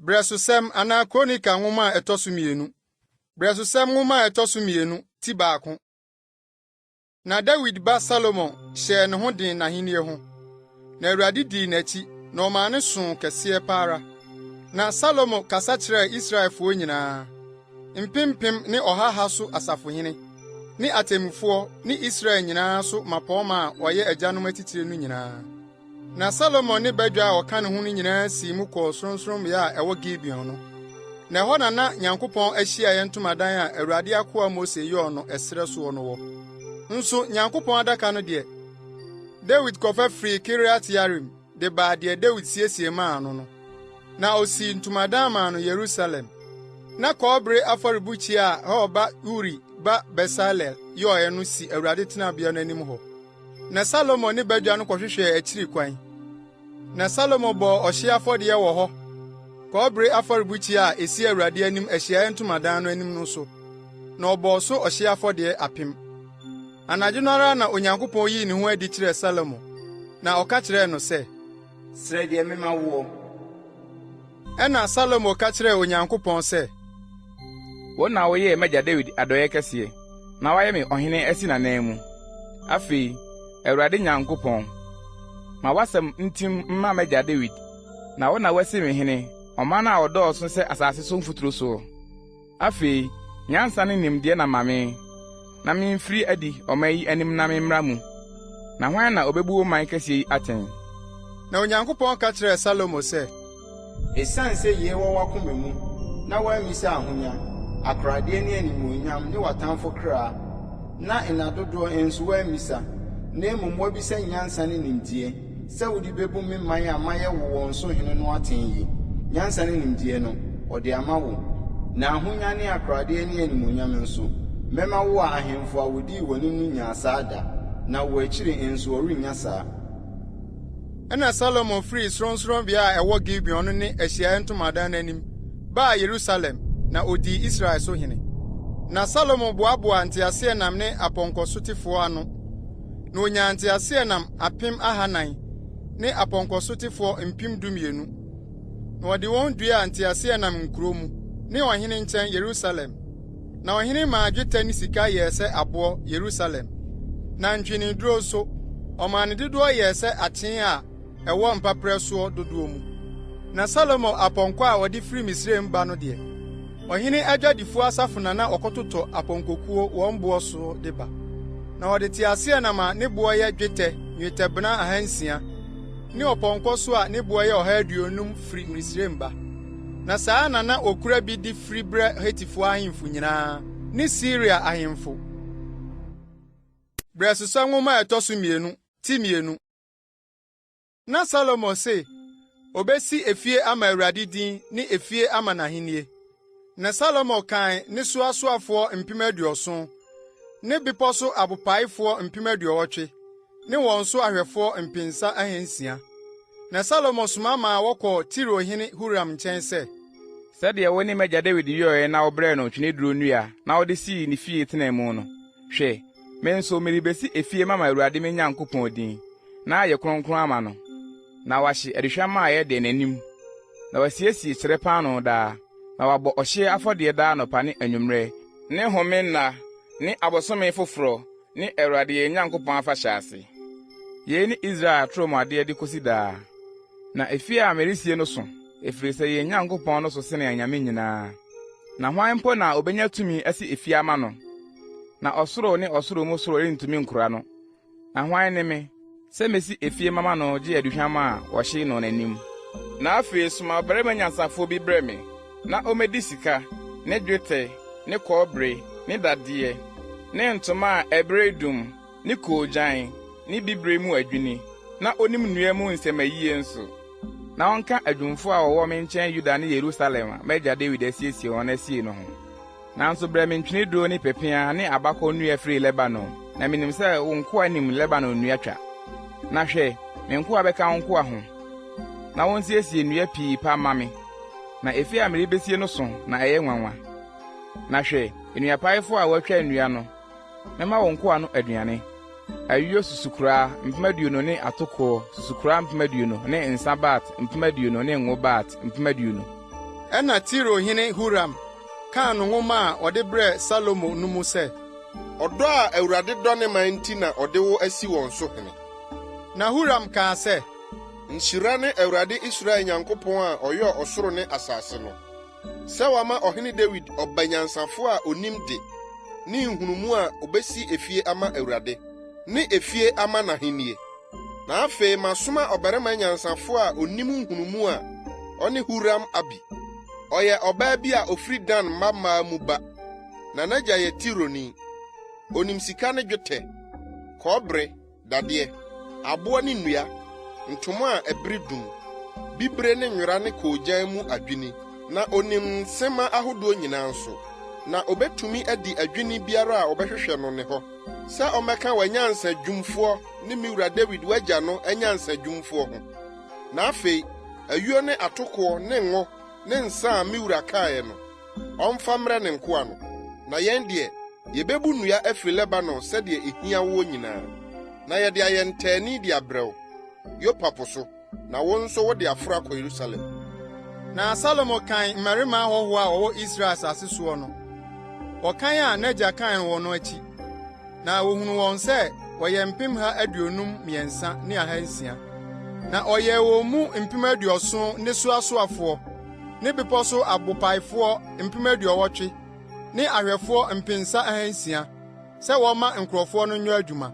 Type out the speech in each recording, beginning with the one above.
Berɛsosɛm anaa Kronika nwoma a ɛtɔ so mmienu. Berɛsosɛm nwoma a ɛtɔ so mmienu, ti baako. Na Dawid ba Salomo hyɛɛ ne ho den n'ahenni ho, na Awurade dii n'akyi, na ɔmaa no soo kɛseɛ pa ara. Na Salomo kasa kyerɛɛ Israelfoɔ nyinaa, mpempem ne ɔha ha so asafohene, ne atemmufoɔ ne Israel nyinaa so mmapɔmma a wɔyɛ agyanom atitire no nyinaa. Na Salomo ne badwa a wɔka ne ho no nyinaa sii mu kɔɔ sorɔnsorɔmmea a ɛwɔ Gibeon no. Na ɛhɔ na na Nyankopɔn ahyiae ntomadan a Awurade akoa Mose yɔɔ no ɛserɛ soɔ no wɔ. Nso Nyankopɔn adaka no deɛ, Dawid kɔfa firii Kiriat-Yearim de baa deɛ Dawid siesie maa no no. Na osii ntomadan maa no Yerusalem. Na kɔbere afɔrebukyia a Hur ba Uri ba Besaleel yɔeɛ no si Awurade tenabea no anim hɔ. Na Salomo ne badwa no kɔhwehwɛɛ akyiri kwan. Na Salomo bɔɔ ɔhyeɛ afɔdeɛ wɔ hɔ, kɔbere afɔrebukyia a esi Awurade anim ahyiaeɛ ntomadan no anim no so, na ɔbɔɔ so ɔhyeɛ afɔdeɛ apem. Anadwo no ara na Onyankopɔn yii ne ho adi kyerɛɛ Salomo, na ɔka kyerɛɛ no sɛ, Srɛ deɛ memma woɔ. Ɛnna Salomo ka kyerɛɛ Onyankopɔn sɛ. Wo na woyɛɛ m'agya Dawid adɔeɛ kɛseɛ, na woayɛ me ɔhene asi n'ananmu. Afei, Awurade Nyankopɔn, ma w'asɛm ntim mma m'agya Dawid, na wo na woasi me hene, ɔman a wɔdɔɔso sɛ asase so mfuturo soɔ. Afei, nyansa ne nimdeɛ na ma me, na mimfiri adi ɔman yi anim na memmra mu. Na hwan na obebu wo man kɛseɛ yi atɛn? Na Onyankopɔn ka kyerɛɛ Salomo sɛ. Esiane sɛ yei wɔ w'akoma mu, na woammisa ahonya, akoradeɛ ne animuonyam ne w'atamfo kra, na nna dodoɔ nso woammisa, na mmom woabisa nyansa ne nimdeɛ, sɛ wode bebu me man a mayɛ wo wɔn so hene no atɛn yi, nyansa ne nimdeɛ no, ɔde ama wo. Na ahonya ne akoradeɛ ne animuonyam nso, mɛma wo a ahemfo a wɔdii w'anim no nyaa saa da, na wo akyiri nso wɔrennya saa. Ɛnna Salomo firii sorɔnsorɔnbea a ɛwɔ Gibeon no ne ahyiae ntomadan no anim baa Yerusalem, na odii Israel so hene. Na Salomo boaboaa nteaseɛnam ne apɔnkɔsotefoɔ ano. Na onyaa nteaseɛnam 4,000 ne apɔnkɔsotefoɔ 12,000, na ɔde wɔn duaa nteaseɛnam nkurow mu, ne ɔhene nkyɛn Yerusalem. Na ɔhene maa dwetɛ ne sika yɛɛ sɛ aboɔ Yerusalem, na ntweneduro nso, ɔmaa ne dodoɔ yɛɛ sɛ akyee a ɛwɔ mpaperɛ soɔ dodoɔ mu. Na Salomo apɔnkɔ a ɔde firi Misraim ba no deɛ, ɔhene adwadifoɔ asafo na na wɔkɔtotɔ apɔnkɔkuo wɔn boɔ so de ba. Na wɔde teaseɛnam a ne boɔ yɛ dwetɛ nnwetɛbena 600 ne ɔpɔnkɔ so a ne boɔ yɛ 150 firi Misraim ba. Na saa ara na na wɔkura bi de firi brɛ Hetifoɔ ahemfo nyinaa ne Siria ahemfo. Berɛsosɛm Nwoma a ɛtɔ so mmienu, ti mmienu. Na Salomo se obesi efie ama Awurade din ne efie ama n'ahenni. Na Salomo kan ne so asoafoɔ 70,000 ne bepɔ so abopaefoɔ 80,000 ne wɔn so ahwɛfoɔ 600. Na Salomo soma maa wɔkɔɔ Tiro hene Huram nkyɛn sɛ. Sɛdeɛ wo ne m'agya Dawid yɔeɛ na wobrɛɛ no tweneduro nnua na wode sii ne fie tenaa mu no, hwɛ, me nso merebɛsi efie mama Awurade me Nyankopɔn din, na ayɛ kronkron ama no, na wahye aduhwam a ɛyɛ dɛ n'anim, na wasiesie kyerɛ paanoo daa, na wabɔ ɔhyeɛ afɔdeɛ daa anɔpa ne anwummerɛ, ne home nna ne abosome foforɔ ne Awurade yɛn Nyankopɔn afahyɛ ase. Yei ne Israel atorɔmuadeɛ de kɔsi daa. Na efie a meresie no so, ɛfiri sɛ yɛn Nyankopɔn no so sene anyame nyinaa. Na hwan mpo na ɔbɛnya tumi asi efie ama no? Na ɔsoro ne ɔsoro mu soro rentumi nkora no. Na hwan ne me, sɛ mesi efie mama no gye aduhwam a wɔhye no n'anim? Na afei soma ɔbarima nyansafoɔ bi brɛ me, na ɔmmɛdi sika, ne dwetɛ, ne kɔbere, ne dadeɛ, ne ntoma a ɛbere dum, ne koogyan, ne bibire mu adwini, na ɔnim nnua mu nsɛmmayie nso, na ɔnka adwumfoɔ a wɔwɔ me nkyɛn Yuda ne Yerusalem a m'agya Dawid asiesie wɔn asie no ho. Nanso brɛ me ntweneduro ne pepeaa ne abakɔ nnua firi Lebanon, na minim sɛ wo nkoa nim Lebanon nnua twa. Na hwɛ, me nkoa bɛka wo nkoa ho, na wonsiesie nnua pii pa mma me, na efie a merebesie no so na ɛyɛ nwanwa. Na hwɛ, nnuapaefo a wɔatwa nnua no, mɛma wo nkoa no aduane, ayuo susukoraa 20,000 ne atokoɔ susukoraa 20,000 ne nsa bat 20,000 ne ngo bat 20,000. Ɛnna Tiro hene Huram kaa no nwoma a ɔde brɛɛ Salomo no mu sɛ. Ɔdɔ a Awurade dɔ ne man nti na ɔde wo asi wɔn so hene. Na Huram kaa sɛ. Nhyira ne Awurade Israel Nyankopɔn a ɔyɔɔ ɔsoro ne asase no, sɛ wama ɔhene Dawid ɔba nyansafo a onim de ne nhunumu a obesi efie ama Awurade, ne efie ama n'ahenni. Na afei masoma ɔbarima nyansafo a onim nhunumu a ɔne Huram Abi. Ɔyɛ ɔbaa bi a ofiri Dan mmammaa mu ba, na n'agya yɛ Tironi. Onim sika ne dwetɛ, kɔbere, dadeɛ, aboɔ ne nnua, ntoma a ɛbere dum, bibire ne nwera ne koogyan mu adwinni, na onim nsema ahodoɔ nyinaa nso. Na obetumi adi adwinni biara a wɔbɛhwehwɛ no ne hɔ, sɛ ɔmmɛka w'anyansadwumfoɔ ne me wura Dawid w'agya no anyansadwumfoɔ ho. Na afei, ayuo ne atokoɔ ne ngo ne nsa a me wura kaeɛ no, ɔmfa mmrɛ ne nkoa no. Na yɛn deɛ, yebebu nnua afiri Lebanon sɛdeɛ ehia woɔ nyinaa, na yɛde ayɛ ntɛani de abrɛ wo, Yopa po so, na wo nso wode aforo akɔ Yerusalem. Na Salomo kan mmarima ahɔho a wɔwɔ Israel asase soɔ no, ɔkan a n'agya kan wɔn no akyi, na wohunuu wɔn sɛ wɔyɛ mpemha 53 ne ahansia. Na ɔyɛɛ wɔn mu 70,000 nnesoasoafoɔ ne bepɔ so abopaefoɔ 80,000 ne ahwɛfoɔ 600 sɛ wɔmma nkurɔfoɔ no nyɛ adwuma.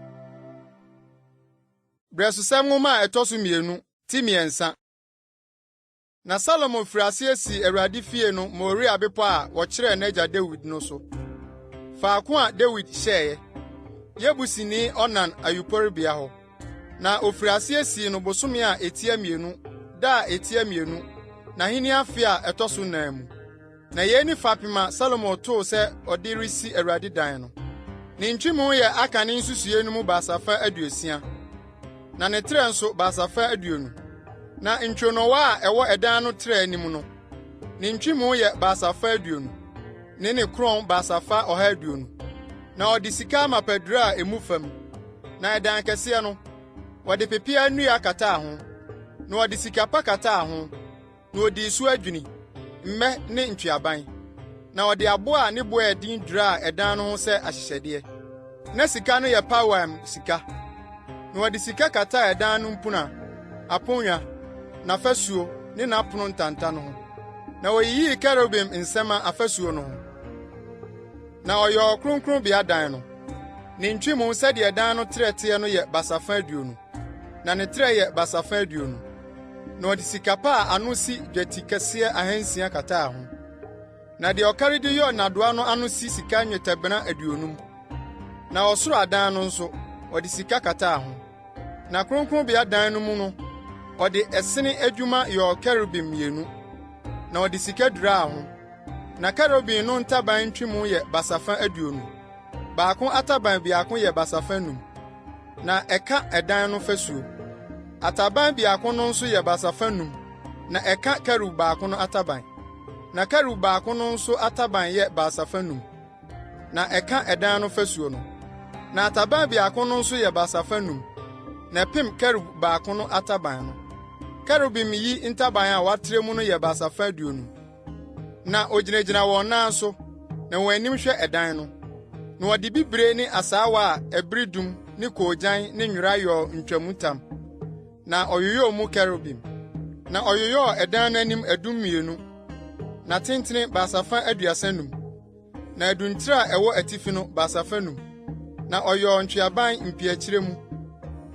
Berɛsosɛm Nwoma a ɛtɔ so mmienu, ti 3. Na Salomo firi aseɛ sii Awurade fie no Moria bepɔ a wɔkyerɛɛ n'agya Dawid no so, faako a Dawid hyɛeɛ, Yebusini Ornan ayuporebea hɔ. Na ofiri aseɛ sii no bosome a etia mmienu da a etia mmienu, n'ahenni afe a ɛtɔ so nan mu. Na yei ne fapem a Salomo too sɛ ɔde resi Awurade dan no. Ne ntwemu yɛ akane nsusuiɛ no mu basafa 60, na ne trɛ nso basafa 20. Na ntwironowa a ɛwɔ ɛdan no trɛ anim no, ne ntwemu yɛ basafa 20, ne ne korɔn basafa 120. Na ɔde sika amapa duraa emu fam. Na ɛdan kɛseɛ no, wɔde pepeaa nnua kataa ho, na wɔde sika pa kataa ho, na odii so adwini, mmɛ ne ntweaban. Na ɔde abo a ne bo yɛ den duraa ɛdan no ho sɛ ahyehyɛdeɛ. Na sika no yɛ Parwaim sika. Na wɔde sika kataa ɛdan no mpuna, aponnwa, n'afasuo ne n'apono ntanta no ho. Na woyiyii kerubim nsɛmma afasuo no ho. Na ɔyɔɔ kronkronbea dan no. Ne ntwemu sɛdeɛ dan no trɛ teɛ no yɛ basafa 20, na ne trɛ yɛ basafa 20. Na ɔde sika pa a ano si dwetikɛseɛ 600 kataa ho. Na deɛ ɔkari de yɔɔ nnadewa no ano si sika nnwetɛbena 50. Na ɔsoro adan no nso, ɔde sika kataa ho. Na kronkronbea dan no mu no, ɔde ɛsene adwuma yɔɔ kerubim mmienu, na ɔde sika duraa ho. Na kerubim no ntaban ntwemu yɛ basafa 20. Baako ataban biako yɛ basafa 5, na ɛka ɛdan no fasuo. Ataban biako no nso yɛ basafa 5, na ɛka kerub baako no ataban. Na kerub baako no nso ataban yɛ basafa 5, na ɛka ɛdan no fasuo no. Na ataban biako no nso yɛ basafa 5, na ɛpem kerub baako no ataban no. Kerubim yi ntaban a wɔatrɛ mu no yɛ basafa 20. Na ogyinagyina wɔn nan so, na wɔn anim hwɛ ɛdan no. Na wɔde bibire ne asaawa a ɛbere dum ne koogyan ne nwera yɔɔ ntwamutam, na ɔyoyɔɔ mu kerubim. Na ɔyoyɔɔ ɛdan no anim adum mmienu, na tentene basafa 35, na aduntire a ɛwɔ atifi no basafa 5. Na ɔyɔɔ ntweaban mpiakyire mu,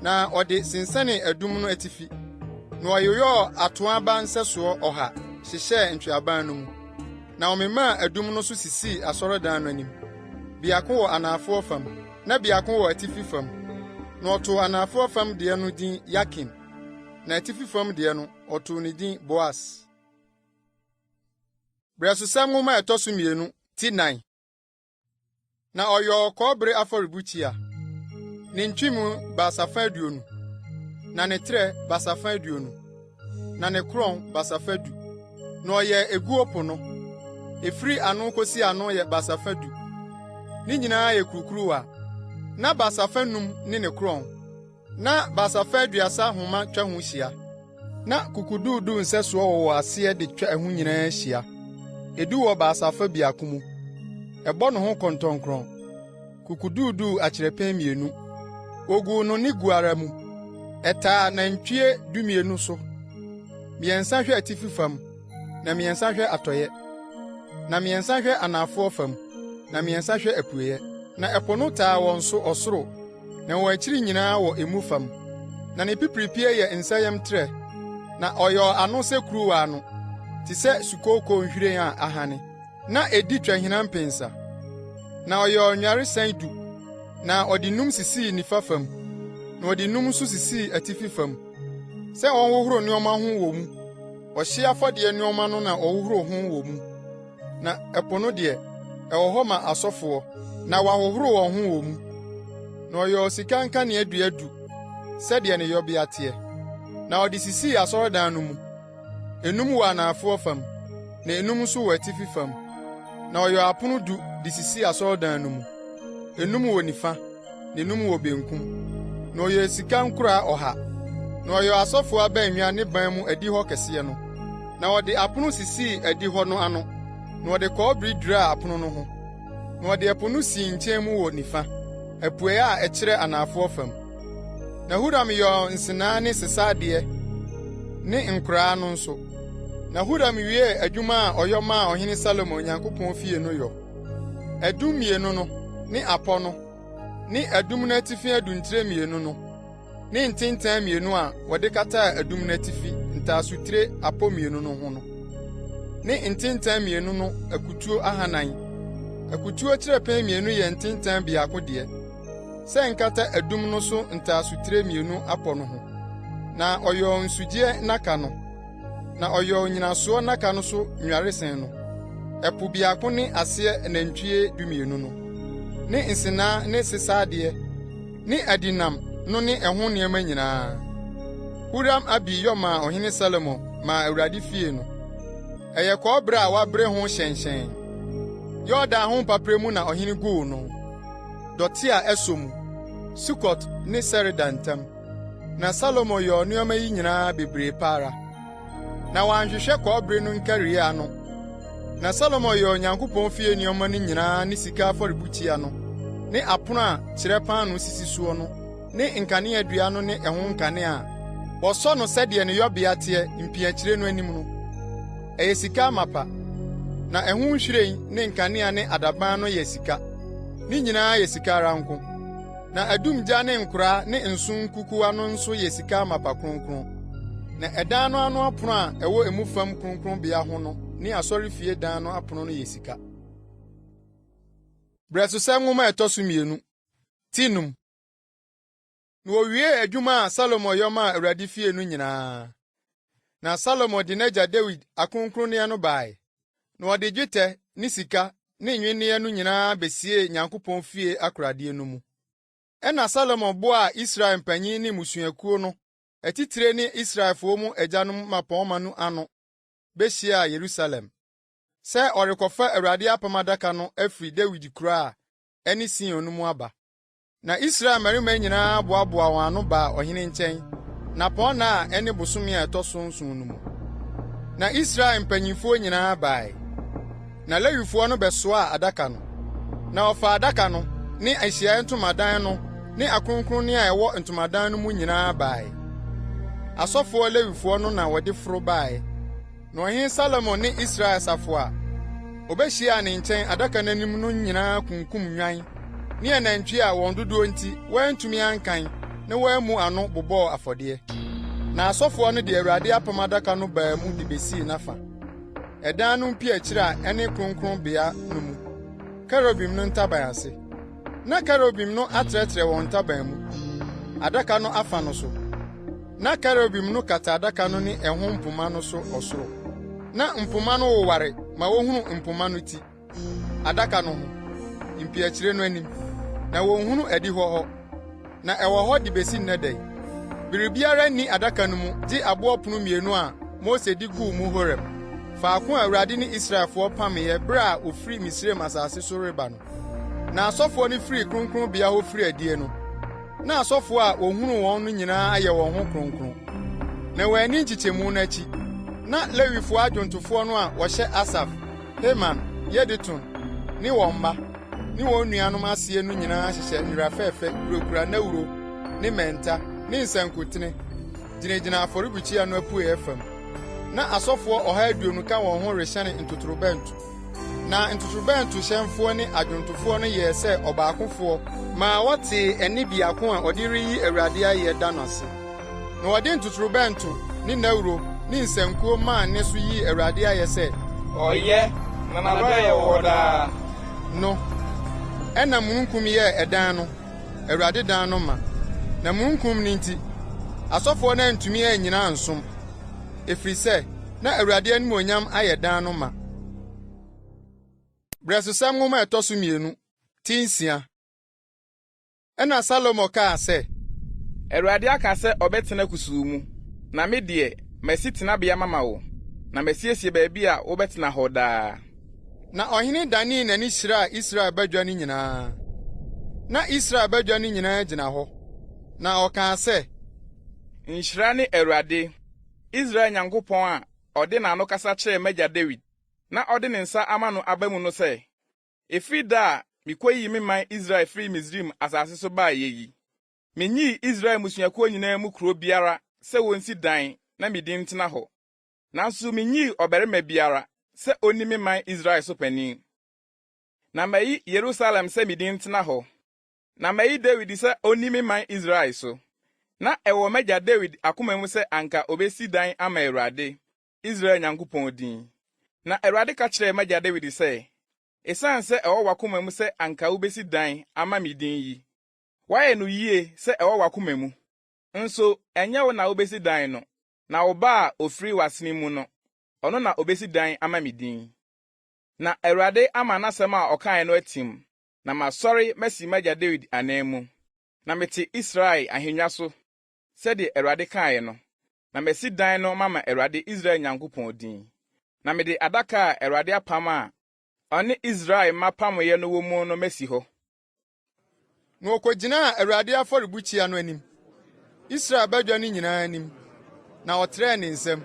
na ɔde sensɛnee adum no atifi. Na ɔyoyɔɔ atoaa aba nsɛsoɔ 100 hyehyɛɛ ntweaban no mu. Na ɔmemaa adum no so sisii asɔredan no anim, biako wɔ anafoɔ fam, na biako wɔ atifi fam. Na ɔtoo anafoɔ fam deɛ no din Yakin, na atifi fam deɛ no, ɔtoo ne din Boas. Berɛsosɛm Nwoma a ɛtɔ so mmienu, ti 4. Na ɔyɔɔ kɔbere afɔrebukyia, ne ntwemu basafa 20, na ne trɛ basafa 20, na ne korɔn basafa 10. Na ɔyɛɛ eguo po no, efiri ano kosi ano yɛ basafa 10. Ne nyinaa yɛ kurukuruwa, na basafa 5 ne ne korɔn, na basafa 30 homa twa ho hyia. Na kukuduuduu nsɛsoɔ wowɔ aseɛ de twa ɛho nyinaa hyia. Edu wɔ basafa biako mu. Ɛbɔ ne ho kɔntɔnkrɔn, kukuduuduu akyerɛpɛn mmienu. Oguu no ne gu ara mu. Ɛtaa nantwie 12 so. Mmiɛnsa hwɛ atifi fam, na mmiɛnsa hwɛ atɔeɛ, na mmiɛnsa hwɛ anafoɔ fam, na mmiɛnsa hwɛ apueeɛ. Na ɛpo no taa wɔn so ɔsoro, na wɔn akyiri nyinaa wɔ emu fam. Na ne pipiripie yɛ nsayam trɛ, na ɔyɔɔ ano sɛ kuruwa ano, te sɛ sukooko nhwiren a ahane. Na edi twahina mpensa. Na ɔyɔɔ nnwaresɛn du, na ɔde num sisii nifa fam, na ɔde num nso sisii atifi fam, sɛ wɔnhohoro nneɛma ho wɔ mu. Ɔhyeɛ afɔdeɛ nneɛma no na wɔhohoro ho wɔ mu. Na ɛpo no deɛ, ɛwɔ hɔ ma asɔfoɔ, na wɔahohoro wɔn ho wɔ mu. Na ɔyɔɔ sika nkaneadua du sɛdeɛ ne yɔbea teɛ, na ɔde sisii asɔredan no mu. Enum wɔ anafoɔ fam, na enum nso wɔ atifi fam. Na ɔyɔɔ apono du de sisii asɔredan no mu. Enum wɔ nifa, na enum wɔ benkum. Na ɔyɛɛ sika nkoraa 100. Na ɔyɔɔ asɔfoɔ abannwa ne ban mu adihɔ kɛseɛ no. Na ɔde apono sisii adihɔ no ano, na ɔde kɔbere duraa apono no ho. Na ɔde ɛpo no sii nkyɛn mu wɔ nifa, apuei a ɛkyerɛ anafoɔ fam. Na Huram yɔɔ nsenaa ne sesa adeɛ ne nkoraa no nso. Na Huram wiee adwuma a ɔyɔ maa ɔhene Salomo Onyankopɔn fie no yɔ. Adum mmienu no, ne apɔ no, ne adum no atifi aduntire mmienu no, ne ntentan mmienu a wɔde kataa adum no atifi ntaasotire apɔ mmienu no ho no, ne ntentan mmienu no akutuo ahannan. Akutuo kyerɛpɛn mmienu yɛ ntentan biako deɛ, sɛ nkata adum no so ntaasotire mmienu apɔ no ho. Na ɔyɔɔ nsugyeɛ nnaka no, na ɔyɔɔ nnyinasoɔ nnaka no so nnwaresɛn no, ɛpo biako ne aseɛ anantwie 12 no, ne nsenaa ne sesa adeɛ, ne adinam no ne ɛho nneɛma nyinaa. Huram-Abi yɔ maa ɔhene Salomo maa Awurade fie no. Ɛyɛ kɔbere a wɔabere ho hyɛnhyɛn. Yordan ho mpaperɛ mu na ɔhene guu no, dɔte a ɛsɔ mu, Sukot ne Sereda ntam. Na Salomo yɔɔ nneɛma yi nyinaa bebree pa ara. Na wanhwehwɛ kɔbere no nkariiɛ ano. Na Salomo yɔɔ Onyankopɔn fie nneɛma no nyinaa ne sika afɔrebukyia no, ne apono a kyerɛ paanoo sisi soɔ no ne nkaneadua no ne ɛho nkanea a wɔsɔ no sɛdeɛ ne yɔbea teɛ mpiakyire no anim no. Ɛyɛ sika amapa. Na ɛho nhwiren ne nkanea ne adaban no yɛ sika. Ne nyinaa yɛ sika ara nko. Na adumgya ne nkoraa ne nso nkukuwa no nso yɛ sika amapa kronkron. Na ɛdan no ano apono a ɛwɔ emu fam kronkronbea ho no ne asɔrefie dan no apono no yɛ sika. Brɛsosɛm nwoma a ɛtɔ so mmienu, ti num. Na wowiee adwuma a Salomo yɔ maa Awurade fie no nyinaa. Na Salomo de n'agya Dawid akronkronneɛ no bae, na ɔde dwetɛ ne sika ne nnwenneɛ no nyinaa besiee Nyankopɔn fie akoradeɛ no mu. Ɛnna Salomo boaa Israel mpanyin ne mmusuakuo no atitire ne Israelfoɔ mu agyanom mmapɔmma no ano behyiaa Yerusalem, sɛ ɔrekɔfa Awurade Apam Adaka no afiri Dawid kuro a ɛne Sion no mu aba. Na Israel mmarima nyinaa boaboaa wɔn ano baa ɔhene nkyɛn nnapɔnna a ɛne bosome a ɛtɔ so nson no mu. Na Israel mpanyimfoɔ nyinaa bae. Na Lewifoɔ no bɛsoaa adaka no. Na wɔfaa adaka no ne ahyiae ntomadan no ne akronkronne a ɛwɔ ntomadan no mu nyinaa bae. Asɔfoɔ Lewifoɔ no na wɔde foro bae. Na ɔhene Salomo ne Israel asafo a wɔbehyiaa ne nkyɛn adaka no anim no nyinaa kunkum nnwan ne anantwi a wɔn dodoɔ nti wɔantumi ankan na wɔammu ano bobɔɔ afɔdeɛ. Na asɔfoɔ no de Awurade apam adaka no baa mu de besii n'afa, ɛdan no mpiakyiri a ɛne kronkronbea no mu, kerubim no ntaban ase. Na kerubim no atrɛtrɛ wɔn ntaban mu, adaka no afa no so. Na kerubim no kata adaka no ne ɛho mpoma no so ɔsoro. Na mpoma no woware ma wohunu mpoma no ti, adaka no ho, mpiakyire no anim. Na wonhunu adihɔ hɔ, na ɛwɔ hɔ de besi nnɛ da yi. Biribiara nni adaka no mu gye aboɔ pon mmienu a Mose de guu mu Horeb, faako a Awurade ne Israelfoɔ pameeɛ bere a wɔfiri Misraim asase so reba no. Na asɔfoɔ no firii kronkronbea hɔ firii adie no, na asɔfoɔ a wɔhunuu wɔn no nyinaa ayɛ wɔn ho kronkron. Na wɔanni nkyekyɛmu no akyi. Na Lewifoɔ adwontofoɔ no a wɔhyɛ Asaf, Heman, Yedutun ne wɔn mma, ne wɔn nuanom aseɛ no nyinaa hyehyɛ nwera fɛfɛ kurakura nnawuro ne mmɛnta ne nsankutene gyinagyina afɔrebukyia no apueeɛ fam. Na asɔfoɔ 120 ka wɔn ho rehyɛne ntotorobɛnto. Na ntotorobɛntohyɛnfoɔ ne adwontofoɔ no yɛɛ sɛ ɔbaakofoɔ maa wɔtee ɛnne biako a ɔde reyi Awurade ayɛ da no ase. Na wɔde ntotorobɛnto ne nnawuro ne nsankuo maa nne so yii Awurade ayɛ sɛ, Ɔyɛ, na n'adɔeɛ wɔ hɔ daa. No. Ɛnna mununkum yɛɛ ɛdan no, Awurade dan no ma. Na mununkum no nti, asɔfoɔ no antumi annyina ansom, ɛfiri sɛ na Awurade animuonyam ayɛ dan no ma. Berɛsosɛm Nwoma a ɛtɔ so 2, ti 6. Ɛnna Salomo kaa sɛ. Awurade aka sɛ ɔbɛtena kusuu mu, na me deɛ, masi tenabea mama wo, na masiesie baabi a wobɛtena hɔ daa. Na ɔhene danee n'ani hyiraa Israel badwa no nyinaa. Na Israel badwa no nyinaa gyina hɔ, na ɔkaa sɛ. Nhyira ne Awurade, Israel Nyankopɔn a ɔde n'ano kasa kyerɛɛ m'agya Dawid, na ɔde ne nsa ama no aba mu no sɛ, Ɛfiri da a mikoyii me man Israel firii Misraim asase so baeɛ yi, minyii Israel mmusuakuo nyinaa mu kuro biara sɛ wonsi dan na me din ntena hɔ. Nanso minyii ɔbarima biara sɛ onni me man Israel so panin. Na mayi Yerusalem sɛ me din ntena hɔ, na mayi Dawid sɛ onni me man Israel so. Na ɛwɔ m'agya Dawid akoma mu sɛ anka obesi dan ama Awurade, Israel Nyankopɔn din. Na Awurade ka kyerɛɛ m'agya Dawid sɛ, 'Esiane sɛ ɛwɔ w'akoma mu sɛ anka wubesi dan ama me din yi, woayɛ no yie sɛ ɛwɔ w'akoma mu. Nso ɛnyɛ wo na wubesi dan no, na wo ba a ofiri w'asene mu no, ɔno na obesi dan ama me din. Na Awurade ama n'asɛm a ɔkae no atim, na masɔre masi m'agya Dawid anan mu, na mete Israel ahengua so sɛdeɛ Awurade kaeɛ no, na masi dan no mama Awurade Israel Nyankopɔn din. Na mede adaka a Awurade apam a ɔne Israel mma pameeɛ no wɔ mu no masi hɔ. Na okogyinaa Awurade afɔrebukyia no anim, Israel badwa no nyinaa anim, na ɔtrɛɛ ne nsam.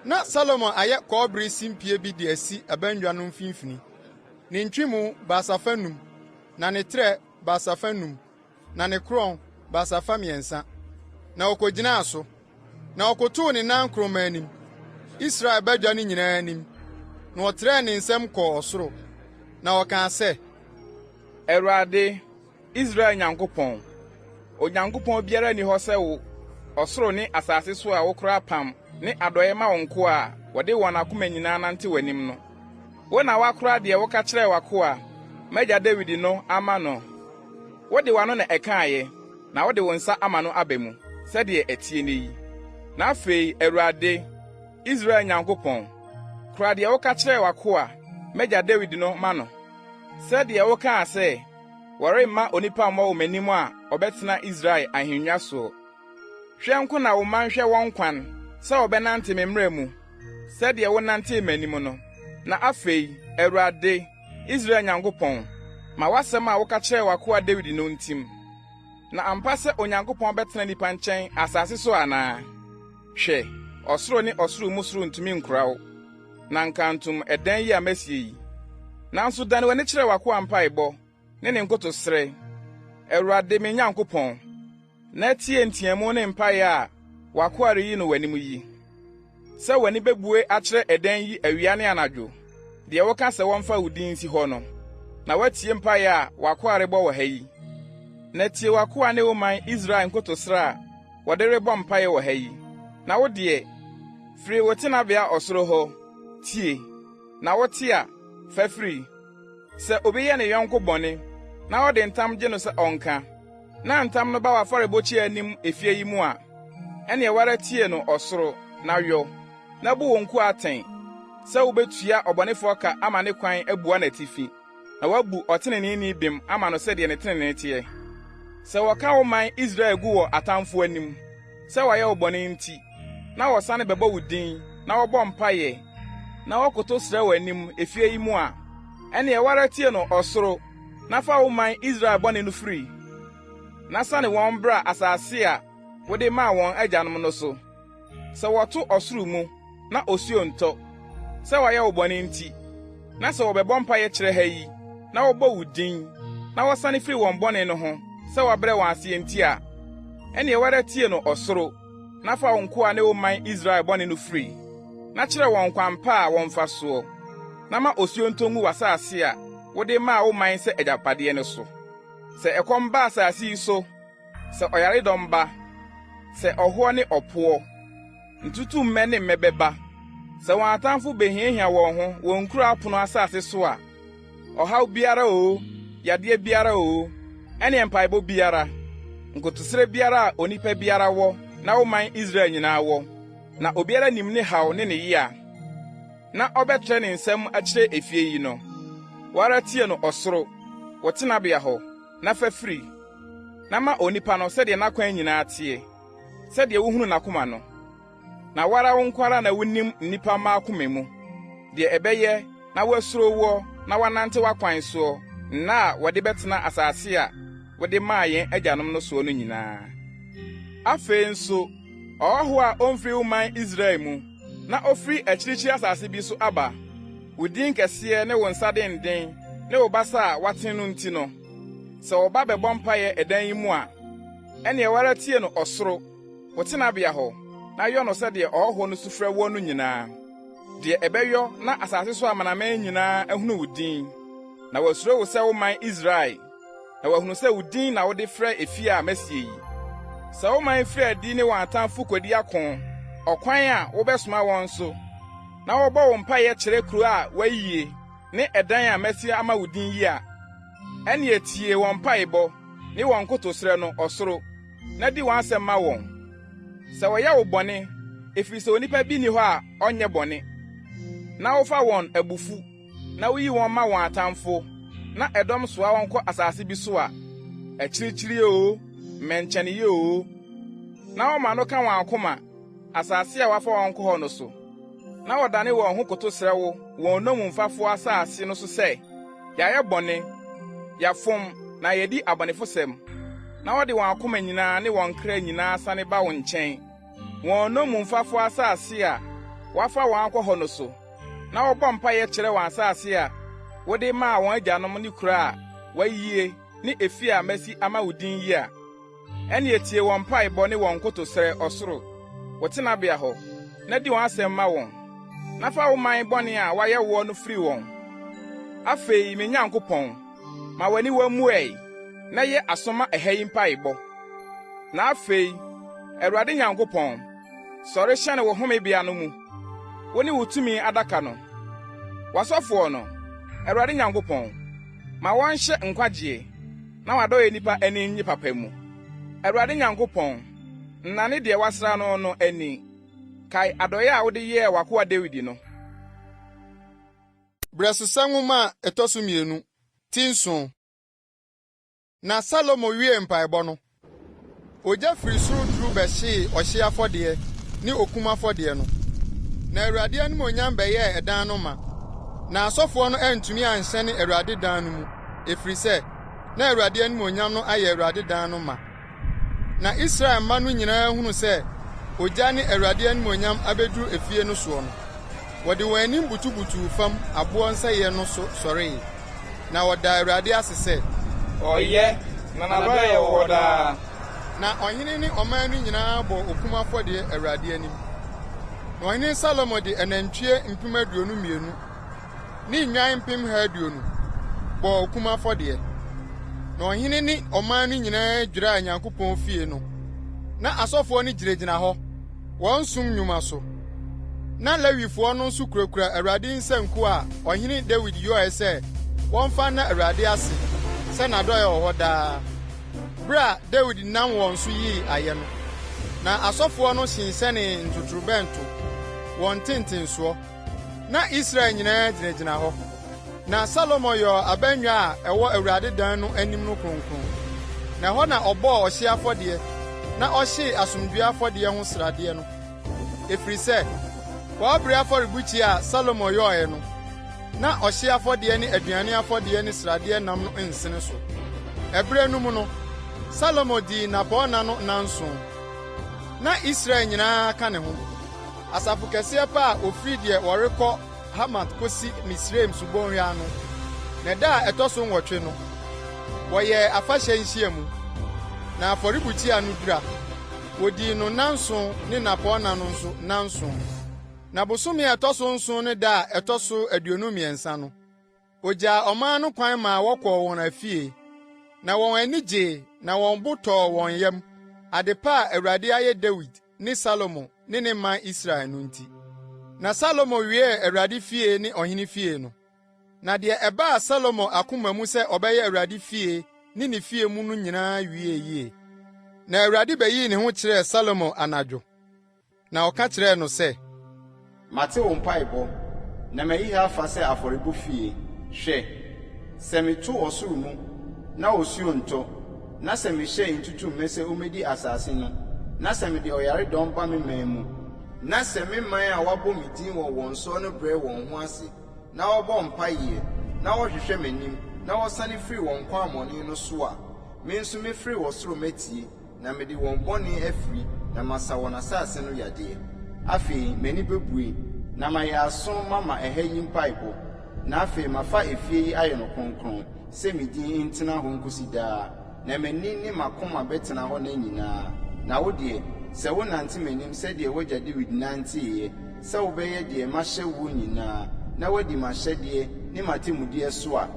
Na Salomo ayɛ kɔbere simpie bi de asi abannwa no mfimfini, ne ntwemu basafa num, na ne trɛ basafa num, na ne korɔn basafa 3. Na okogyinaa so, na ɔkotow ne nankoroma anim, Israel badwa no nyinaa anim, na ɔtrɛɛ ne nsam kɔɔ ɔsoro, na ɔkaa sɛ. Awurade, Israel Nyankopɔn, Onyankopɔn biara nni hɔ sɛ wo, ɔsoro ne asase so a wokora apam ne adɔe ma wo nkoa a wɔde wɔn akoma nyinaa nante w'anim no. Wo na woakora deɛ woka kyerɛɛ w'akoa, m'agya Dawid no ama no. Wode w'ano na ɛkaeɛ, na wode wo nsa ama no aba mu, sɛdeɛ ɛteɛ nnɛ yi. Na afei, Awurade, Israel Nyankopɔn, kora deɛ woka kyerɛɛ w'akoa, m'agya Dawid no ma no, sɛdeɛ wokaa sɛ, 'Wɔremma onipa mmɔ wɔ m'anim a ɔbɛtena Israel ahennwa soɔ. Hwɛ nko na wo mma nhwɛ wɔn kwan sɛ wɔbɛnante me mmara mu, sɛdeɛ wonantee m'anim no. Na afei, Awurade, Israel Nyankopɔn, ma w'asɛm a woka kyerɛɛ w'akoa Dawid no ntim. Na ampa sɛ Onyankopɔn bɛtena nnipa nkyɛn asase so anaa? Hwɛ, ɔsoro ne ɔsoro mu soro ntumi nkora wo, na nkantom ɛdan yi a masie yi. Nanso dane w'ani kyerɛ w'akoa mpaebɔ ne ne nkotosrɛ, Awurade me Nyankopɔn, na tie nteɛmu ne mpae a w'akoa reyi no w'anim yi. Sɛ w'ani bebue akyerɛ ɛdan yi awia ne anadwo, deɛ woka sɛ wɔmfa wo din nsi hɔ no, na woatie mpae a w'akoa rebɔ wɔ ha yi. Na tie w'akoa ne wo man Israel nkotosrɛ a wɔde rebɔ mpae wɔ ha yi. Na wo deɛ, firi wo tenabea ɔsoro hɔ, tie, na wote a, fa firi. Sɛ obi yɛ ne yɔnko bɔne na ɔde ntam gye no sɛ ɔnka, na ntam no ba w'afɔrebukyia anim efie yi mu a, ɛnneɛ wo ara tie no ɔsoro, na yɔ, na bu wo nkoa atɛn, sɛ wubetua ɔbɔnefoɔ ka ama ne kwan abua n'atifi, na woabu ɔteneneeni bem ama no sɛdeɛ ne tenenee teɛ. Sɛ wɔka wo man Israel gu wɔ atamfo anim, sɛ wɔayɛ wo bɔne nti, na wɔsane bɛbɔ wo din na wɔbɔ mpaeɛ na wɔkoto srɛ w'anim efie yi mu a, ɛnneɛ wo ara tie no ɔsoro, na fa wo man Israel bɔne no firi, na sane wɔn bra asase a wode maa wɔn agyanom no so. Sɛ wɔto ɔsoro mu na osuo ntɔ, sɛ wɔayɛ wo bɔne nti, Na sɛ wɔbɛbɔ mpaeɛ kyerɛ ha yi, na wɔbɔ wo din, na wɔsane firi wɔn bɔne no ho sɛ woabrɛ wɔn aseɛ nti a, ɛnneɛ wo ara tie no ɔsoro, na fa wo nkoa ne wo man Israel bɔne no firi, na kyerɛ wɔn kwan pa a wɔmfa soɔ, na ma osuo ntɔ ngu w'asase a wode maa wo man sɛ agyapadeɛ no so. Sɛ ɛkɔm ba asase yi so, sɛ ɔyaredɔm ba, sɛ ɔhoɔ ne ɔpoɔ, ntutummɛ ne mmɛ bɛba, sɛ wɔn atamfo behiahia wɔn ho wɔn nkuro apono asase so a, ɔhaw biara oo, yadeɛ biara oo, ɛne mpaebɔ biara, nkotosrɛ biara a onipa biara wɔ na wo man Israel nyinaa wɔ, na obiara nim ne haw ne ne yea, na ɔbɛtrɛ ne nsam akyerɛ efie yi no, wo ara tie no ɔsoro, wo tenabea hɔ, na fa firi, na ma onipa no sɛdeɛ n'akwan nyinaa teɛ, sɛdeɛ wohunu n'akoma no. Na wo ara wo nko ara na wunim nnipa mma akoma mu, deɛ ɛbɛyɛ na wɔasuro woɔ na wɔanante w'akwan soɔ nna a wɔde bɛtena asase a wode maa yɛn agyanom no soɔ no nyinaa. Afei nso, ɔhɔhoɔ a ɔmfiri wo man Israel mu, na ɔfiri akyirikyiri asase bi so aba, wo din kɛseɛ ne wo nsa denden ne wo basa a woatene no nti no, sɛ ɔba bɛbɔ mpaeɛ ɛdan yi mu a, ɛnneɛ wo ara tie no ɔsoro, wo tenabea hɔ, na yɔ no sɛdeɛ ɔhɔhoɔ no sufrɛ woɔ no nyinaa, deɛ ɛbɛyɔ na asase so amanaman nyinaa ahunu wo din, na wɔasuro wo sɛ wo man Israel, na wɔahunu sɛ wo din na wode frɛ efie a masie yi. Sɛ wo man firi adi ne wɔn atamfo kodi ako ɔkwan a wobɛsoma wɔn so, na wɔbɔ wo mpaeɛ kyerɛ kuro a woayie ne ɛdan a masi ama wo din yi a, ɛnneɛ tie wɔn mpaebɔ ne wɔn nkotosrɛ no ɔsoro, na di wɔn asɛm ma wɔn. Sɛ wɔyɛ wo bɔne, efiri sɛ onipa bi nni hɔ a ɔnyɛ bɔne, na wofa wɔn abufu na wuyi wɔn ma wɔn atamfo, na ɛdɔm soa wɔn kɔ asase bi so a, akyirikyiri oo, mmɛnkyɛneeɛ oo, na wɔma no ka wɔn akoma, asase a wɔafa wɔn kɔ hɔ no so, na wɔdane wɔn ho koto srɛ wo wɔn nnommumfafoɔ asase no so sɛ, 'Yɛayɛ bɔne, yɛafom na yɛadi abɔnefosɛm, na wɔde wɔn akoma nyinaa ne wɔn kra nyinaa sane ba wo nkyɛn, wɔn nnommumfafoɔ asase a wɔafa wɔn akɔ hɔ no so, na wɔbɔ mpaeɛ kyerɛ wɔn asase a wode maa wɔn agyanom ne kuro a wɔayie ne efie a masi ama wo din yi a, ɛnneɛ tie wɔn mpaebɔ ne wɔn nkotosrɛ ɔsoro, wo tenabea hɔ, na di wɔn asɛm ma wɔn, na fa wo man bɔne a wɔayɛ woɔ no firi wɔn. Afei, me Nyankopɔn, ma w'aniwa mmue na yɛ aso ma ɛha yi mpaebɔ. Na afei, Awurade Nyankopɔn, sɔre hyɛne wo homebea no mu, wo ne wo tumi adaka no. W'asɔfoɔ no, Awurade Nyankopɔn, ma wɔnhyɛ nkwagyeɛ, na w'adɔeɛ nnipa ani nnye papa mu. Awurade Nyankopɔn, nnane deɛ woasra no no ani. Kae adɔeɛ a wode yɛɛ w'akoa Dawid no. Berɛsosɛm Nwoma a ɛtɔ so mmienu, ti nson. Na Salomo wiee mpaebɔ no, ogya firi soro duru bɛhyee ɔhyeɛ afɔdeɛ ne okum afɔdeɛ no, na Awurade animuonyam bɛyɛɛ ɛdan no ma. Na asɔfoɔ no antumi anhyɛne Awurade dan no mu, ɛfiri sɛ, na Awurade animuonyam no ayɛ Awurade dan no ma. Na Israel mma no nyinaa hunuu sɛ ogya ne Awurade animuonyam abeduru efie no soɔ no, wɔde wɔn anim butubutuu fam aboɔ nsɛeɛ no so sɔree, na wɔdaa Awurade ase sɛ. Ɔyɛ, na n'adɔeɛ wɔ hɔ daa. Na ɔhene ne ɔman no nyinaa bɔɔ okum afɔdeɛ Awurade anim. Na ɔhene Salomo de anantwie 22,000 ne nnwan 20,000 bɔɔ okum afɔdeɛ. Na ɔhene ne ɔman no nyinaa dwiraa Nyankopɔn fie no. Na asɔfoɔ no gyinagyina hɔ, wɔn som nnwuma so. Na Lewifoɔ no nso kurakura Awurade nsankuo a ɔhene Dawid yɔeɛ sɛ wɔmfa nna Awurade ase sɛ n'adɔeɛ wɔ hɔ daa, berɛ a Dawid nam wɔn so yii ayɛ no. Na asɔfoɔ no hyenhyɛnee ntotorobɛnto wɔn ntentensoɔ. Na Israel nyinaa gyinagyina hɔ. Na Salomo yɔɔ abannwa a ɛwɔ Awurade dan no anim no kronkron, na ɛhɔ na ɔbɔɔ ɔhyeɛ afɔdeɛ na ɔhyee asomdwoeɛ afɔdeɛ ho sradeɛ no, ɛfiri sɛ, kɔbere afɔrebukyia a Salomo yɔeɛ no, na ɔhyeɛ afɔdeɛ ne aduane afɔdeɛ ne sradeɛ nam no nsene so. Ɛberɛ no mu no, Salomo dii nnapɔnna no nnanson. Na Israel nyinaa ka ne ho. Asafo kɛseɛ pa a wɔfiri deɛ wɔrekɔ Hamat kosi Misraim subonhwa ano. Na da a ɛtɔ so nwɔtwe no, wɔyɛɛ afahyɛ nhyiamu, na afɔrebukyia no dura, wodii no nnanson ne nnapɔnna no nso nnanson. Na bosome a ɛtɔ so nson no da a ɛtɔ so 23 no, ogyaa ɔman no kwan maa wɔkɔɔ wɔn afie. Na wɔn ani gyee na wɔn bo tɔɔ wɔn yam, ade pa a Awurade ayɛ Dawid ne Salomo ne ne man Israel no nti. Na Salomo wiee Awurade fie ne ɔhene fie no. Na deɛ ɛbaa Salomo akoma mu sɛ ɔbɛyɛ Awurade fie ne ne fie mu no nyinaa wiee yie. Na Awurade beyii ne ho kyerɛɛ Salomo anadwo, na ɔka kyerɛɛ no sɛ, Mate wo mpaebɔ, na mayi ha afa sɛ afɔrebɔ fie. Hwɛ, sɛ meto ɔsoro mu, na osuo ntɔ, na sɛ mehyɛ ntutummɛ sɛ ommedi asase no, na sɛ mede ɔyaredɔm ba me man mu, na sɛ me man a wɔabɔ me din wɔ wɔn soɔ no brɛ wɔn ho ase, na wɔbɔ mpaeɛ, na wɔhwehwɛ m'anim, na wɔsane firi wɔn kwammɔne no so a, me nso mɛfiri ɔsoro matie, na mede wɔn bɔne afiri na masa wɔn asase no yadeɛ. Afei m'ani bɛbue, na mayɛ aso mama ɛha yi mpaebɔ, na afei mafa efie yi ayɛ no kronkron, sɛ me din ntena hɔ nkosi daa, na m'ani ne m'akoma bɛtena hɔ nna nyinaa. Na wo deɛ, sɛ wonante m'anim sɛdeɛ w'agya Dawid nanteeɛ, sɛ wobɛyɛ deɛ mahyɛ woɔ nyinaa, na woadi m'ahyɛdeɛ ne m'atemmudeɛ so a,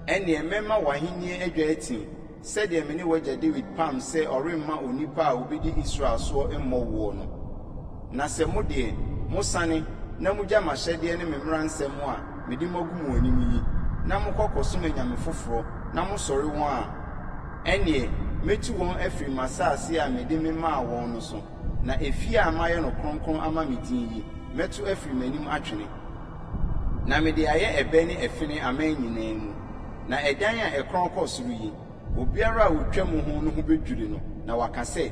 ɛnneɛ mɛma w'ahennie adwa atim, sɛdeɛ me ne w'agya Dawid pam sɛ ɔremma onipa a ɔbɛdi Israel soɔ mmɔ woɔ no. Na sɛ mo deɛ, mosane, na mogya m'ahyɛdeɛ ne me mmara nsɛm a mede magu mo anim yi, na mokɔ kɔsom anyame foforɔ na mosɔre wɔn a, ɛnneɛ mɛtu wɔn afiri m'asase a mede memaa wɔn no so, na efie a mayɛ no kronkron ama me din yi, mɛto afiri m'anim atwene. Na mede ayɛ ɛbɛ ne ɛfene aman nyinaa mu. Na ɛdan a ɛkorɔn kɔ soro yi, obiara a otwa mu ho no ho bedwiri no, na waka sɛ,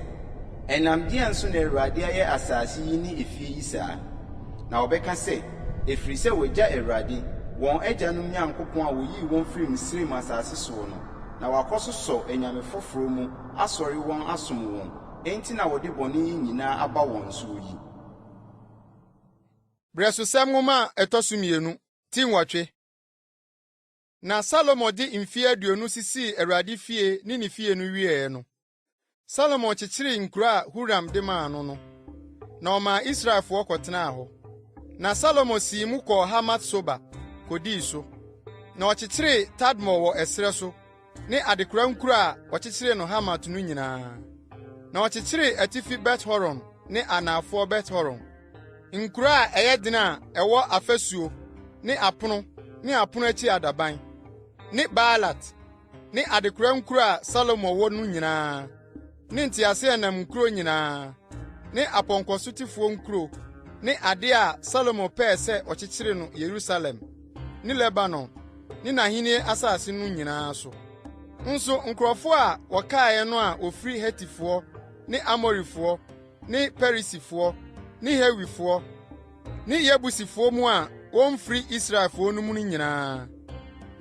'Ɛnam deɛn so na Awurade ayɛ asase yi ne efie yi saa? Na wɔbɛka sɛ, 'Ɛfiri sɛ wɔagya Awurade, wɔn agyanom Nyankopɔn a oyii wɔn firii Misraim asase soɔ no, na wɔakɔsosɔ anyame foforɔ mu asɔre wɔn asom wɔn, enti na wɔde bɔne yi nyinaa aba wɔn soɔ yi. Berɛsosɛm Nwoma a ɛtɔ so 2, ti 8. Na Salomo de mfe 20 sisii Awurade fie ne ne fie no wiee no, Salomo kyekyeree nkuro a Huram de maa no no, na ɔmaa Israelfoɔ kɔtenaa hɔ. Na Salomo sii mu kɔɔ Hamat-Soba kodii so. Na ɔkyekyeree Tadmor wɔ ɛserɛ so ne adekora nkuro a ɔkyekyeree no Hamat no nyinaa. Na ɔkyekyeree atifi Bet-Horon ne anafoɔ Bet-Horon, nkuro a ɛyɛ den a ɛwɔ afasuo ne apono ne apono akyi adaban, ne Baalat, ne adekora nkuro a Salomo wɔ no nyinaa, ne nteaseɛnam nkuro nyinaa, ne apɔnkɔsotefoɔ nkuro ne ade a Salomo pɛɛ sɛ ɔkyekyere no Yerusalem ne Lebanon ne n'ahenni asase no nyinaa so. Nso nkurɔfoɔ a wɔkaeɛ no a wɔfiri Hetifoɔ ne Amorifoɔ ne Perisifoɔ ne Hewifoɔ ne Yebusifoɔ mu a wɔmfiri Israelfoɔ no mu no nyinaa,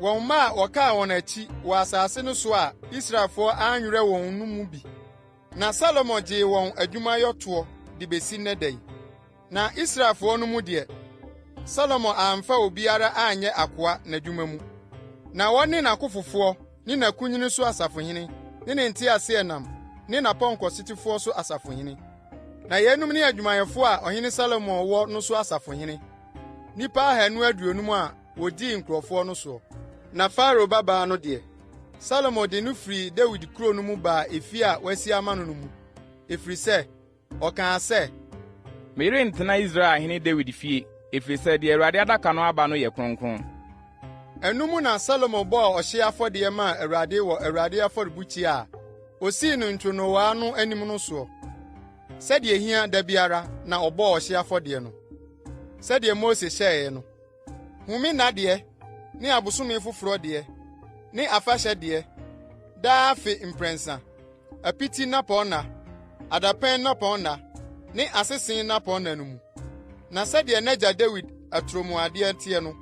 wɔn mma a wɔkaa wɔn akyi wɔ asase no so a Israelfoɔ anwerɛ wɔn no mu bi. Na Salomo gyee wɔn adwumayɛ toɔ de besi nnɛ da yi. Na Israelfoɔ no mu deɛ, Salomo amfa obiara anyɛ akoa n'adwuma mu. Na wɔne n'akofofoɔ ne n'akunini so asafohene ne ne nteaseɛnam ne n'apɔnkɔsotefoɔ so asafohene. Na yeinom ne adwumayɛfoɔ a ɔhene Salomo wɔ no so asafohene, nnipa 250 a wɔdii nkurɔfoɔ no soɔ. Na Farao babaa no deɛ, Salomo de no firii Dawid kuro no mu baa efie a wasi ama no no mu, ɛfiri sɛ, ɔkaa sɛ, Me yere rentena Israel hene Dawid fie, ɛfiri sɛ deɛ Awurade adaka no aba no yɛ kronkron. Ɛno mu na Salomo bɔɔ ɔhyeɛ afɔdeɛ maa Awurade wɔ Awurade afɔrebukyia a osii no ntwonoowa no anim no soɔ. Sɛdeɛ ehia da biara na ɔbɔɔ ɔhyeɛ afɔdeɛ no, sɛdeɛ Mose hyɛeɛ no. Home nna deɛ, ne abosome foforɔ deɛ, ne afahyɛ deɛ, daa afe mprɛnsa, apiti nnapɔnna, adapɛn nnapɔnna ne asese nnapɔnna no mu. Na sɛdeɛ n'agya Dawid atorɔmuadeɛ teɛ no,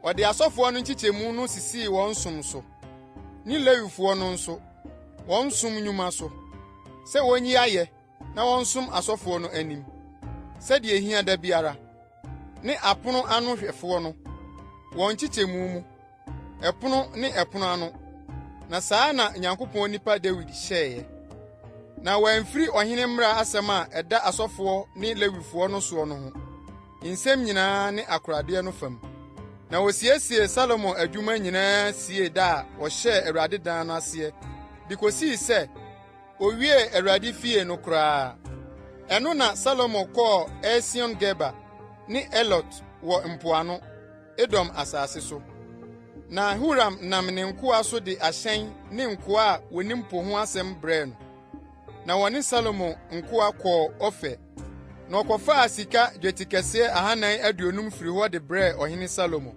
ɔde asɔfoɔ no nkyekyɛmu no sisii wɔn som so, ne Lewifoɔ no nso, wɔn som nnwuma so, sɛ wonyi ayɛ na wɔnsom asɔfoɔ no anim, sɛdeɛ ehia da biara. ne apono ano hwɛfoɔ no, wɔn nkyekyɛmu mu, ɛpono ne ɛpono ano. Na saa na Nyankopɔn nipa Dawid hyɛeɛ. Na wɔamfiri ɔhene mmara asɛm a ɛda asɔfoɔ ne Lewifoɔ no soɔ no ho, nsɛm nyinaa ne akoradeɛ no fam. Na wosiesiee Salomo adwuma nyinaa siee da a wɔhyɛɛ Awurade dan no aseɛ de kosii sɛ owiee Awurade fie no koraa. Ɛno na Salomo kɔɔ Esion-Geber ne Elot wɔ mpoano, Edom asase so. Na Huram nam ne nkoa so de ahyɛn ne nkoa a wonim po ho asɛm brɛɛ no. Na wɔne Salomo nkoa kɔɔ Ofir, na ɔkɔfaa sika dwetikɛseɛ 450 firi hɔ de brɛɛ ɔhene Salomo.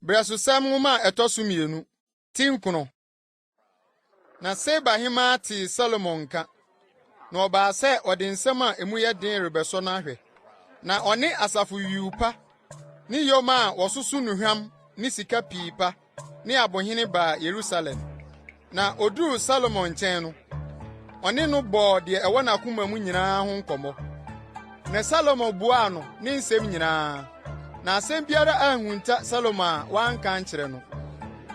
Berɛsosɛm nwoma a ɛtɔ so 2, 9. Na Seba hemmaa tee Salomo nka, na ɔbaa sɛ ɔde nsɛm a emu yɛ den rebɛsɔ no ahwɛ. Na ɔne asafo yuu pa ne yoma a wɔsoso nnuhwam ne sika pii pa ne abohene baa Yerusalem. Na oduruu Salomo nkyɛn no, ɔne no bɔɔ deɛ ɛwɔ n'akoma mu nyinaa ho nkɔmmɔ. Na Salomo buaa no ne nsɛm nyinaa, na asɛm biara anhunta Salomo a wanka ankyerɛ no.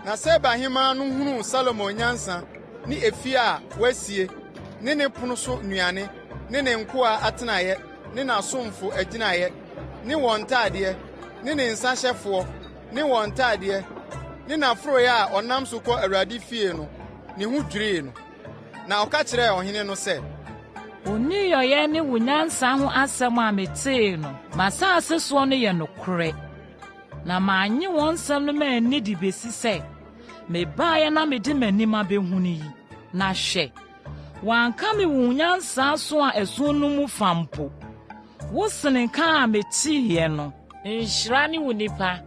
Na Seba hemmaa no hunuu Salomo nyansa ne efie a wasie ne ne pono so nnuane ne ne nkoa atenaeɛ ne n'asomfo agyinaeɛ ne wɔn ntadeɛ ne ne nsahyɛfoɔ ne wɔn ntadeɛ ne n'aforoeɛ a ɔnam so kɔ Awurade fie no, ne ho dwirii no. Na ɔka kyerɛɛ ɔhene no sɛ, Wo nneyɔeɛ ne wo nyansa ho asɛm a metee no m'asase soɔ no yɛ nokorɛ. Na mannye wɔn nsɛm no manni de besi sɛ mebaeɛ na mede m'anim abehunu yi. Na hwɛ, wɔanka me wo nyansa so a ɛso no mu fa mpo. Wosene ka a meteeɛ no. Nhyira ne wo nnipa,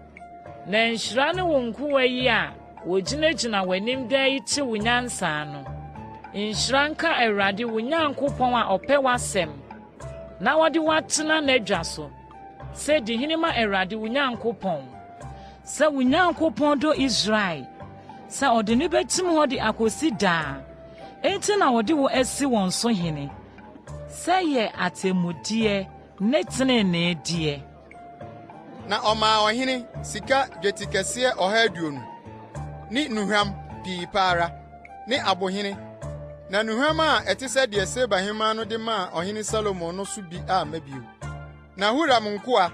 na nhyira ne wo nkoa yi a wogyinagyina w'anim daa yi te wo nyansa no. Nhyira nka Awurade wo Nyankopɔn a ɔpɛ w'asɛm na ɔde wo atena n'adwa so sɛ di hene ma Awurade wo Nyankopɔn. Sɛ wo Nyankopɔn dɔ Israel, sɛ ɔde no betim hɔ de akosi daa, enti na ɔde wo asi wɔn so hene, sɛ yɛ atemmudeɛ ne teneneedeɛ. Na ɔmaa ɔhene sika dwetikɛseɛ 120 ne nnuhwam pii pa ara ne abohene. Na nnuhwam a ɛte sɛ deɛ Seba hemmaa no de maa ɔhene Salomo no so bi amma bio. Na Huram nkoa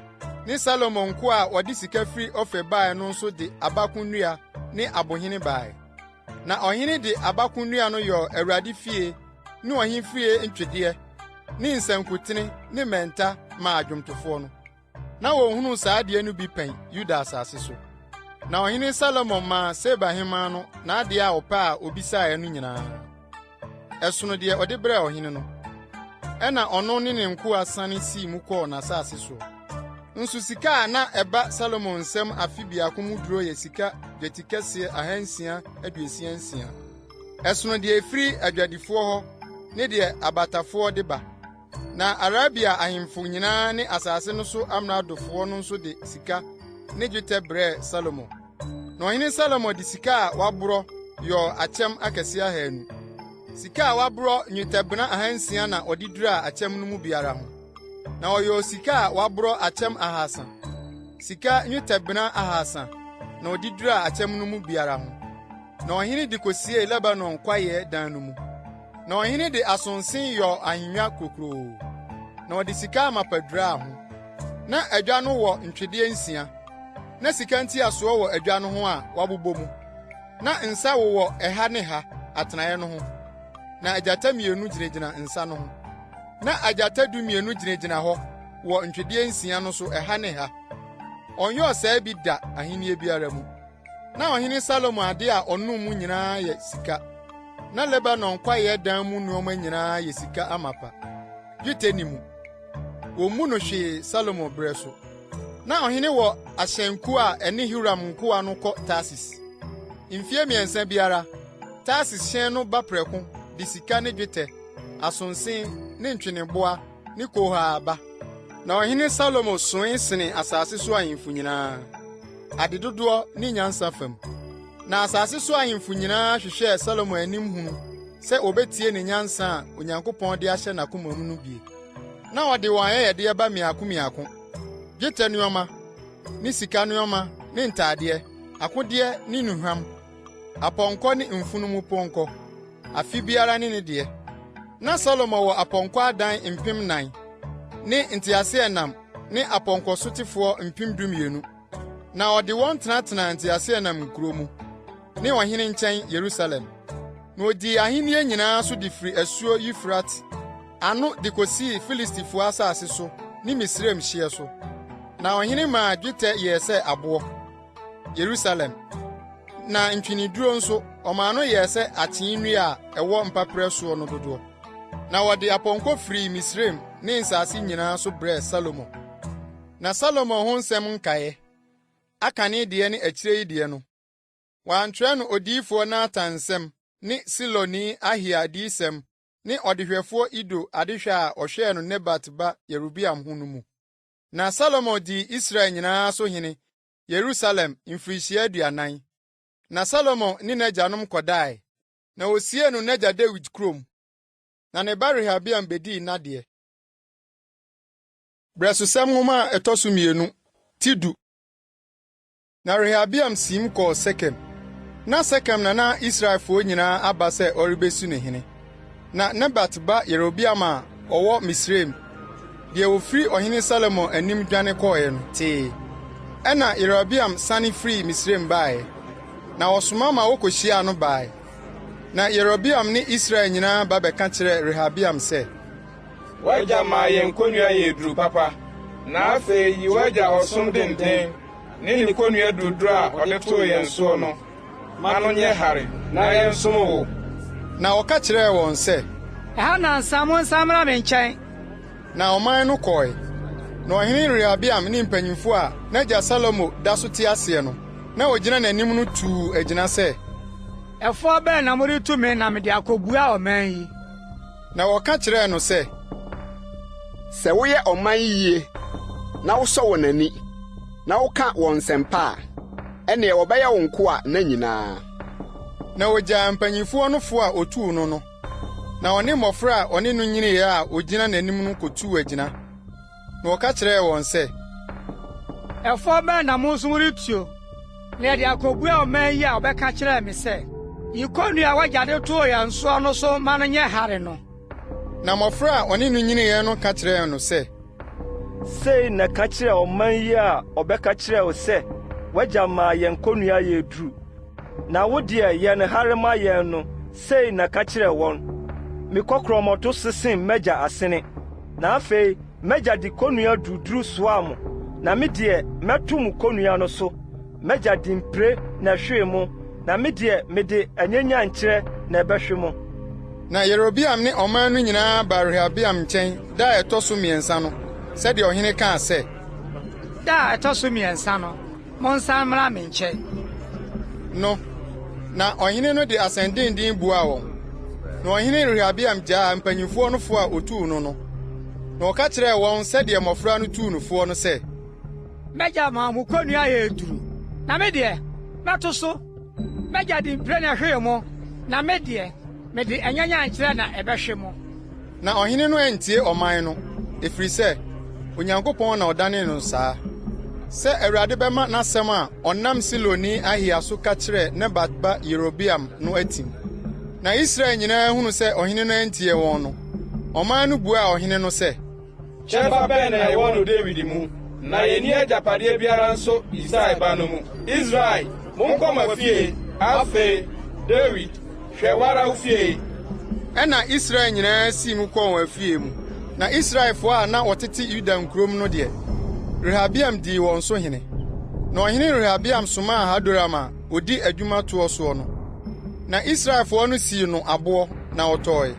ne Salomo nkoa a wɔde sika firi Ofir bae no nso de abako nnua ne abohene bae. Na ɔhene de abako nnua no yɔɔ Awurade fie ne ɔhemfie ntwedeɛ ne nsankutene ne mmɛnta maa adwomtofoɔ no. Na wonhunuu saa adeɛ no bi pɛn Yuda asase so. Na ɔhene Salomo maa Seba hemmaa no n'adeɛ a ɔpɛ a obisaeɛ no nyinaa. Ɛsono deɛ ɔde brɛɛ ɔhene no. Ɛnna ɔno ne ne nkoa sane sii mu kɔɔ n'asase soɔ. Nso sika a na ɛba Salomo nsam afe biako mu duro yɛ sika dwetikɛseɛ 666. Ɛsono deɛ efiri adwadifoɔ hɔ ne deɛ abatafoɔ de ba. Na Arabia ahemfo nyinaa ne asase no so amradofoɔ no nso de sika ne dwetɛ brɛɛ Salomo. Na ɔhene Salomo de sika a waborɔ yɔɔ akyɛm akɛse 200. Sika a waborɔ nnwetɛbena 600 na ɔde duraa akyɛm no mu biara ho. Na ɔyɔɔ sika a waborɔ akyɛm 300. Sika nnwetɛbena 300 na ɔde duraa akyɛm no mu biara ho. Na ɔhene de kosiee Lebanon kwaeɛ dan no mu. Na ɔhene de asonse yɔɔ ahennwa kokuroo, na ɔde sika amapa duraa ho. Na adwa no wɔ ntwedeɛ 6, na sika ntiasoɔ wɔ adwa no ho a wɔabobɔ mu. Na nsa wowɔ ɛha ne ha atenaeɛ no ho, na agyata 2 gyinagyina nsa no ho. Na agyata 12 gyinagyina hɔ wɔ ntwedeɛ 6 no so ɛha ne ha. Ɔnyɔɔ saa bi da ahenni biara mu. Na ɔhene Salomo ade a ɔnom mu nyinaa yɛ sika. Na Lebanon kwaeɛ dan mu nneɛma nyinaa yɛ sika amapa. Dwetɛ nni mu. Wommu no hwee Salomo bere so. Na ɔhene wɔ ahyɛnkuo a ɛne Hiram nkoa no kɔ Tarsis. Mfeɛ 3 biara, Tarsis hyɛn no ba prɛko de sika ne dwetɛ, asonse ne ntweneboa ne kohaa ba. Na ɔhene Salomo soe sene asase so ahemfo nyinaa, adedodoɔ ne nyansa fam. Na asase so ahemfo nyinaa hwehwɛɛ Salomo anim hunu sɛ wobetie ne nyansa a Onyankopɔn de ahyɛ n'akoma mu no bi. Na wɔde wɔn ayɛyɛdeɛ ba mmiako mmiako, dwetɛ nneɛma ne sika nneɛma ne ntadeɛ, akodeɛ ne nnuhuam, apɔnkɔ ne mfunumupɔnkɔ, afe biara ne ne deɛ. Na Salomo wɔ apɔnkɔ adan 4,000 ne nteaseɛnam ne apɔnkɔsotefoɔ 12,000. Na ɔde wɔn tenatenaa nteaseɛnam nkurow mu, ne ɔhene nkyɛn Yerusalem. Na odii ahenni nyinaa so de firi asuo Eufrate ano de kosii Filistifo asase so ne Misraim hyeɛ so. Na ɔhene maa dwetɛ yɛɛ sɛ aboɔ, Yerusalem, na ntweneduro nso, ɔmaa no yɛɛ sɛ akyee nnua a ɛwɔ mpaperɛ soɔ no dodoɔ. Na wɔde apɔnkɔ firii Misraim ne nsase nyinaa so brɛɛ Salomo. Na Salomo ho nsɛm nkaeɛ, akane deɛ ne akyire yi deɛ no, wɔantwerɛ no odiyifoɔ Natan nsɛm ne Siloni Ahia adiyisɛm ne ɔdehwɛfoɔ Ido adehwɛ a ɔhwɛɛ no Nebat ba Yerobeam ho no mu. Na Salomo dii Israel nyinaa so hene Yerusalem mfirihyia 40. Na Salomo ne n'agyanom kɔdae, na wosiee no n'agya Dawid kurom. Na ne ba Rehoboam bedii n'adeɛ. Brɛsosɛm nwoma a ɛtɔ so 2, ti 10. Na Rehoboam siim kɔɔ Sekem. Na Sekem na na Israelfoɔ nyinaa aba sɛ ɔrebesi no hene. Na Nebat ba Yerobeam a ɔwɔ Misraim, deɛ ɔfiri ɔhene Salomo anim dwane kɔeɛ no, tee. Ɛnna Yerobeam sane firii Misraim baeɛ, na ɔsoma ma wokohyiaa no bae. Na Yerobeam ne Israel nyinaa ba bɛka kyerɛɛ Rehoboam sɛ, W'agya maa yɛn konnua yɛɛ duru papa, na afei yi w'agya ɔsom denden ne ne konnua duruduru a ɔde too yɛn soɔ no ma no nyɛ hare na yɛnsom wo. Na ɔka kyerɛɛ wɔn sɛ, Ɛha nnansa monsan mmra me nkyɛn. Na ɔman no kɔe. Na ɔhene Rehoboam ne mpanyimfo a n'agya Salomo da so te aseɛ no, na wogyina n'anim no tuu agyina sɛ. Ɛfoɔ bɛn na moretu me na mede akobua ɔman yi? Na wɔka kyerɛɛ no sɛ, Sɛ woyɛ ɔman yi yiye na wosɔ wɔn ani, na woka wɔn nsɛm pa a, ɛnneɛ wɔbɛyɛ wo nkoa nna nyinaa. Na ogyaa mpanyimfoɔ no fo a otuu no no, na ɔne mmofra a ɔne no nyiniiɛ a ogyina n'anim no kotuu agyina. Na ɔka kyerɛɛ wɔn sɛ, Ɛfɔ bɛn na mo nso moretuo na yɛde akobua ɔman yi a wɔbɛka kyerɛɛ me sɛ, 'Yi konnua a w'agya de too yɛn soɔ no so ma no nyɛ hare no'? Na mmofra a ɔne no nyiniiɛ no ka kyerɛɛ no sɛ, Sei na ka kyerɛ ɔman yi a ɔbɛka kyerɛɛ wo sɛ, 'W'agya maa yɛn konnua yɛɛ duru, na wo deɛ yɛ no hare ma yɛn no, sei na ka kyerɛ wɔn, 'Me kɔkorɔmmɔto so sen m'agya asene. Na afei m'agya de konnua duruduru soaa mo, na me deɛ mɛto mo konnua no so. M'agya de mpire na ɛhwee mo, na me deɛ mede anyanyankyerɛ na ɛbɛhwe mo. Na Yerobeam ne ɔman no nyinaa baa Rehoboam nkyɛn da a ɛtɔ so mmiɛnsa no, sɛdeɛ ɔhene kaa sɛ, Da a ɛtɔ so mmiɛnsa no, monsan mmra me nkyɛn. No, na ɔhene no de asɛnnennen buaa wɔn. Na ɔhene Rehoboam gyaa mpanyimfoɔ no fo a otuu no no, na ɔka kyerɛɛ wɔn sɛdeɛ mmɔfra no tuu no foɔ no sɛ, M'agya maa mo konnua yɛɛ duru, na me deɛ, mɛto so. M'agya de mpire na ɛhwee mo, na me deɛ, mede anyanyankyerɛ na ɛbɛhwe mo. Na ɔhene no antie ɔman no, ɛfiri sɛ, Onyankopɔn na ɔdanee no saa, sɛ Awurade bɛma n'asɛm a ɔnam Siloni Ahia so ka kyerɛɛ Nebat ba Yerobeam no atim. Na Israel nyinaa hunuu sɛ ɔhene no antie wɔn no, ɔman no buaa ɔhene no sɛ, Kyɛfa bɛn na yɛwɔ no Dawid mu, na yenni agyapadeɛ biara nso Yisai ba no mu? Israel, monkɔ mo afie! Afei, Dawid, hwɛ w'ara wo fie. Ɛnna Israel nyinaa sii mu kɔɔ wɔn afie mu. Na Israelfoɔ a na wɔtete Yuda nkurom no deɛ, Rehabeam dii wɔn so hene. Na ɔhene Rehabeam somaa Hadoram a ɔdi adwuma toɔ soɔ no, na Israelfoɔ no sii no aboɔ, na ɔtɔe.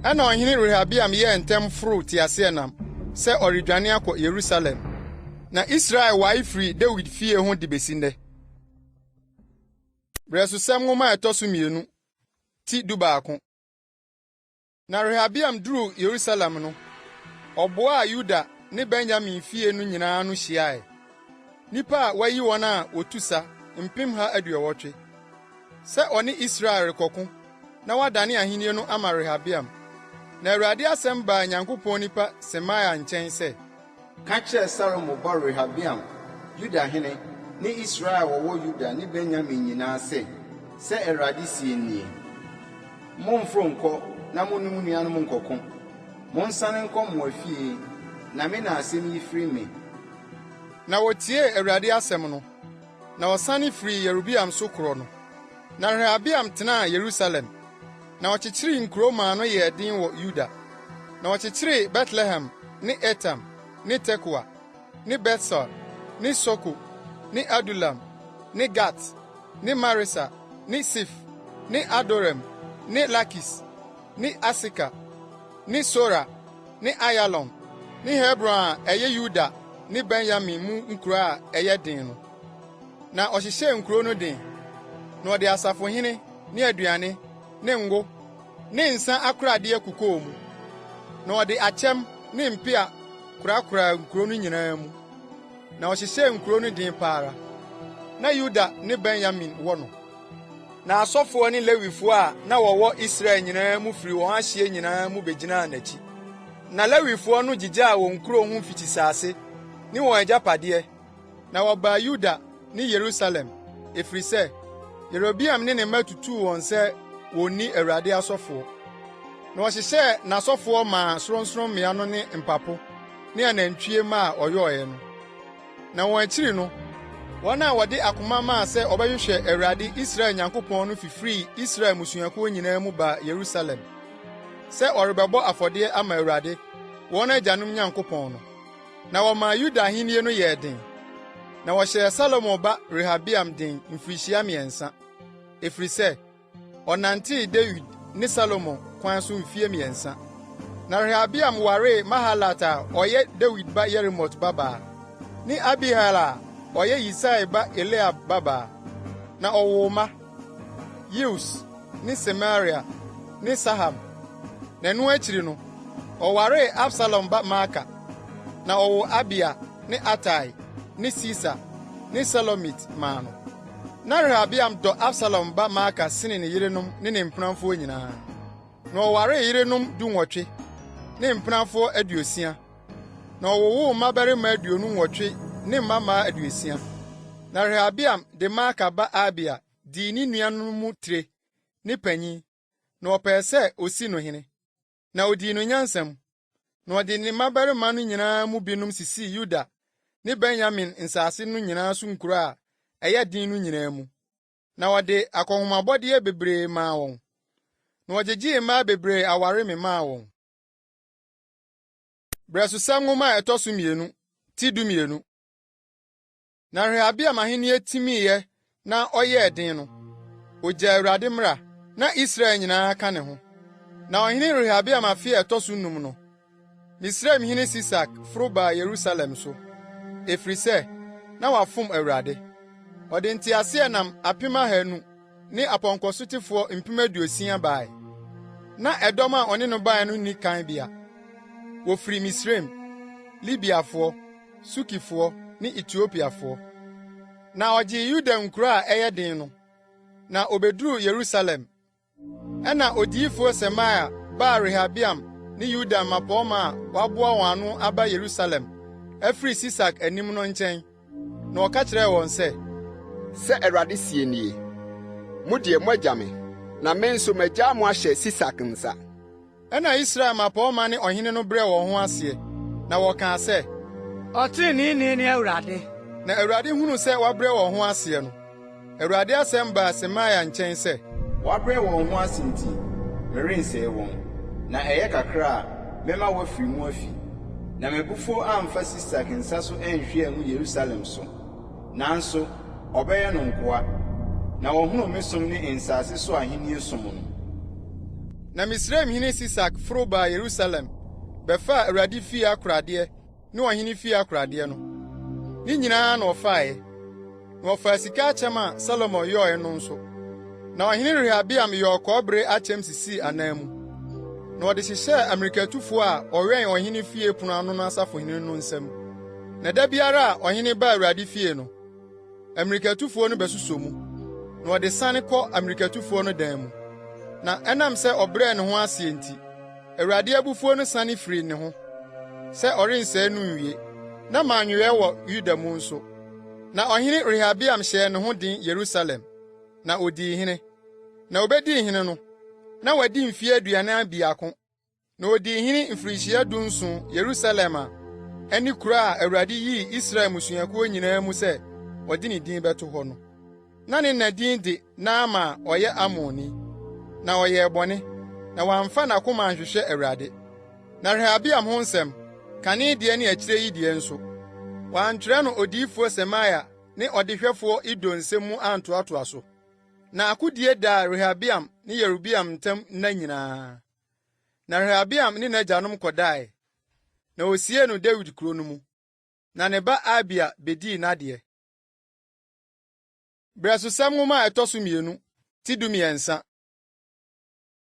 Ɛnna ɔhene Rehabeam yɛɛ ntɛm foroo teaseɛnam sɛ ɔredwane akɔ Yerusalem. Na Israel wae firii Dawid fie ho de besi nnɛ. Berɛsosɛm Nwoma a ɛtɔ so 2, ti 11. Na Rehabeam duruu Yerusalem no, ɔboaa Yuda ne Benyamin fie no nyinaa ano hyiae, nnipa a wɔayi wɔn a wotu sa 180,000, sɛ ɔne Israel rekɔko na wadane ahenni no ama Rehabeam. Na Awurade asɛm baa Nyankopɔn nipa Semaia nkyɛn sɛ, Ka kyerɛ Salomo ba Rehabeam, Yuda hene, ne Israel a wɔwɔ Yuda ne Benyamin nyinaa sɛ, 'Sɛ Awurade seɛ nie, Mommforo nnkɔ na mo ne mo nuanom nnkɔko. Monsane nkɔ mo afie, na me na asɛm yi firi me. Na wotiee Awurade asɛm no, na wɔsane firii Yeroboam so korɔ no. Na Rehabeam tenaa Yerusalem, na ɔkyekyeree nkurow maa no yɛɛ den wɔ Yuda. Na ɔkyekyeree Betlehem ne Etam ne Tekoa ne Bet-Sur ne Soko ne Adulam ne Gat ne Maresa ne Sif ne Adoraim ne Lakis ne Aseka ne Sora ne Ayalon ne Hebron a ɛyɛ Yuda ne Benyamin mu nkurow a ɛyɛ den no. Na ɔhyehyɛɛ nkurow no den, na ɔde asafohene ne aduane ne ngo ne nsa akoradeɛ kokɔɔ mu. Na ɔde akyɛm ne mpea korakoraa nkurow no nyinaa mu. Na ɔhyehyɛɛ nkurow no den pa ara. Na Yuda ne Benyamin wɔ no. Na asɔfoɔ ne Lewifoɔ a na wɔwɔ Israel nyinaa mu firi wɔn ahyeɛ nyinaa mu begyinaa n'akyi. Na Lewifoɔ no gyigyaa wɔn nkurow ho mfikyisase ne wɔn agyapadeɛ, na wɔbaa Yuda ne Yerusalem, ɛfiri sɛ, Yerobeam ne ne mma tutuu wɔn sɛ wɔnni Awurade asɔfoɔ. Na ɔhyehyɛɛ n'asɔfoɔ maa sorɔnsorɔmmea no ne mpapo ne anantwie mma a ɔyɔeɛ no. Na wɔn akyiri no, wɔn a wɔde akoma maa sɛ wɔbɛhwehwɛ Awurade Israel Nyankopɔn no fifirii Israel mmusuakuo nyinaa mu baa Yerusalem sɛ wɔrebɛbɔ afɔdeɛ ama Awurade, wɔn agyanom Nyankopɔn no. Na wɔmaa Yuda ahenni no yɛɛ den, na wɔhyɛɛ Salomo ba Rehabeam den mfirihyia mmiɛnsa, ɛfiri sɛ, ɔnantee Dawid ne Salomo kwan so mfeɛ mmiɛnsa. Na Rehabeam waree Mahalat a ɔyɛ Dawid ba Yerimot babaa, ne Abihail a ɔyɛ Yisai ba Eliab babaa. Na ɔwoo mma, Yeus ne Semaria ne Saham. Na ɛno akyiri no, ɔwaree Absalom ba Maaka, na ɔwoo Abia ne Atai ne Sisa ne Selomit maa no. Na Rehabeam dɔ Absalom ba Maaka sene ne yerenom ne ne mpenafoɔ nyinaa. Na ɔwaree yerenom dunwɔtwe ne mpenafoɔ 60, na ɔwowoo mmabarima 28 ne mmammaa 60. Na Rehabeam de Maaka ba Abia dii ne nuanom mu tire ne panyin, na ɔpɛɛ sɛ osi no hene. Na odii no nyansa mu, na ɔde ne mmabarima no nyinaa mu binom sisii Yuda ne Benyamin nsase no nyinaa so nkurow a ɛyɛ den no nyinaa mu. Na ɔde akɔnhomabɔde bebree maa wɔn, na ɔgyegyee mmaa bebree aware memaa wɔn. Brɛsosɛm Nwoma a ɛtɔ so mmienu, ti 12. Na Rehabeam ahenni timiiɛ na ɔyɛɛ den no, ogyaa Awurade mmara, na Israel nyinaa ka ne ho. Na ɔhene Rehabeam afe a ɛtɔ so num no, Misraimhene Sisak foro baa Yerusalem so, ɛfiri sɛ, na wafom Awurade. Ɔde nteaseɛnam 200,000 ne apɔnkɔsotefoɔ 60,000 bae. Na ɛdɔm a ɔne no bae no nni kan bea. Wɔfiri Misraim, Libiafoɔ, Sukifoɔ ne Etiopiafoɔ. Na ɔgyee Yuda nkuro a ɛyɛ den no, na obeduruu Yerusalem. Ɛnna odiyifo Semaia baa Rehabeam ne Yuda mmapɔmma a wɔaboa wɔn ano aba Yerusalem afiri Sisak anim no nkyɛn, na ɔka kyerɛɛ wɔn sɛ, Sɛ Awurade seɛ nie, Mo deɛ, moagya me, na me nso magyaa mo ahyɛ Sisak nsa. Ɛnna Israel mmapɔmma ne ɔhene no brɛɛ wɔn ho aseɛ, na wɔkaa sɛ, Ɔtreneeni ne Awurade. Na Awurade hunuu sɛ wɔabrɛ wɔn ho aseɛ no, Awurade asɛm baa Semaia nkyɛn sɛ. Wɔabrɛ wɔn ho ase nti, merensɛe wɔn, na ɛyɛ kakra a, mɛma wɔafiri mu afi, na m'abufuo amfa Sisak nsa so anhwie angu Yerusalem so. Nanso ɔbɛyɛ no nkoa, na wɔahunu me som ne nsase so ahenni som no. Na Misraimhene Sisak foro baa Yerusalem bɛfaa Awurade fie akoradeɛ ne ɔhene fie akoradeɛ no. Ne nyinaa na ɔfaeɛ. Na ɔfaa sika akyɛm a Salomo yɔe no nso. Na ɔhene Rehabeam yɔɔ kɔbere akyɛm sisii anan mu, na ɔde hyehyɛɛ ammirikatufo a wɔwɛn ɔhene fie pon ano no asafohene no nsam. Na da biara a ɔhene ba Awurade fie no, ammirikatufoɔ no bɛsosɔ mu, na ɔde sane kɔ ammirikatufoɔ no dan mu. Na ɛnam sɛ ɔbrɛɛ ne ho aseɛ nti, Awurade abufuo no sane firii ne ho, sɛ ɔrensɛe no nwie, na mannwoeɛ wɔ Yuda mu nso. Na ɔhene Rehabeam hyɛɛ ne ho den Yerusalem, na odii hene. Na obedii hene no, na wadi mfe 41, na odii hene mfirihyia 17 Yerusalem a ɛne kurow a Awurade yii Israel mmusuakuw nyinaa mu sɛ ɔde ne din bɛto hɔ no. Na ne na din de Naama a ɔyɛ Amonni. Na ɔyɛɛ bɔne, na wamfa n'akoma anhwehwɛ Awurade. Na Rehabeam ho nsɛm, kane deɛ ne akyire yi deɛ nso, wɔantwerɛ no odiyifo Semaia ne ɔdehwɛfo Ido nsɛm mu antoatoa so. Na akodie daa Rehabeam ne Yerobeam ntam nna nyinaa. Na Rehabeam ne n'agyanom kɔdae, na wosiee no Dawid kurow no mu. Na ne ba Abia bedii n'adeɛ. Berɛsosɛm Nwoma a ɛtɔ so mmienu, ti 13.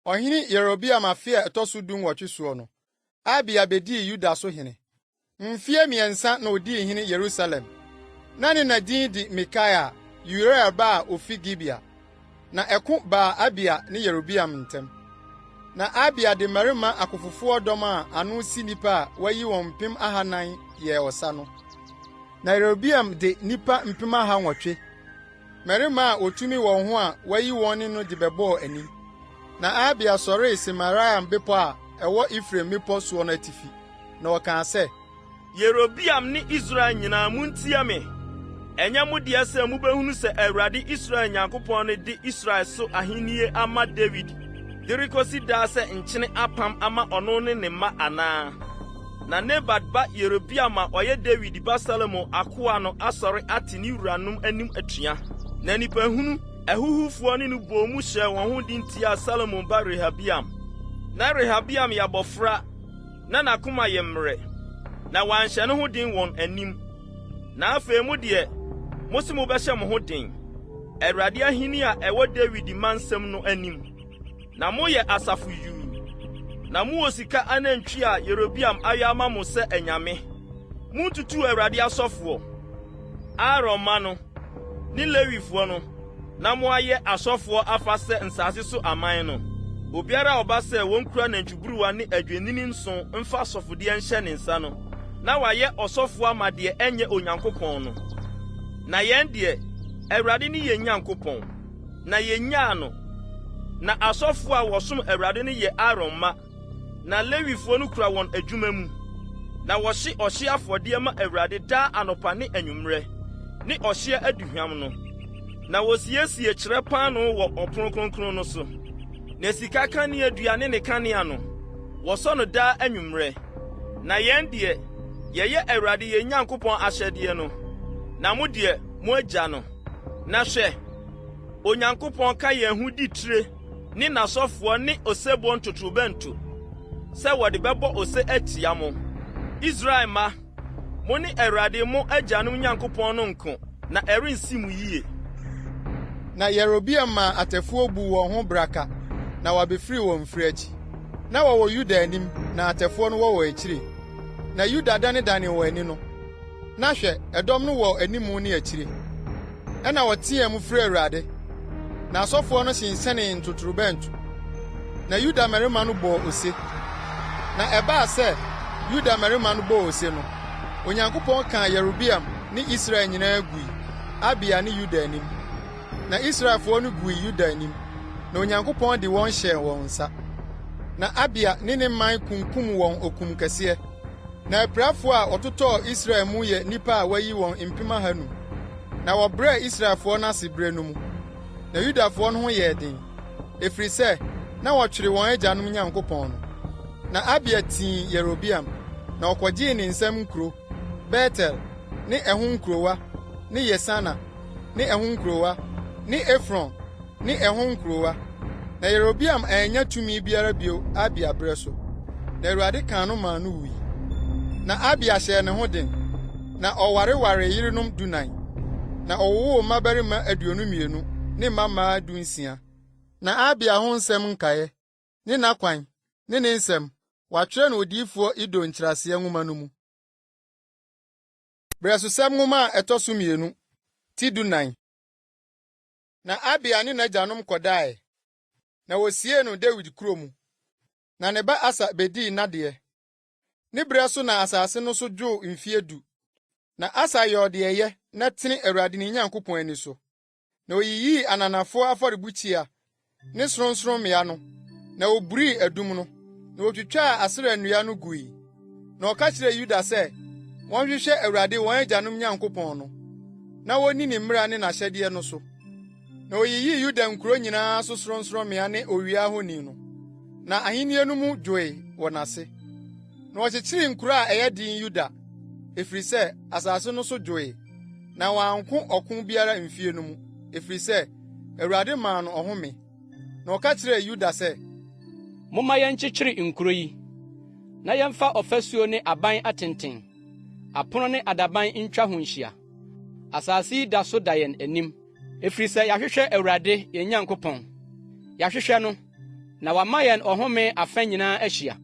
Ɔhene Yerobeam afe a ɛtɔ so 18 soɔ no, Abia bedii Yuda so hene. Mfeɛ 3 na odii hene Yerusalem. Na ne na din de Mikaia, Uriel ba a ofi Gibea. Na ɛko baa Abia ne Yerobeam ntam. Na Abia de mmarima akofofoɔ dɔm a ano si nnipa a wɔayi wɔn 400,000 yɛɛ ɔsa no. Na Yerobeam de nnipa 800,000, mmarima a wotumi wɔn ho a wɔayi wɔn ne no de bɛbɔɔ ani. Na Abia sɔree Semaraim bepɔ a ɛwɔ Efraim mmepɔ soɔ no atifi, na ɔkaa sɛ, Yerobeam ne Israel nyinaa, muntie me! Ɛnyɛ mo dea sɛ mubehunu sɛ Awurade Israel Nyankopɔn no de Israel so ahenni ama Dawid de rekosi daa sɛ nkyene apam ama ɔno ne ne mma anaa? Na Nebat ba Yerobeam a ɔyɛ Dawid ba Salomo akoa no asɔre ate ne wuranom anim atua. Na nnipahunu ahuhufoɔ ne no bɔɔ mu hyɛɛ wɔn ho den tiaa Salomo ba Rehabeam. Na Rehabeam yɛ abɔfra na n'akoma yɛ mmerɛ, na wanhyɛ ne ho den wɔn anim. Na afei mo deɛ, mose mobɛhyɛ mo ho den, Awurade ahenni a ɛwɔ Dawid mma nsam no anim. Na moyɛ asafo yuu, na mowɔ sika anantwi a Yerobeam ayɛ ama mo sɛ anyame. Montutuu Awurade asɔfoɔ, Aaron mma no, ne Lewifoɔ no, na moayɛ asɔfoɔ afa sɛ nsase so aman no. Obiara a ɔba sɛ wonkura nantwiburuwa ne adwennini nson mfa asɔfodeɛ nhyɛ ne nsa no, na wayɛ ɔsɔfoɔ ama deɛ ɛnyɛ Onyankopɔn no. Na yɛn deɛ, Awurade ne yɛn Nyankopɔn, na yennyaa no. Na asɔfoɔ a wɔsom Awurade no yɛ Aaron mma, na Lewifoɔ no kura wɔn adwuma mu. Na wɔhye ɔhyeɛ afɔdeɛ ma Awurade daa anɔpa ne anwummerɛ, ne ɔhyeɛ aduhwam no. Na wɔsiesie kyerɛ paanoo wɔ ɔpono kronkron no so. Na sika kaneadua ne ne kanea no, wɔsɔ no daa anwummerɛ. Na yɛn deɛ, yɛyɛ Awurade yɛn Nyankopɔn ahyɛdeɛ no, na mo deɛ, moagya no. Na hwɛ, Onyankopɔn ka yɛn ho di tire ne n'asɔfoɔ ne osebɔ ntotorobɛnto sɛ wɔde bɛbɔ ose atia mo. Israel mma, mo ne Awurade mo agyanom Nyankopɔn no nko, na ɛrensi mo yiye. Na Yerobeam maa atɛfoɔ buu wɔn ho braka na wɔabɛfiri wɔn mfiri akyi. Na wɔwɔ Yuda anim na atɛfoɔ no wɔ wɔn akyire. Na Yuda danedanee wɔn ani no, na hwɛ, ɛdɔm no wɔ animu ne akyire. Ɛnna wɔteɛɛ mu frɛɛ Awurade, na asɔfoɔ no hyenhyɛnee ntotorobɛnto, na Yuda mmarima no bɔɔ ose. Na ɛbaa sɛ Yuda mmarima no bɔɔ ose no, Onyankopɔn kaa Yerobeam ne Israel nyinaa gui, Abia ne Yuda anim. Na Israelfoɔ no gui Yuda anim, na Onyankopɔn de wɔn hyɛɛ wɔn nsa. Na Abia ne ne man kunkum wɔn okum kɛseɛ. Na apirafoɔ a wɔtotɔɔ Israel mu yɛ nnipa a wɔayi wɔn 500,000. Na wɔbrɛɛ Israelfoɔ no ase berɛ no mu. Na Yudafoɔ no ho yɛɛ den, ɛfiri sɛ na wɔtwere wɔn agyanom Nyankopɔn no. Na Abia tii Yerobeam, na ɔkɔgyee ne nsam nkuro, Betel ne ɛho nkurowa ne Yesana ne ɛho nkurowa ne Efron ne ɛho nkurowa. Na Yerobeam annya tumi biara bio Abia bere so, na Awurade kaa no maa no wui. Na Abia hyɛɛ ne ho den, na ɔwarewaree yerenom 14, na ɔwowoo mmabarima 22 ne mmammaa 16. Na Abia ho nsɛm nkae, ne n'akwan, ne ne nsɛm, wɔatwerɛ no odiyifo Ido nkyerɛaseɛ nwoma no mu. Berɛsosɛm nwoma a ɛtɔ so mmienu, ti 14. Na Abia ne n'agyanom kɔdae, na wosiee no Dawid kurow mu. Na ne ba Asa bedii n'adeɛ. Ne berɛ so na asase no so dwoo mfeɛ du. Na Asa yɔɔ deɛ ɛyɛ na ɛtene Awurade ne Nyankopɔn ani so. Na oyiyii ananafoɔ afɔrebukyia ne sorɔnsorɔmmea no, na oburii adum no, na otwitwaa Asera nnua no gui. Na ɔka kyerɛɛ Yuda sɛ wɔnhwehwɛ Awurade wɔn agyanom Nyankopɔn no, na wonni ne mmara ne n'ahyɛdeɛ no so. Na oyiyii Yuda nkuro nyinaa so sorɔnsorɔmmea ne owia ahoni no, na ahenni no mu dwoe wɔ n'ase. Na ɔkyekyeree nkuro a ɛyɛ den Yuda, ɛfiri sɛ asase no so dwoe. Na wanko ɔko biara mfie no mu, ɛfiri sɛ Awurade maa no ɔhome. Na ɔka kyerɛɛ Yuda sɛ, Momma yɛnkyekyere nkuro yi, na yɛmfa ɔfasuo ne aban atenten, apono ne adaban ntwa ho nhyia. Asase yi da so da yɛn anim, ɛfiri sɛ yɛahwehwɛ Awurade, yɛn Nyankopɔn. Yɛahwehwɛ no, na wama yɛn ɔhome afa nyinaa ahyia.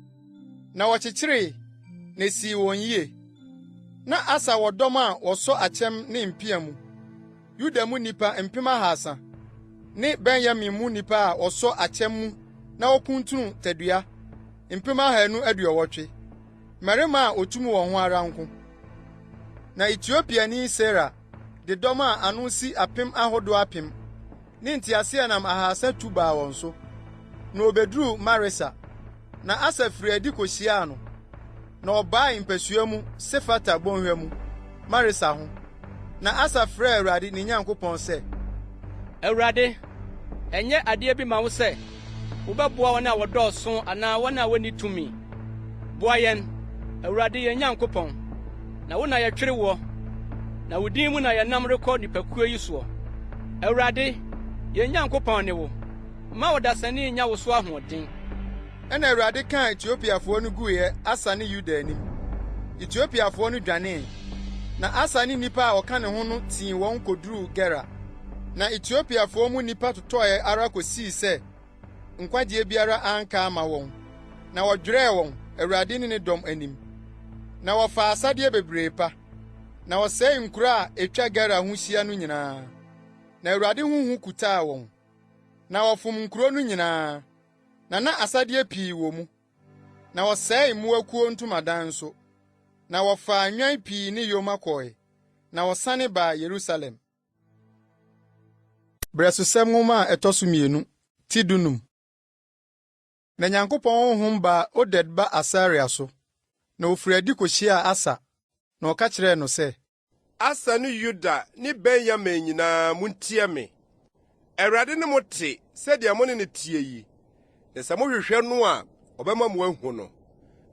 Na wɔkyekyeree, na esii wɔn yiye. Na Asa wɔ dɔm a wɔsɔ akyɛm ne mpea mu, Yuda mu nnipa 300,000 ne Benyamin mu nnipa a wɔsɔ akyɛm mu na wokuntunu tadua 280,000, mmarima a wotumi wɔn ho ara nko. Na Etiopiani Sera de dɔm a ano si apem ahodoɔ apem ne nteaseɛnam 300 tu baa wɔn so, na obeduruu Maresa. Na Asa firii adi kohyiaa no, na ɔbae mpasua mu Sefata bɔnhwa mu, Maresa ho. Na Asa frɛɛ Awurade ne Nyankopɔn sɛ. Awurade, ɛnyɛ adeɛ bi ma wo sɛ wobɛboa wɔn a wɔdɔɔso anaa wɔn a wonni tumi. Boa yɛn, Awurade yɛn Nyankopɔn, na wo na yɛtwere woɔ, na wo din mu na yɛnam rekɔ nnipakuo yi soɔ. Awurade, yɛn Nyankopɔn ne wo. Mma ɔdasani nnya wo so ahoɔden. Ɛnna Awurade kaa Etiopiafoɔ no guiɛ Asa ne Yuda anim. Etiopiafoɔ no dwanee, na Asa ne nnipa a wɔka ne ho no tii wɔn kɔduruu Gerar. Na Etiopiafoɔ mu nnipa totɔeɛ ara kɔsii sɛ nkwagyeɛ biara anka amma wɔn, na wɔdwerɛɛ wɔn Awurade ne ne dɔm anim. Na wɔfaa asadeɛ bebree pa, na wɔsɛee nkuro a ɛtwa Gerar ho hyia no nyinaa. Na Awurade ho hu kutaa wɔn. Na wɔfom nkuro no nyinaa, na na asadeɛ pii wɔ mu. Na wɔsɛee mmoakuo ntomadan nso, na wɔfaa nnwan pii ne yoma kɔe, na wɔsane baa Yerusalem. Berɛsosɛm Nwoma a ɛtɔ so mmienu, ti dunum. Na Nyankopɔn honhom baa Oded ba Asaria so, na ofii adi kohyiaa Asa, na ɔka kyerɛɛ no sɛ. Asa ne Yuda ne Benyamin nyinaa, muntie me! Awurade ne mo te sɛdeɛ mo ne no teɛ yi, na sɛ mohwehwɛ no a, ɔbɛma mo ahu no,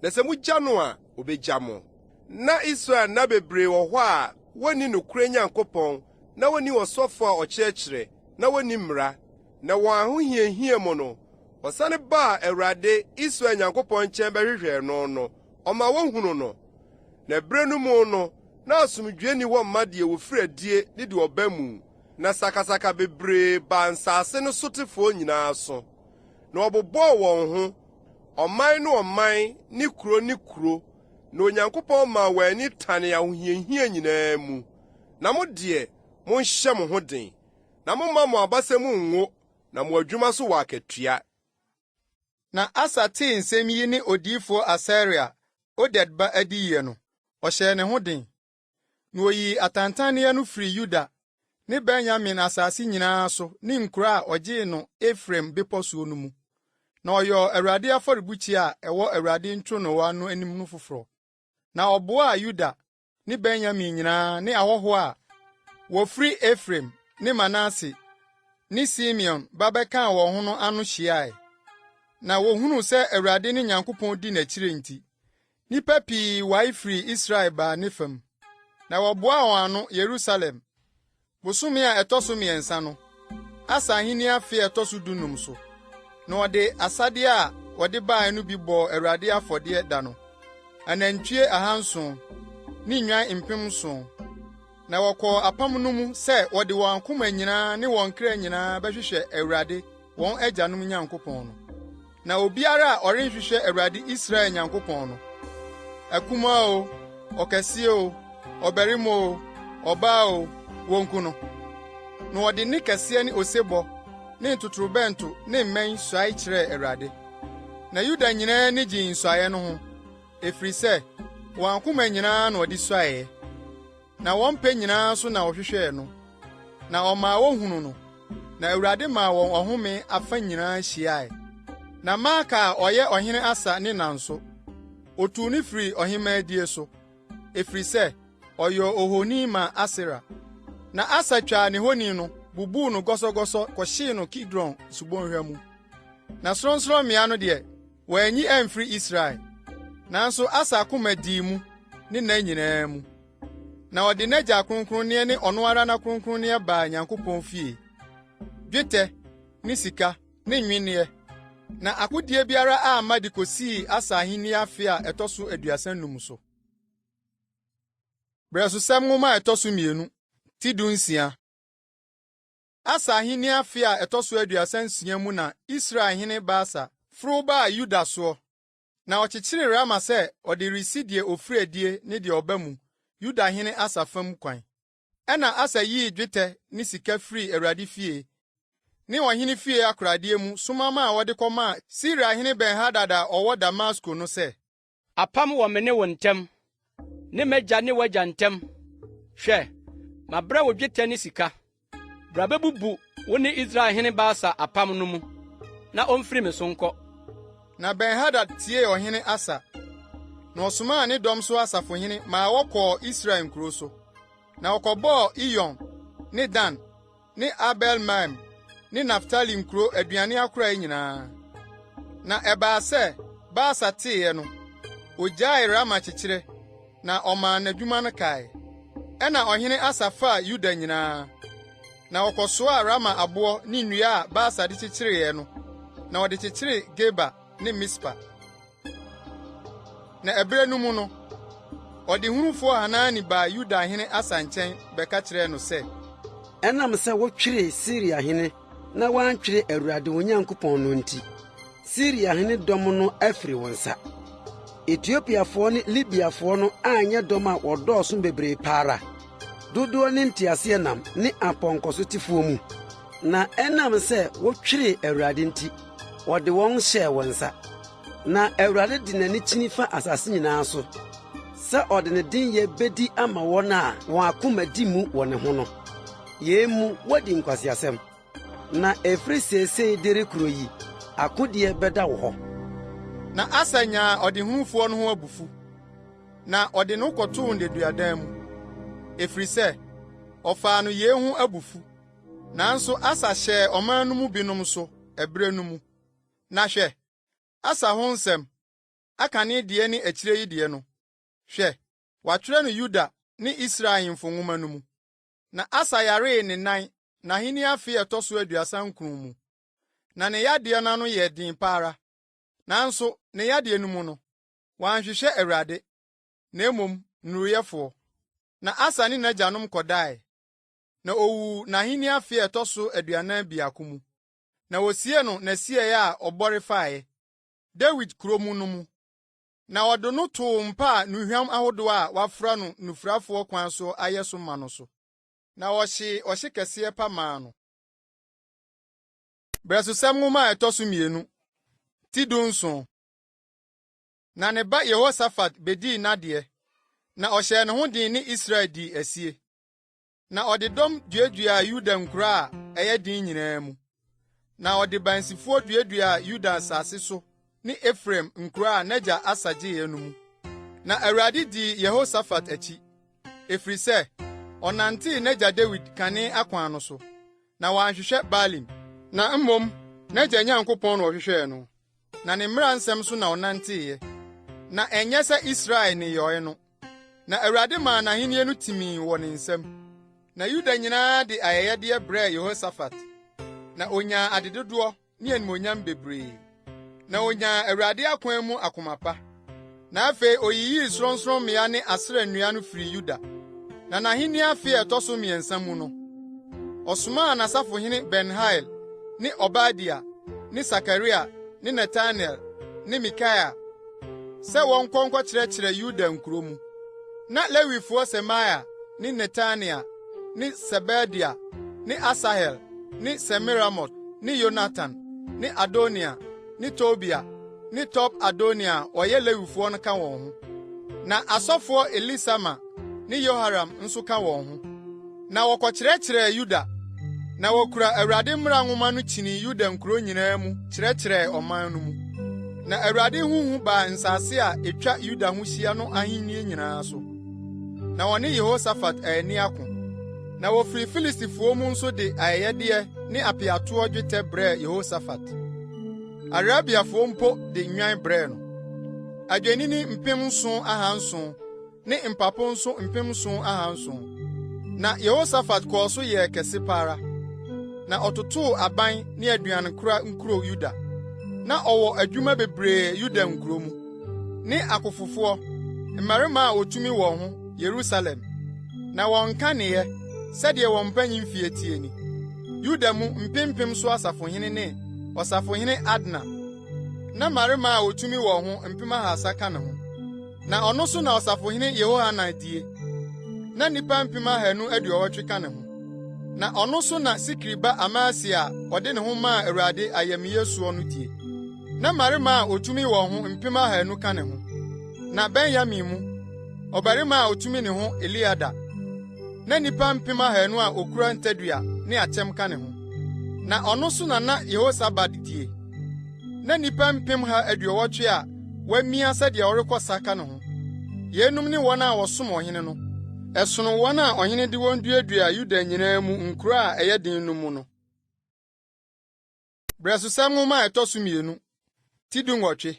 na sɛ mugya no a, obegya mo. Ná Israel nna bebree wɔ hɔ a wonni nokorɛ Nyankopɔn na wonni ɔsɔfo a ɔkyerɛkyerɛ na wonni mmara. Na wɔn ahohiahia mu no, wɔsane baa Awurade, Israel Nyankopɔn nkyɛn bɛhwehwɛɛ no no, ɔma wohunuu no. Na bere no mu no, na asomdwoe nni hɔ mma deɛ wɔfiri adie ne deɛ ɔba mu, na sakasaka bebree baa nsase no sotefoɔ nyinaa so. Na wɔbobɔɔ wɔn ho, ɔman ne ɔman ne kuro ne kuro, na Onyankopɔn maa wɔn ani tanee ahohiahia nyinaa mu. Na mo deɛ, monhyɛ mo ho den, na momma mo abasa mu nnwo, na mo adwuma so wɔ akatua. Na Asa tee nsɛm yi ne odiyifo Asaria, Oded ba adiyie no, ɔhyɛɛ ne ho den. Na oyii atantanneɛ no firii Yuda ne Benyamin asase nyinaa so ne nkuro a ɔgyee no Efraim bepɔ soɔ no mu. Na ɔyɔɔ Awurade afɔrebukyia a ɛwɔ Awurade ntwonoowa no anim no foforɔ. Na ɔboaa Yuda ne Benyamin nyinaa ne ahɔho a wɔfiri Efraim ne Manase ne Simeon ba bɛkaa wɔn ho no ano hyiae. Na wohunuu sɛ Awurade ne Nyankopɔn di n'akyiri nti, nnipa pii wae firii Israel baa ne fam. Na wɔboaa wɔn ano Yerusalem, bosome a ɛtɔ so mmiɛnsa no, Asa ahenni afe a ɛtɔ so dunum so. Na wɔde asadeɛ a wɔde bae no bi bɔɔ Awurade afɔdeɛ da no, anantwie 700 ne nnwan 7,000. Na wɔkɔɔ apam no mu sɛ wɔde wɔn akoma nyinaa ne wɔn kra nyinaa bɛhwehwɛ Awurade wɔn agyanom Nyankopɔn no. Na obiara a ɔrenhwehwɛ Awurade Israel Nyankopɔn no, akumaa oo, ɔkɛseɛ oo, ɔbarima oo, ɔbaa oo, wonku no. Na wɔde nne kɛseɛ ne osebɔ ne ntotorobɛnto ne mmɛn suae kyerɛɛ Awurade. Na Yuda nyinaa ani gyee nsuaeɛ no ho, ɛfiri sɛ, wɔn akoma nyinaa na wɔde suaeɛ, na wɔn pɛ nyinaa so na wɔhwehwɛɛ no. Na ɔmaa wohunuu no, na Awurade maa wɔn ɔhome afa nyinaa hyiae. Na Maaka a ɔyɛ ɔhene Asa ne na nso, otuu no firii ɔhemmaadie so, ɛfiri sɛ ɔyɔɔ ohoni maa Asera. Na Asa twaa ne honi no, bubuu no gɔsɔgɔsɔ kɔhyee no Kidron subonhwa mu. Na sorɔnsorɔmmea no deɛ, wɔanyi amfiri Israel. Nanso Asa akoma dii mu ne nna nyinaa mu. Na ɔde n'agya akronkronneɛ ne ɔno ara n'akronkronneɛ baa Nyankopɔn fie, dwetɛ ne sika ne nnwinneɛ. Na akodie biara amma de kosii Asa ahenni afe a ɛtɔ so 35 so. Berɛsosɛm Nwoma a ɛtɔ so 2, ti 16. Asa ahenni afe a ɛtɔ so 36 mu na Israelhene Baasa foro baa Yuda soɔ, na ɔkyekyeree Rama sɛ ɔde resi deɛ ɔfiri adie ne deɛ ɔba mu Yudahene Asa fam kwan. Ɛnna Asa yii dwetɛ ne sika firii Awurade fie ne ɔhene fie akoradeɛ mu soma maa wɔde kɔmaa Siriahene Ben-Hadad a ɔwɔ Damasko no sɛ. Apam wɔ me ne wo ntam, ne m'agya ne w'agya ntam. Hwɛ, mabrɛ wo dwetɛ ne sika. Bra bebubu wo ne Israelhene Baasa apam no mu, na omfiri me so nkɔ. Na Ben-Hadad tiee ɔhene Asa, na ɔsomaa ne dɔm so asafohene maa wɔkɔɔ Israel nkurow so, na wɔkɔbɔɔ Iyon ne Dan ne Abel-Maim ne Naftali nkurow aduane akorae nyinaa. Na ɛbaa sɛ Baasa teeɛ no, ogyaee Rama kyekyerɛ na ɔmaa n'adwuma no kae. Ɛnna ɔhene Asa faa Yuda nyinaa, na wɔkɔsoaa Rama aboɔ ne nnua a Baasa de kyekyereeɛ no, na wɔde kyekyeree Geba ne Mispa. Na ɛberɛ no mu no, ɔdehunufoɔ Hanani baa Yuda hene Asa nkyɛn bɛka kyerɛɛ no sɛ, Ɛnam sɛ wotweree Siriahene na woantwere Awurade wo Nyankopɔn no nti, Siriahene dɔm no afiri wo nsa. Etiopiafoɔ ne Libiafoɔ no anyɛ dɔm a wɔdɔɔso bebree pa ara, dodoɔ ne nteaseɛnam ne apɔnkɔsotefoɔ mu. Na ɛnam sɛ wotweree Awurade nti, ɔde wɔn hyɛɛ wo nsa. Na Awurade de n'ani kyini fa asase nyinaa so sɛ ɔde ne denyɛ bedi ama wɔn a wɔn akoma di mu wɔ ne ho no. Yei mu woadi nkwaseasɛm. Na ɛfiri seesei de rekorɔ yi, akodeɛ bɛda wo hɔ. Na Asa nyaa ɔdehunufoɔ no ho abufu, na ɔde no kɔtoo nneduadan mu, ɛfiri sɛ, ɔfaa no yei ho abufu. Nanso Asa hyɛɛ ɔman no mu binom so ɛberɛ no mu. Na hwɛ, Asa ho nsɛm, akane deɛ ne akyire yi deɛ no, hwɛ, wɔatwerɛ no Yuda ne Israel Ahemfo Nwoma no mu. Na Asa yaree ne nan n'ahenni afe a ɛtɔ so 39 mu, na ne yadeɛ no ano yɛɛ den pa ara. Nanso ne yadeɛ no mu no, wanhwehwɛ Awurade, na mmom nnuruyɛfoɔ. Na Asa ne n'agyanom kɔdae, na owuu n'ahenni afe a ɛtɔ so 41 mu. Na wosiee no n'asieeɛ a ɔbɔre faeɛ, Dawid kurow mu no mu. Na wɔde no too mpa a nnuhwam ahodoɔ a wɔafra no nnufrafoɔ kwan so ayɛ so ma no so, na wɔhyee ɔhye kɛseɛ pa maa no. Berɛsosɛm Nwoma a ɛtɔ so 2, ti 17. Na ne ba Yehosafat bedii n'adeɛ, na ɔhyɛɛ ne ho den ne Israel dii asie. Na ɔde dɔm duaduaa Yuda nkuraa a ɛyɛ den nyinaa mu. Na ɔde bansifoɔ duaduaa Yuda asase so ne Efraim nkuraa a n'agya Asa gyeeɛ no mu. Na Awurade dii Yehosafat akyi, ɛfiri sɛ, ɔnantee n'agya Dawid kane akwan no so, na wanhwehwɛ Baalim. Na mmom n'agya Nyankopɔn na ɔhwehwɛɛ no, na ne mmara nsɛm so na ɔnanteeɛ, na ɛnyɛ sɛ Israel nneyɔe no. Na Awurade maa n'ahenni no timii wɔ ne nsam. Na Yuda nyinaa de ayɛyɛdeɛ brɛɛ Yehosafat, na onyaa adedodoɔ ne animuonyam bebree. Na onyaa Awurade akwan mu akoma pa. Na afei oyiyii sorɔnsorɔmmea ne Asera nnua no firii Yuda. Na n'ahenni afe a ɛtɔ so mmiɛnsa mu no, ɔsomaa n'asafohene Ben-Hail ne Obadia ne Sakaria ne Netanel ne Mikaia sɛ wɔnkɔ nkɔkyerɛkyerɛ Yuda nkurow mu. Na Lewifoɔ Semaia ne Netania ne Sebadia ne Asahel ne Semiramot ne Yonatan ne Adoniya ne Tobia ne. ne Tob-Adonia a wɔyɛ Lewifoɔ no ka wɔn ho. Na asɔfoɔ Elisama ne Yehoram nso ka wɔn ho. Na wɔkɔkyerɛkyerɛɛ Yuda, na wɔkura Awurade mmara nwoma no kyinii Yuda nkuro nyinaa mu kyerɛkyerɛɛ ɔman no mu. Na Awurade ho hu baa nsase a etwa Yuda ho hyia no ahenni nyinaa so. Na wɔne Yehosafat anni ako. Na wɔfiri Filistifoɔ mu nso de ayɛyɛdeɛ ne apeatoɔ dwetɛ brɛɛ Yehosafat. Arabiafoɔ mpo de nnwan brɛɛ no. Adwennini 7,700 ne mpapo nso 7,700. Na Yehosafat kɔɔ so yɛɛ kɛse pa ara, na ɔtotoo aban ne aduankora nkurow Yuda. Na ɔwɔ adwuma bebree Yuda nkurow mu, ne akofofoɔ, mmarima a wotumi wɔn ho, Yerusalem. Na wɔn nkaneeɛ, sɛdeɛ wɔn mpanyin mfie teɛ ni: Yuda mu mpempem so asafohene ne ɔsafohene Adna, na mmarima a wotumi wɔn ho 300,000 ka ne ho. Na ɔno so na ɔsafohene Yehohanan die, na nnipa 280,000 ka ne ho. Na ɔno so na Sikri ba Amasia a ɔde ne ho maa Awurade ayamye soɔ no die, na mmarima a wotumi wɔn ho 200,000 ka ne ho. Na Benyamin mu, ɔbarima a otumi ne ho Eliada, na nnipa 200,000 a okura ntadua ne akyɛm ka ne ho. Na ɔno so na na Yehosabad die, na nnipa 180,000 a wɔamia sɛdeɛ wɔrekɔ sa ka ne ho. Yeinom ne wɔn a wɔsom ɔhene no. Ɛsono wɔn a ɔhene de wɔn duaduaa Yuda nyinaa mu nkurow a ɛyɛ den no mu no. Brɛsosɛm Nwoma a ɛtɔ so 2, ti 18.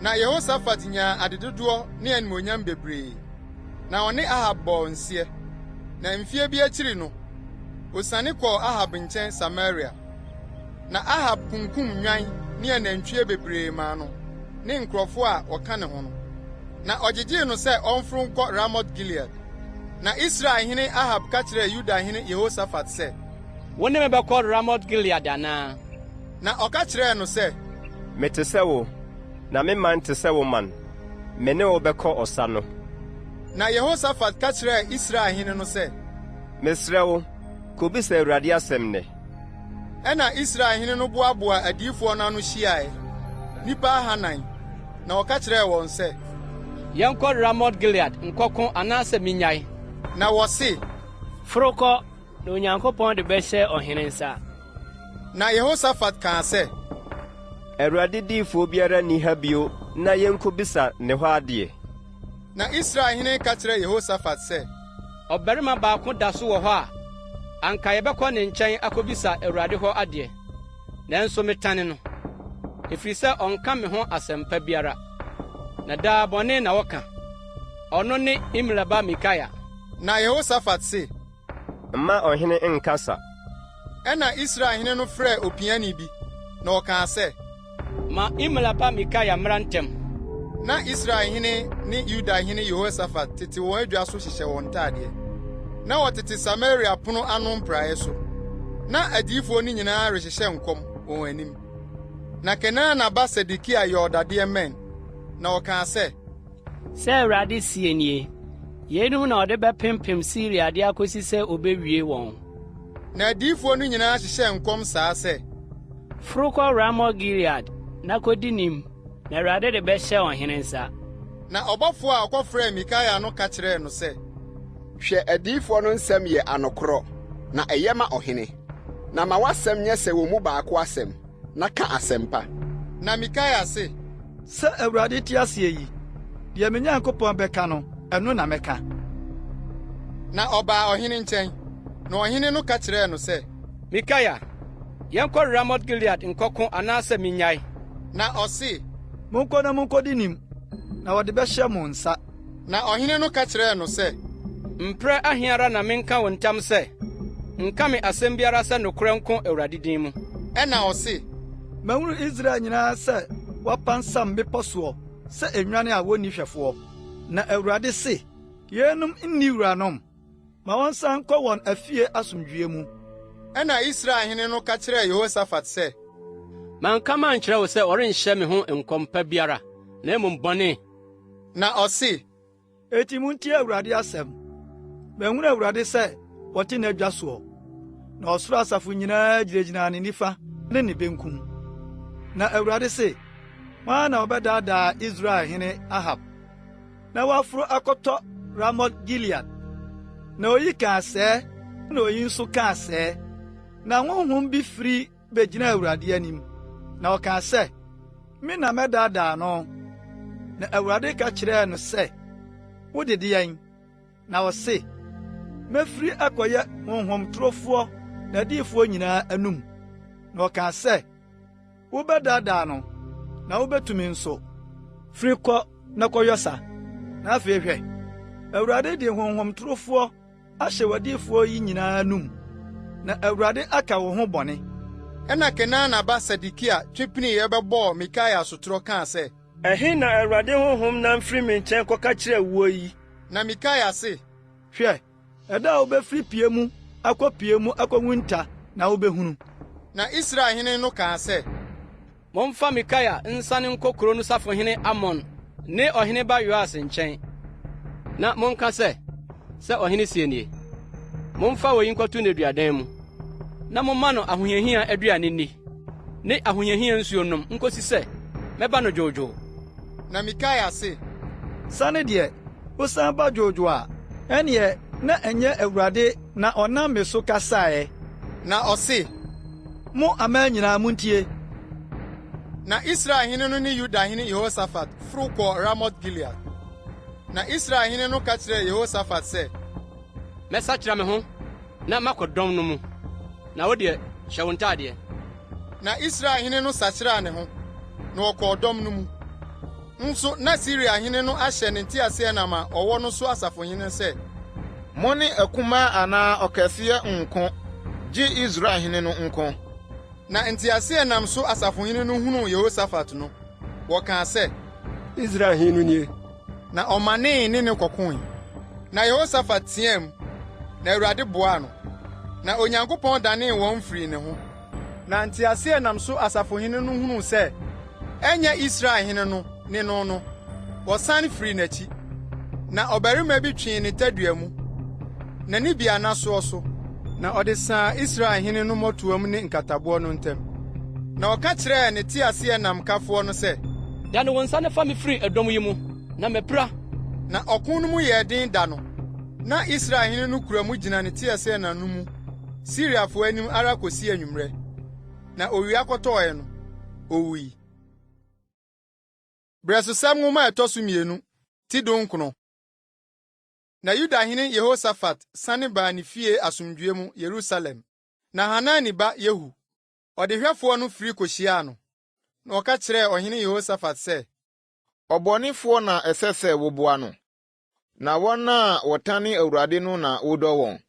Na Yehosafat nyaa adedodoɔ ne animuonyam bebree, na ɔne Ahab bɔɔ nseɛ. Na mfeɛ bi akyiri no, osiane kɔɔ Ahab nkyɛn Samaria. Na Ahab kunkum nnwan ne anantwie bebree maa no ne nkurɔfo a wɔka ne ho no. Na ɔgyegyee no sɛ ɔmforo nkɔ Ramot-Gilead. Na Israel hene Ahab ka kyerɛɛ Yuda hene Yehosafat sɛ, Wo ne me bɛkɔ Ramot-Gilead anaa? Na ɔka kyerɛɛ no sɛ, Mete sɛ wo, na me man te sɛ wo man. Me ne wo bɛkɔ ɔsa no. Na Yehosafat ka kyerɛɛ Israel hene no sɛ, Mesrɛ wo, kobisa Awurade asɛm nnɛ. Ɛnna Israel hene no boaboaa adiyifoɔ no ano hyiae, nnipa ahannan, na ɔka kyerɛɛ wɔn sɛ, Yɛnkɔ Ramot-Gilead nkɔko anaasɛ minnyae? Na wɔse, Foro kɔ, na Onyankopɔn de bɛhyɛ ɔhene nsa. Na Yehosafat kaa sɛ, Awurade diyifoɔ biara nni ha bio na yenkobisa ne hɔ adeɛ? Na Israel hene ka kyerɛɛ Yehosafat sɛ, Ɔbarima baako da so wɔ hɔ a anka yɛbɛkɔ ne nkyɛn akobisa Awurade hɔ adeɛ, nanso metane no, ɛfiri sɛ ɔnka me ho asɛm pa biara, na daa bɔne na ɔka. Ɔno ne Imla ba Mikaia. Na Yehosafat se, Mma ɔhene nnkasa. Ɛnna Israel hene no frɛɛ opiani bi, na ɔkaa sɛ, Ma Imla ba Mikaia mmra ntɛm. Ná Israel hene ne Yuda hene Yehosafat tete wɔn adwa so hyehyɛ wɔn ntadeɛ. Na wɔtete Samaria pono ano mpraeɛ so. Na adiyifoɔ no nyinaa rehyehyɛ nkɔm wɔn anim. Na Kenaana ba Sedekia yɔɔ dadeɛ mmɛn, na ɔkaa sɛ, Sɛ Awurade seɛ nie, Yeinom na ɔde bɛpempem Siria de akosi sɛ obewie wɔn. Na adiyifoɔ no nyinaa hyehyɛɛ nkɔm saa sɛ. Foro kɔ Ramot-Gilead na kodi nim, na Awurade de bɛhyɛ ɔhene nsa. Na ɔbɔfoɔ a ɔkɔfrɛɛ Mikaia no ka kyerɛɛ no sɛ. Hwɛ, adiyifoɔ no nsɛm yɛ anokorɔ, na ɛyɛ ma ɔhene. Na ma w'asɛm nyɛ sɛ wɔn mu baako asɛm, na ka asɛmpa. Na Mikaia se. Sɛ Awurade te aseɛ yi, deɛ me Nyankopɔn bɛka no, ɛno na mɛka. Na ɔbaa ɔhene nkyɛn, na ɔhene no ka kyerɛɛ no sɛ. Mikaia, yɛnkɔ Ramot-Gilead nkɔko anaasɛ minnyae? Na ɔse. Monkɔ na munkodi nim, na wɔde bɛhyɛ mo nsa. Na ɔhene no ka kyerɛɛ no sɛ. Mprɛ ahe ara na menka wo ntam sɛ, nka me asɛm biara sɛ nokorɛ nko Awurade din mu? Ɛnna ɔse. Mahunu Israel nyinaa sɛ wɔapansam mmepɔ soɔ sɛ nnwan a wɔnni hwɛfoɔ. Na Awurade se, Yeinom nni wuranom? Ma wɔnsan nkɔ wɔn afie asomdwoe mu. Ɛnna Israel hene no ka kyerɛɛ Yehosafat sɛ. Manka mankyerɛ wo sɛ wɔrenhyɛ me ho nkɔm pa biara, na mmom bɔne? Na ɔse. Enti muntie Awurade asɛm. Mahunu Awurade sɛ ɔte n'adwa soɔ, na ɔsoro asafo nyinaa gyinagyina ne nifa ne ne benkum. Na Awurade se. Hwan na ɔbɛdaadaa Israel hene Ahab na waforo akɔtɔ Ramot-Gilead? Na oyi kaa sɛɛ, na oyi nso kaa sɛɛ. Na honhom bi firi begyinaa Awurade anim, na ɔkaa sɛ, Me na mɛdaadaa no. Na Awurade ka kyerɛɛ no sɛ, Wode deɛn? Na ɔse, Mɛfiri akɔyɛ honhom torofoɔ n'adiyifoɔ nyinaa anom. Na ɔkaa sɛ, Wobɛdaadaa no, na wobɛtumi nso. Firi kɔ na kɔyɔ sa. Na afei hwɛ, Awurade de honhom torofoɔ ahyɛ w'adiyifoɔ yi nyinaa anom, na Awurade aka wo ho bɔne. Ɛnna Kenaana ba Sedekia twe piniiɛ bɛbɔɔ Mikaia sotorɔ kaa sɛ. Ɛhe na Awurade honhom nam firi me nkyɛn kɔka kyerɛɛ woɔ yi? Na Mikaia se. Hwɛ, ɛda a wobɛfiri pie mu akɔ pie mu akɔhunta na wobɛhunu. Na Israel hene no kaa sɛ. Momfa Mikaia nsiane nkɔ kurow no safohene Amon ne ɔhene ba Yoas nkyɛn, na monka sɛ, 'Sɛ ɔhene se nie: Momfa oyi nkɔto nneduadan mu, na momma no ahohiahia aduane nni ne ahohiahia nsuo nnom nkosi sɛ mɛba no dwoodwoo. Na Mikaia se. Sane deɛ, wosan ba dwoodwoo a, ɛnneɛ na ɛnyɛ Awurade na ɔnam me so kasaeɛ. Na ɔse. Mo aman nyinaa, muntie! Na Israel hene no ne Yuda hene Yehosafat foro kɔɔ Ramot-Gilead. Na Israel hene no ka kyerɛɛ Yehosafat sɛ. Mɛsakyera me ho na makɔ dɔm no mu, na wo deɛ, hyɛ wo ntadeɛ. Na Israel hene no sakyeraa ne ho, na ɔkɔɔ dɔm no mu. Nso na Siria hene no ahyɛ ne nteaseɛnam a ɔwɔ no so asafohene sɛ. Mo ne akumaa anaa ɔkɛseɛ nnko, gye Israel hene no nko. Na nteaseɛnam so asafohene no hunuu Yehosafat no, wɔkaa sɛ. Israel hene no nie. Na ɔmanee ne no kɔkoe. Na Yehosafat teɛɛ mu, na Awurade boaa no, na Onyankopɔn danee wɔn firii ne ho. Na nteaseɛnam so asafohene no hunuu sɛ ɛnyɛ Israel hene no ne no no, wɔsan firii n'akyi. Na ɔbarima bi twee ne tadua mu, n'anibiannasoɔ so, na ɔde saa Israel hene no mmɔtoam ne nkataboɔ no ntam. Na ɔka kyerɛɛ ne teaseɛnamkafoɔ no sɛ. Dane wo nsa na fa me firi ɛdɔm yi mu, na mapira. Na ɔko no mu yɛɛ den da no, na Israel hene no kura mu gyina ne teaseɛnam no mu Siriafo anim ara kosii anwummere, na owia kɔtɔe no, owui. Brɛsosɛm Nwoma a ɛtɔ so mmienu, ti dunkron. Na Yuda hene Yehosafat sane baa ne fie asomdwoe mu Yerusalem. Na Hanani ba Yehu, ɔdehwɛfoɔ no firi kohyiaa no, na ɔka kyerɛɛ ɔhene Yehosafat sɛ. Ɔbɔnefoɔ na ɛsɛ sɛ woboa no, na wɔn a wɔtane Awurade no na wodɔ wɔn.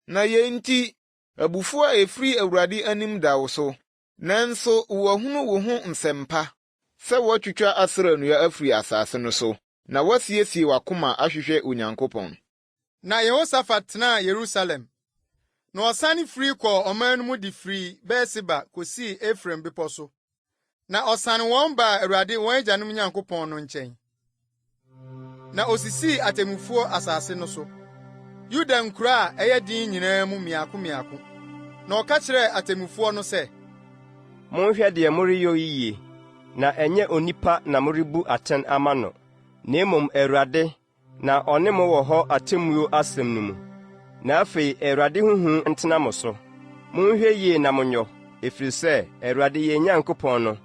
Na yei nti, abufuo a ɛfiri Awurade anim da wo so. Nanso wɔahunu wo ho nsɛm pa, sɛ woatwitwa Asera nnua afiri asase no so, na woasiesie w'akoma ahwehwɛ Onyankopɔn. Na Yehosafat tenaa Yerusalem. Na ɔsane firi kɔɔ ɔman no mu de firii Beer-Seba kosii Efraim bepɔ so. Na ɔsane wɔn baa Awurade wɔn agyanom Nyankopɔn no nkyɛn. Na osisii atemmufoɔ asase no so, Yuda nkuro a ɛyɛ den nyinaa mu mmiako mmiako. Na ɔka kyerɛɛ atemmufoɔ no sɛ. Monhwɛ deɛ moreyɔ yi yie, na ɛnyɛ onipa na morebu atɛn ama no, na mmom Awurade, na ɔne mo wɔ hɔ atemmuo asɛm no mu. Na afei Awurade ho hu ntena mo so. Monhwɛ yie na monyɔ, ɛfiri sɛ Awurade yɛn Nyankopɔn no,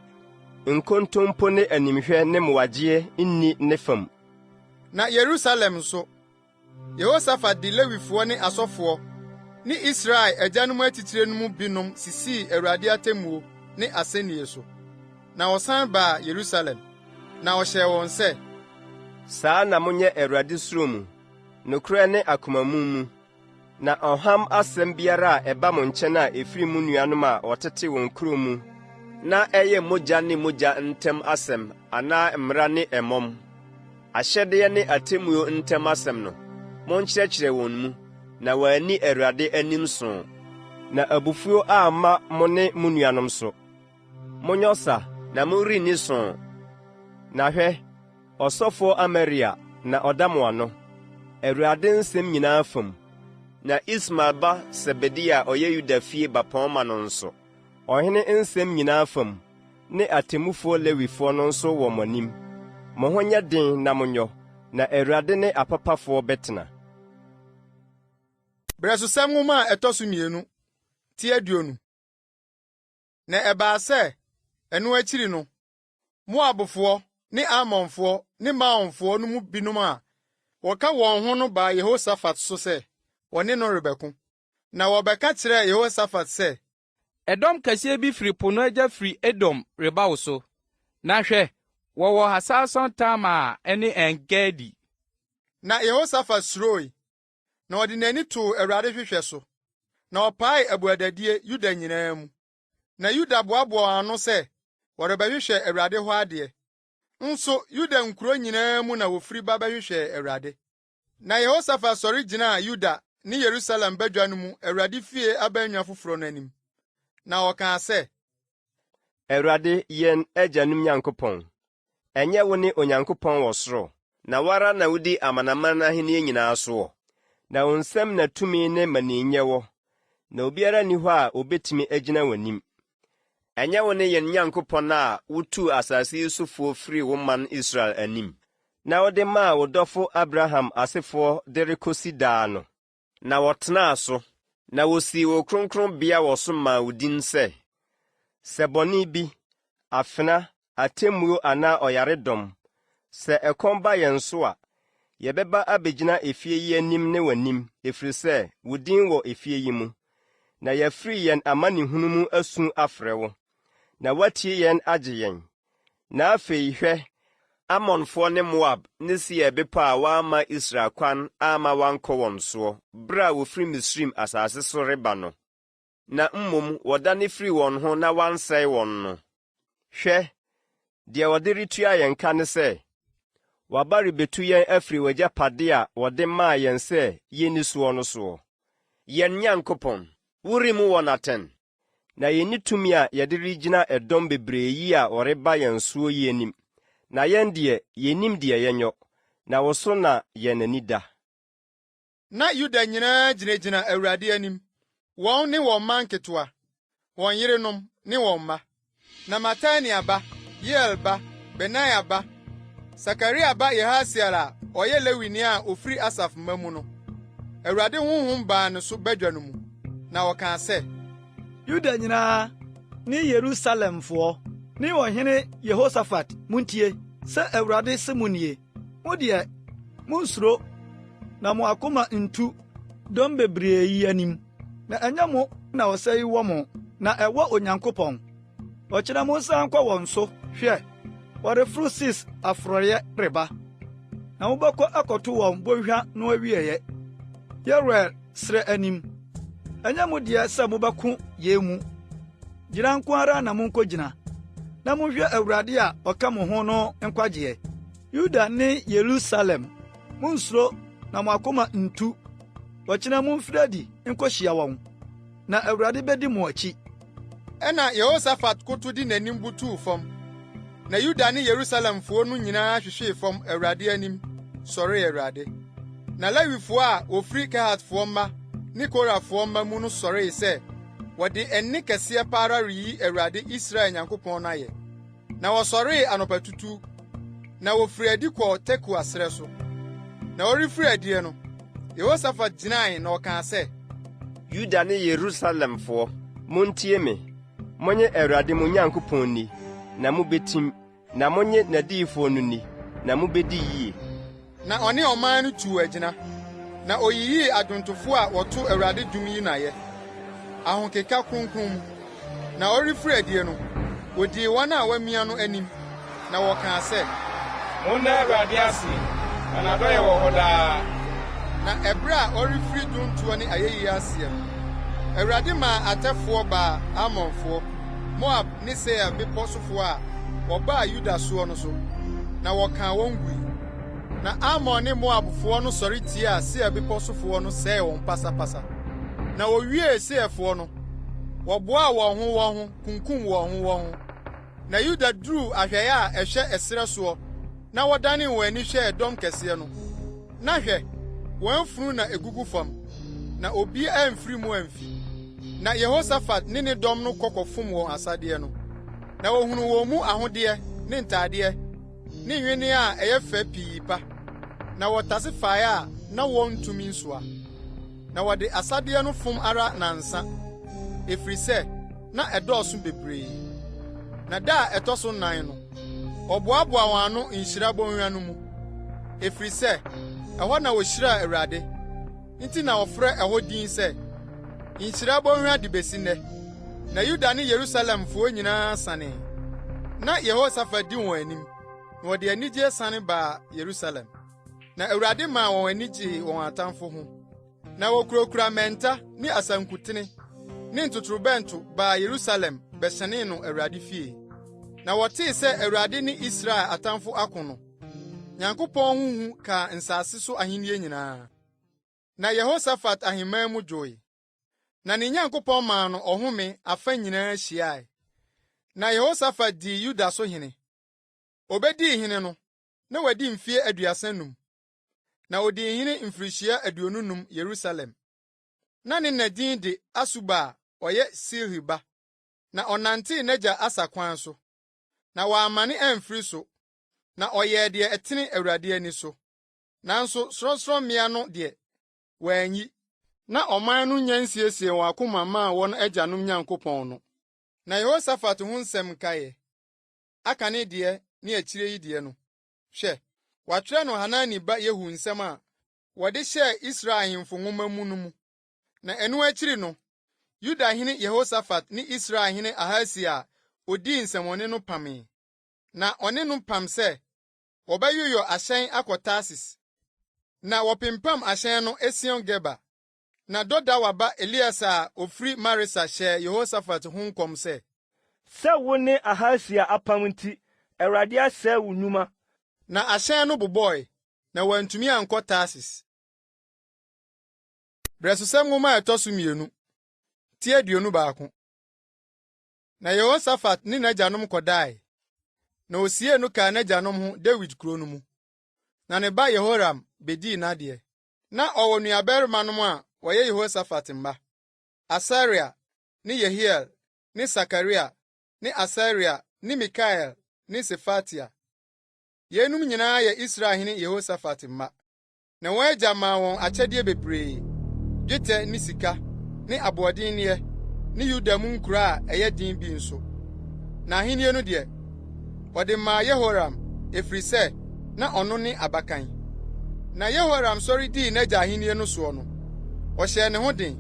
nkontompo ne animhwɛ ne mmoagyeɛ nni ne fa mu. Na Yerusalem nso, Yehosafat de Lewifoɔ ne asɔfoɔ ne Israel agyanom atitire no mu binom sisii Awurade atemmuo ne asɛnnie so. Na ɔsan baa Yerusalem, na ɔhyɛɛ wɔn sɛ. Saa na monyɛ Awurade suro mu, nokorɛ ne akoma mu mu. Na ɔham asɛm biara a ɛba mo nkyɛn a ɛfiri mo nuanom a wɔtete wɔn kuro mu na ɛyɛ mogya ne mogya ntam asɛm anaa mmara ne ɛmom, ahyɛdeɛ ne atemmuo ntam asɛm no, monkyerɛkyerɛ wɔn mu, na wɔanni Awurade anim soo, na abufuo amma mo ne mo nuanom so. Monyɔ sa, na morenni sõ. Na hwɛ, ɔsɔfoɔ Amaria na ɔda mo ano, Awurade nsɛm nyinaa fam. Na Ismael ba Sebadia a ɔyɛ Yuda fie bapɔmma no nso, ɔhene nsɛm nyinaa fam. ne atemmufoɔ Lewifoɔ no nso wɔ mo anim. Mo ho nyɛ den na monyɔ, na Awurade ne apapafoɔ bɛtena. Berɛsosɛm Nwoma a ɛtɔ so mmienu, ti 20. Na ɛbaa sɛ, ɛno akyiri no, Moabfoɔ ne Amonfoɔ ne Maonfoɔ no mu binom a wɔka wɔn ho no baa Yehosafat so sɛ wɔne no rebɛko. Na wɔbɛka kyerɛɛ Yehosafat sɛ, Ɛdɔm kɛseɛ bi firi po no agya firi Edom reba wo so, na hwɛ, wɔwɔ Hasason Tamar a ɛne En-Gedi. Na Yehosafat suroe, na ɔde n'ani too Awurade hwehwɛ so, na ɔpaee abuadadie Yuda nyinaa mu. Na Yuda boaboaa wɔn ano sɛ wɔrebɛhwehwɛ Awurade hɔ adeɛ. Nso Yuda nkuro nyinaa mu na wɔfiri ba bɛhwehwɛɛ Awurade. Na Yehosafat sɔre gyinaa Yuda ne Yerusalem badwa no mu Awurade fie abannwa foforɔ no anim, na ɔkaa sɛ. Awurade, yɛn agyanom Nyankopɔn, Ɛnyɛ wo ne Onyankopɔn wɔ soro, na wo ara na wudi amanaman ahenni nyinaa soɔ? Na wo nsam na tumi ne mmaninyɛ wɔ, na obiara nni hɔ a obetumi agyina w'anim. Ɛnyɛ wo ne yɛn Nyankopɔn a wutuu asase yi sofoɔ firii wo man Israel anim, na wode maa wo dɔfo Abraham asefoɔ de rekosi daa no? Na wɔtenaa so, na wosii wo kronkronbea wɔ so maa wo din sɛ, Sɛ bɔne bi, afena, atemmuo anaa ɔyaredɔm, sɛ ɛkɔm ba yɛn so a, yɛbɛba abɛgyina efie yi anim ne w'anim, ɛfiri sɛ wo din wɔ efie yi mu, na yɛafiri yɛn amanehunu mu asu afrɛ wo, na woatie yɛn agye yɛn. Na afei, hwɛ, Amonfoɔ ne Moab ne Seir bepɔ a woamma Israel kwan amma wɔankɔ wɔn soɔ berɛ a wɔfiri Misraim asase so reba no, na mmom wɔdane firii wɔn ho na wɔansɛe wɔn no. Hwɛ, deɛ wɔde retua yɛn ka ne sɛ, wɔaba rebɛtu yɛn afiri w'agyapadeɛ a wɔde maa yɛn sɛ yɛnni soɔ no soɔ. Yɛn Nyankopɔn, woremmu wɔn atɛn? Na yenni tumi a yɛde regyina ɛdɔm bebree yi a wɔreba yɛn soɔ yi anim, na yɛn deɛ, yennim deɛ yɛnyɔ, na wo so na yɛn ani da. Na Yuda nyinaa gyinagyina Awurade anim, wɔn ne wɔn mma nketewa, wɔn yerenom ne wɔn mma. Na Matania ba, Yeiel ba, Benaia ba, Sakaria ba Yehasiel a ɔyɛ Lewini a ofiri Asaf mma mu no, Awurade honhom baa ne so badwa no mu, na ɔkaa sɛ. Yuda nyinaa ne Yerusalemfoɔ ne ɔhene Yehosafat, muntie! Sɛ Awurade se mo nie, Mo deɛ, munnsuro na mo akoma nntu dɔm bebree yi anim. Na ɛnyɛ mo na ɔsa yi wɔ mo, na ɛwɔ Onyankopɔn. Ɔkyena monsan nkɔ wɔn so. Hwɛ, wɔreforo Sis aforoeɛ reba, na mobɛkɔ akɔto wɔn bɔnhwa no awieeɛ, Yeruel serɛ anim. Ɛnyɛ mo deɛ sɛ mobɛko yei mu. Gyina nko ara na munkogyina, na monhwɛ Awurade a ɔka mo ho no nkwagyeɛ. Yuda ne Yerusalem, munnsuro na mo akoma nntu. Ɔkyena mumfiri adi nkohyia wɔn, na Awurade bedi mo akyi. Ɛnna Yehosafat koto de n'anim butuw fam, na Yuda ne Yerusalemfo no nyinaa hwehwee fam Awurade anim sɔree Awurade. Na Lewifo a wofiri Kehatfo mma ne Korafo mma mu no sɔree sɛ wɔde ɛnne kɛseɛ pa ara reyi Awurade Israel Nyankopɔn no ayɛ. Na wɔsɔree anɔpatutu, na wofirii adi kɔɔ Tekoa serɛ so. Na wɔrefiri adie no, Yehosafat gyinae na ɔkaa sɛ. Yuda ne Yerusalemfoɔ, montie me! Monnye Awurade mo Nyankopɔn nni, na mobɛtim, na monnye n'adiyifoɔ no nni, na mobɛdi yie. Na ɔne ɔman no tuu agyina, na oyiyii adwontofo a wɔto Awurade dwom yi no ayɛ, ahokeka kronkron mu. Na ɔrefiri adie no, odii wɔn a wɔamia no anim, na wɔkaa sɛ. Monna Awurade ase, na n'adɔeɛ wɔ hɔ daa. Na ɛberɛ a ɔrefiri dwontoɔ ne ayɛyie aseɛ no, Awurade maa atɛfoɔ baa Amonfoɔ, Moab ne Seir bepɔ sofoɔ a wɔbaa Yuda soɔ no so, na wɔkaa wɔn gui. Na Amon ne Moabfoɔ no sɔre tiaa Seir bepɔ sofoɔ no sɛee wɔn pasapasa. Na wɔwiee Seirfoɔ no, wɔboaa wɔn ho wɔn ho kunkum wɔn ho wɔn ho. Na Yuda duruu ahwɛeɛ a ɛhwɛ ɛserɛ soɔ na wɔdanee wɔn ani hwɛɛ dɔm kɛseɛ no, na hwɛ, wɔn afunu na egugu fam, na obi amfiri mu amfi. Na Yehosafat ne ne dɔm no kɔ kɔfom wɔn asadeɛ no. Na wohunuu wɔn mu ahodeɛ ne ntadeɛ ne nnwinneɛ a ɛyɛ fɛ pii pa, na wɔtase fae a na wɔntumi nsoa. Na wɔde asadeɛ no fom ara nnansa, ɛfiri sɛ na ɛdɔɔso bebree. Na da a ɛtɔ so nnan no, wɔboaboaa wɔn ano Nhyira Bɔnhwa no mu, ɛfiri sɛ ɛhɔ na wɔhyiraa Awurade. Nti na wɔfrɛ ɛhɔ din sɛ Nhyira Bɔnhwa de besi nnɛ. Na Yuda ne Yerusalemfoɔ nyinaa sanee. Na Yehosafat di wɔn anim, na wɔde anigye sane baa Yerusalem. Na Awurade maa wɔn ani gyee wɔn atamfo ho. Na wokurakura mmɛnta ne asankutene ne ntotorobɛnto baa Yerusalem bɛhyɛnee no Awurade fie. Na wɔtee sɛ Awurade ne Israel atamfo ako no, Nyankopɔn ho hu kaa nsase so ahenni nyinaa. Na Yehosafat ahemman mu dwoe, na ne Nyankopɔn maa no ɔhome afa nyinaa hyiae. Na Yehosafat dii Yuda so hene. Obedii hene no, na wadi mfe 35, na odii hene mfirihyia 25 Yerusalem. Na ne na din de Asuba a ɔyɛ Silhi ba. Na ɔnantee n'agya Asa kwan so, na wammane amfiri so, na ɔyɛɛ deɛ ɛtene Awurade ani so. Nanso sorɔnsorɔmmea no deɛ, wanyi. Na ɔman no nnya nsiesiee wɔn akoma mmaa wɔn agyanom Nyankopɔn no. Na Yehosafat ho nsɛm nkaeɛ, akane deɛ ne akyire yi deɛ no, hwɛ, wɔatwerɛ no Hanani ba Yehu nsɛm a wɔde hyɛɛ Israel ahemfo nwoma mu no mu. Na ɛno akyiri no, Yuda hene Yehosafat ne Israel hene Ahasia a odii nsɛmmɔne no pamee. Na ɔne no pam sɛ wɔbɛyoyɔ ahyɛn akɔ Tarsis. Na wɔpempam ahyɛn no Esion-Geber. Na Dodawa ba Elieser a ofiri Maresa hyɛɛ Yehosafat ho nkɔm sɛ. Sɛ wo ne Ahasia apam nti, Awurade asɛe wo nnwuma. Na ahyɛn no bobɔe, na wɔantumi ankɔ Tarsis. Brɛsosɛm Nwoma a ɛtɔ so mmienu, ti 21. Na Yehosafat ne n'agyanom kɔdae, na wosiee no kaa n'agyanom ho Dawid kurow no mu. Na ne ba Yehoram bedii n'adeɛ. Na ɔwɔ nuabarimanom a wɔyɛ Yehosafat mma, Asaria ne Yehiel ne Sakaria ne Asaria ne Mikael ne Sefatia. Yeinom nyinaa yɛ Israelhene Yehosafat mma. Na wɔn agya maa wɔn akyɛdeɛ bebree, dwetɛ ne sika, ne aboɔdenneɛ, ne Yuda mu nkuro a ɛyɛ den bi nso. Na ahennie no deɛ, ɔde maa Yehoram, ɛfiri sɛ na ɔno ne abakan. Na Yehoram sɔre dii n'agya ahennie no soɔ no, ɔhyɛɛ ne ho den,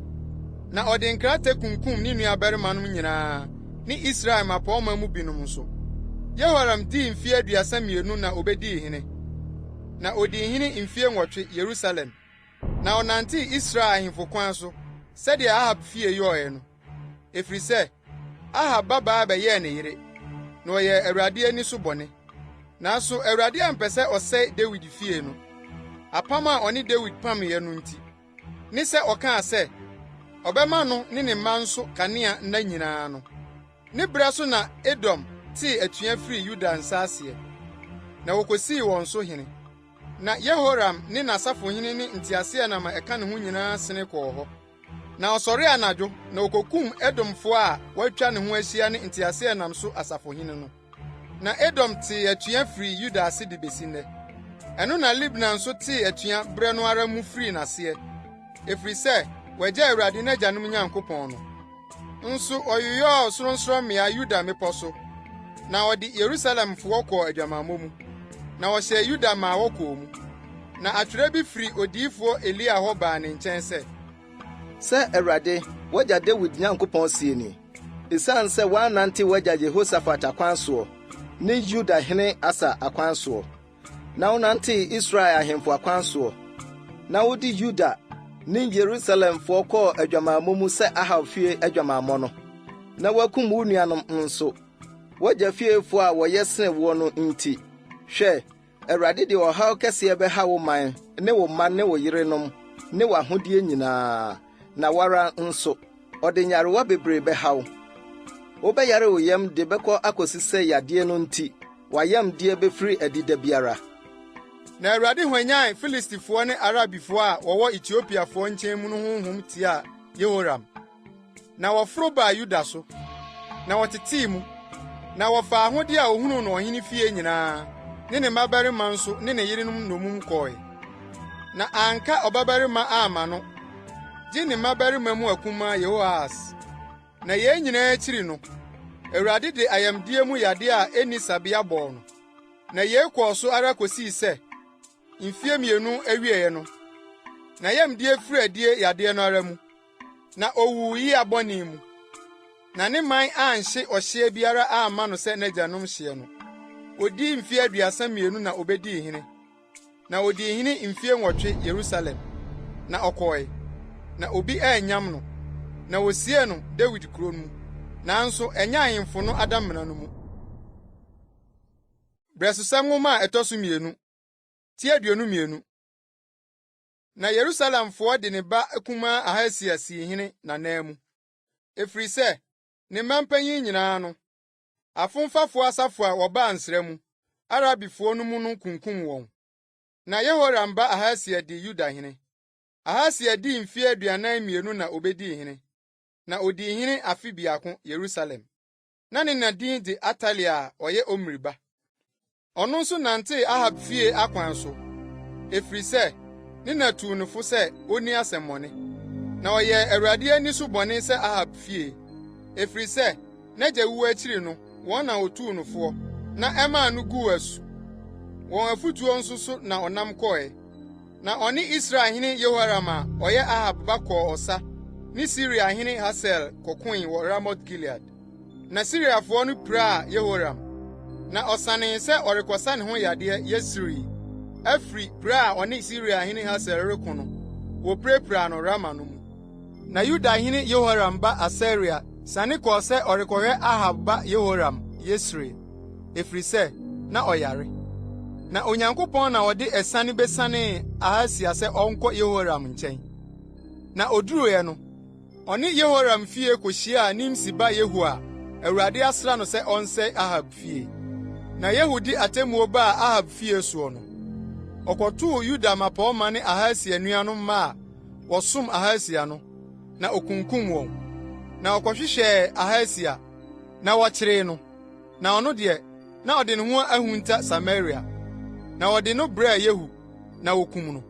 na ɔde nkrantɛ kunkum ne nuabarimanom nyinaa ne Israel mmapɔmma mu binom nso. Yehoram dii mfeɛ 32 na ɔbɛdii hene. Na odii hene mfie nwɔtwe Yerusalem. Na ɔnantee Israel ahemfo kwan so sɛdeɛ Ahab fie yɔeɛ no, ɛfiri sɛ, Ahab babaa bɛyɛɛ ne yere, na ɔyɛɛ Awurade ani so bɔne. Nanso Awurade ampɛ sɛ ɔsɛe Dawid fie no, apam a ɔne Dawid pameeɛ no nti, ne sɛ ɔkaa sɛ, ɔbɛma no ne ne mma nso kanea nna nyinaa no. Ne berɛ so na Edom tee atua firii Yuda nsa aseɛ, na wɔkɔsii wɔn so hene. Na Yehoram ne n'asafohene ne nteaseɛnam a ɛka ne ho nyinaa sene kɔɔ hɔ. Na ɔsɔree anadwo na ɔkɔkum Edomfoɔ a wɔatwa ne ho ahyia ne nteaseɛnam so asafohene no. Na Edom tee atua firii Yuda ase de besi nnɛ. Ɛno na Libna nso tee atua berɛ no ara mu firii n'aseɛ, ɛfiri sɛ wagya Awurade n'agyanom Nyankopɔn no. Nso ɔyoyɔɔ sorɔnsorɔmmea Yuda mmepɔ so, na ɔde Yerusalemfoɔ kɔɔ adwamammɔ mu, na ɔhyɛɛ Yuda maa wɔkɔɔ mu. Na atwerɛ bi firi odiyifoɔ Elia hɔ baa ne nkyɛn sɛ. Sɛ Awurade, w'agya Dawid Nyankopɔn seɛ nie, Esiane sɛ woannante w'agya Yehosafat akwan soɔ ne Yudahene Asa akwan soɔ, na wonantee Israel ahemfo akwan soɔ, na wode Yuda ne Yerusalemfoɔ kɔɔ adwamammɔ mu sɛ Ahab fie adwamammɔ no, na woakum wo nuanom nso, w'agya fiefoɔ a wɔyɛ sene woɔ no nti, hwɛ, Awurade de ɔhaw kɛseɛ bɛha wo man ne wo mma ne wo yerenom ne w'ahodeɛ nyinaa, na wo ara nso, ɔde nyarewa bebree bɛha wo. Wobɛyare wo yam de bɛkɔ akɔsi sɛ yadeɛ no nti w'ayamdeɛ bɛfiri adi da biara. Na Awurade hwanyan Filistifoɔ ne Arabifoɔ a wɔwɔ Etiopiafoɔ nkyɛn mu no honhom tiaa Yehoram. Na wɔforo baa Yuda so, na wɔtetee mu. Na wɔfaa ahode a ohunuu no ɔhene fie nyinaa, ne ne mmabarima nso ne ne yerenom nnommum kɔe. Na anka ɔbabarima amma no, gye ne mmabarima mu akumaa Yehoahas. Na yei nyinaa akyiri no, Awurade de ayamdeɛ mu yade a enni sabea bɔɔ no. Na yei kɔɔ so ara kosii sɛ, mfeɛ mmienu awieeɛ no, n'ayamdeɛ firii adie yadeɛ no ara mu, na owuu yea bɔne mu. Na ne man anhye ɔhyeɛ biara amma no sɛ n'agyanom hyeɛ no. Odii mfeɛ 32 na obedii hene, na odii hene mfeɛ 8 Yerusalem. Na ɔkɔe, na obi annyam no, na wosiee no Dawid kuro mu, nanso ɛnyɛ ahemfo no adamena no mu. Brɛsosɛm Nwoma a ɛtɔ so mmienu, ti 22. Na Yerusalemfoɔ de ne ba kumaa Ahasia sii hene n'ananmu, ɛfiri sɛ ne mma mpanyin nyinaa no, afomfafoɔ asafo a wɔbaa nsra mu, Arabifoɔ no mu no kunkum wɔn. Na Yehoram ba Ahasia dii Yuda hene. Ahasia dii mfeɛ 42 na obedii hene, na odii hene afe biako Yerusalem. Na ne na din de Atalia a ɔyɛ Omri ba. Ɔno nso nantee Ahab fie akwan so, ɛfiri sɛ ne na tuu no fo sɛ onni asɛmmɔne. Na ɔyɛɛ Awurade ani so bɔne sɛ Ahab fie, ɛfiri sɛ n'agya wu akyiri no wɔn na wotuu no foɔ, na ɛmaa no guu asu. Wɔn afotuo nso so na ɔnam kɔeɛ. Na ɔne Israelhene Yehoram a ɔyɛ Ahab ba kɔɔ ɔsa ne Siriahene Hasael kɔkoe wɔ Ramot-Gilead. Na Siriafoɔ no piraa Yehoram, na ɔsanee sɛ ɔrekɔsa ne ho yadeɛ Yesreel afiri pira a ɔne Siriahene Hasael reko no, wɔpirapiraa no Rama no mu. Na Yudahene Yehoram ba Asaria siane kɔɔ sɛ ɔrekɔhwɛ Ahab ba Yehoram Yesreel, ɛfiri sɛ na ɔyare. Na Onyankopɔn na ɔde asiane besianee Ahasia sɛ ɔnkɔ Yehoram nkyɛn. Na oduruiɛ no, ɔne Yehoram fie kohyiaa Nimsi ba Yehu a Awurade asra no sɛ ɔnsɛe Ahab fie. Na Yehu de atemmuo baa Ahab fie soɔ no, ɔkɔtoo Yuda mmapɔmma ne Ahasia nuanom mma a wɔsom Ahasia no, na okunkum wɔn. Na ɔkɔhwehwɛɛ Ahasia, na wɔkyeree no. Na ɔno deɛ, na ɔde ne ho ahunta Samaria. Na wɔde no brɛɛ Yehu, na wokum no.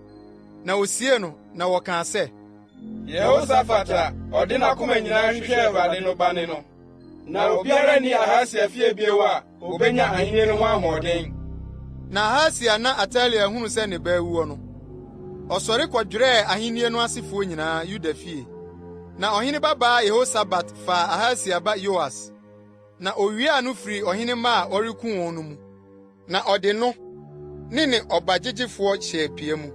Na wosiee no, na wɔkaa sɛ, Yehosafat a ɔde n'akoma nyinaa hwehwɛɛ Awurade no ba ne no. Na obiara nni Ahasia fie bio a obenya ahenni no ho ahoɔden. Na Ahasia na Atalia hunu sɛ ne ba awuo no, ɔsɔre kɔdwerɛɛ ahenni no asefoɔ nyinaa Yuda fie. Na ɔhene babaa Yehosabat faa Ahasia ba Yoas, na owiaa no firii ɔhene mma a ɔreku wɔn no mu. Na ɔde no ne ne ɔbagyegyefoɔ hyɛɛ pia mu.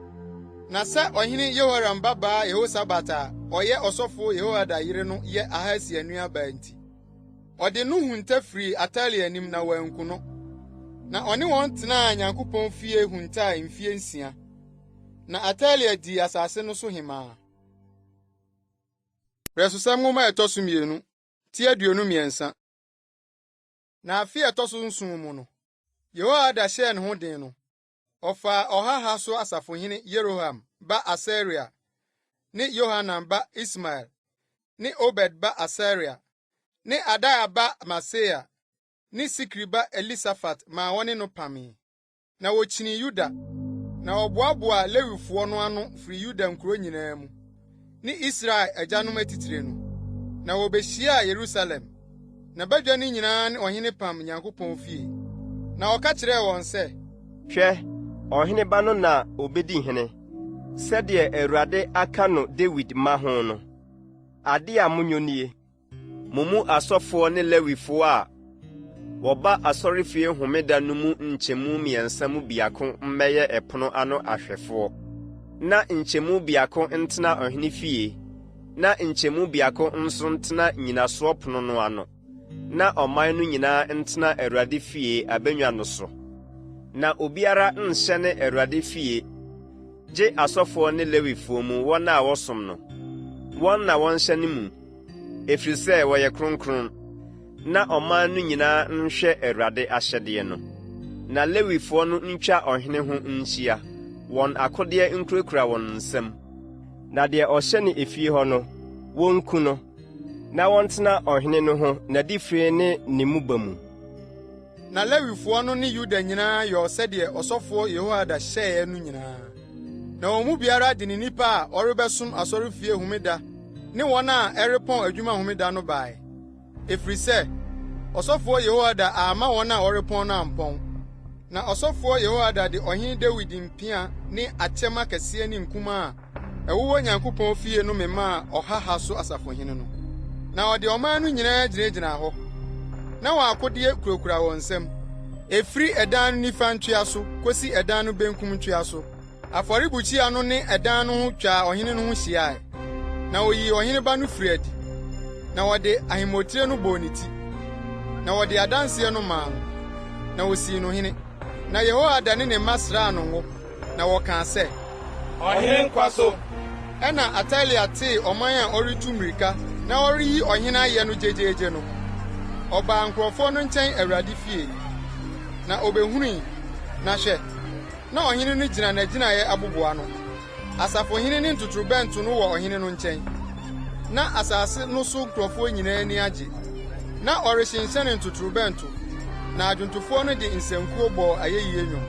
Na sɛ ɔhene Yehoram babaa Yehosabat a ɔyɛ ɔsɔfo Yehoiada yere no yɛ Ahasia nuabaa nti, ɔde no hunta firii Atalia anim na wanku no. Na ɔne wɔn tenaa Nyankopɔn fie huntaa mfie nsia. Na Atalia dii asase no so hemmaa. Brɛsosɛm Nwoma a ɛtɔ so mmienu, ti 23. Na afe a ɛtɔ so nson mu no, Yehoiada hyɛɛ ne ho den no, ɔfaa ɔha ha so asafohene Yeroham ba Asaria ne Yohanan ba Ismael ne Obed ba Asaria ne Adaia ba Maaseia ne Sikri ba Elisafat maa wɔne no pamee. Na wokyinii Yuda, na wɔboaboaa Lewifoɔ no ano firii Yuda nkuro nyinaa mu, ne Israel agyanom atitire no, na wɔbehyiaa Yerusalem. Na badwa no nyinaa ne ɔhene pam Nyankopɔn fie. Na ɔka kyerɛɛ wɔn sɛ, Hwɛ, ɔhene ba no na obedi hene, sɛdeɛ Awurade aka no Dawid mma ho no. Ade a monyɔ nie. Mo mu asɔfoɔ ne Lewifoɔ a wɔba asɔrefie homeda no mu nkyɛmu mmiɛnsa mu biako mmɛyɛ ɛpono ano ahwɛfoɔ, na nkyɛmu biako ntena ɔhene fie, na nkyɛmu biako nso ntena nnyinasoɔ pono no ano, na ɔman no nyinaa ntena Awurade fie abannwa no so. Na obiara nnhyɛne Awurade fie gye asɔfoɔ ne Lewifoɔ mu wɔn a wɔsom no, wɔn na wɔnhyɛne mu. ɛfiri sɛ wɔyɛ kronkron, na ɔman no nyinaa nhwɛ Awurade ahyɛdeɛ no. Na Lewifoɔ no ntwa ɔhene ho nhyia, wɔn akodeɛ nkurakura wɔn nsam. Na deɛ ɔhyɛne efie hɔ no, wɔnku no, na wɔntena ɔhene no ho n'adifire ne ne muba mu. Na Lewifoɔ no ne Yuda nyinaa yɔɔ sɛdeɛ ɔsɔfoɔ Yehoiada hyɛeɛ no nyinaa. Na wɔn mu biara de ne nnipa a wɔrebɛsom asɔrefie homeda ne wɔn a ɛrepɔn adwuma homeda no bae. Ɛfiri sɛ, ɔsɔfoɔ Yehoiada amma wɔn a wɔrepɔn no ampɔn. Na ɔsɔfoɔ Yehoiada de ɔhene Dawid mpea ne akyɛm akɛseɛ ne nkumaa a ɛwowɔ Nyankopɔn fie no memaa ɔha ha so asafohene no. Na ɔde ɔman no nyinaa gyinagyinaa hɔ, na wɔn akodeɛ kurakura wɔn nsam, ɛfiri ɛdan no nifa ntwea so kosi ɛdan no benkum ntwea so. Afɔrebukyia no ne ɛdan no ho twaa ɔhene no ho hyiae. Na oyii ɔhene ba no firii adi, na wɔde ahemmotire no bɔɔ ne ti, na wɔde adanse no maa no, na wosii no hene. Na Yehoiada ne ne mma sraa no ngo, na wɔkaa sɛ, Ɔhene nkwa so! Ɛnna Atalia tee ɔman a ɔretu mmirika na ɔreyi ɔhene ayɛ no gyegyeegye no, ɔbaa nkurɔfoɔ no nkyɛn Awurade fie. Na obehui, na hwɛ, na ɔhene no gyina n'agyinae abobow ano. Asafohene ne ntotorobɛnto no wɔ ɔhene no nkyɛn. Na asase no so nkurɔfoɔ nyinaa ani agye. Na ɔrehyenhyɛne ntotorobɛnto, na adwontofoɔ no de nsankuo bɔɔ ayeyie nnwom.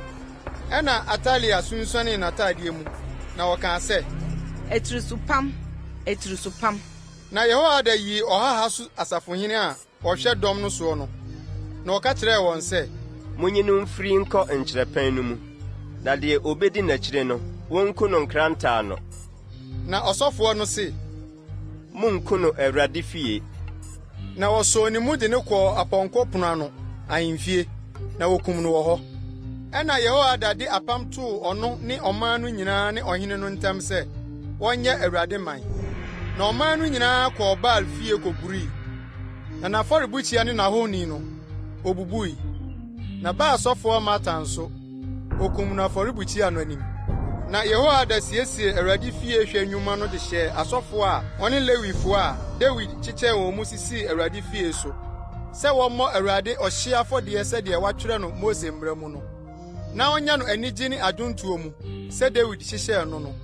Ɛnna Atalia sunsuanee n'atadeɛ mu, na ɔkaa sɛ, Atirisopam! Atirisopam! Na Yehoiada yii ɔha ha so asafohene a wɔhwɛ dɔm no soɔ no, na ɔka kyerɛɛ wɔn sɛ, Munyi no mfiri nkɔ nkyerɛpɛn no mu, na deɛ obedi n'akyiri no, wonku no nkrantɛ ano. Na ɔsɔfoɔ no se, Munnku no Awurade fie. Na wɔsoo ne mu de no kɔɔ apɔnkɔ pono ano, ahemfie, na wokum no wɔ hɔ. Ɛnna Yehoiada de apam too ɔno ne ɔman no nyinaa ne ɔhene no ntam sɛ wɔnyɛ Awurade man. Na ɔman no nyinaa kɔɔ Baal fie kogurii, na n'afɔrebukyia ne n'ahoni no, obubui. Na Baal sɔfoɔ Matan nso, okum no afɔrebukyia no anim. Na Yehoiada siesiee Awurade fie hwɛ nnwuma no de hyɛɛ asɔfo a wɔne Lewifo a Dawid kyekyɛɛ wɔn mu sisii Awurade fie so, sɛ wɔmmɔ Awurade ɔhyeɛ afɔdeɛ sɛdeɛ wɔatwerɛ no Mose mmara mu no, na ɔnyɛ no anigye ne adwontoɔ mu sɛ Dawid hyehyɛɛ no no.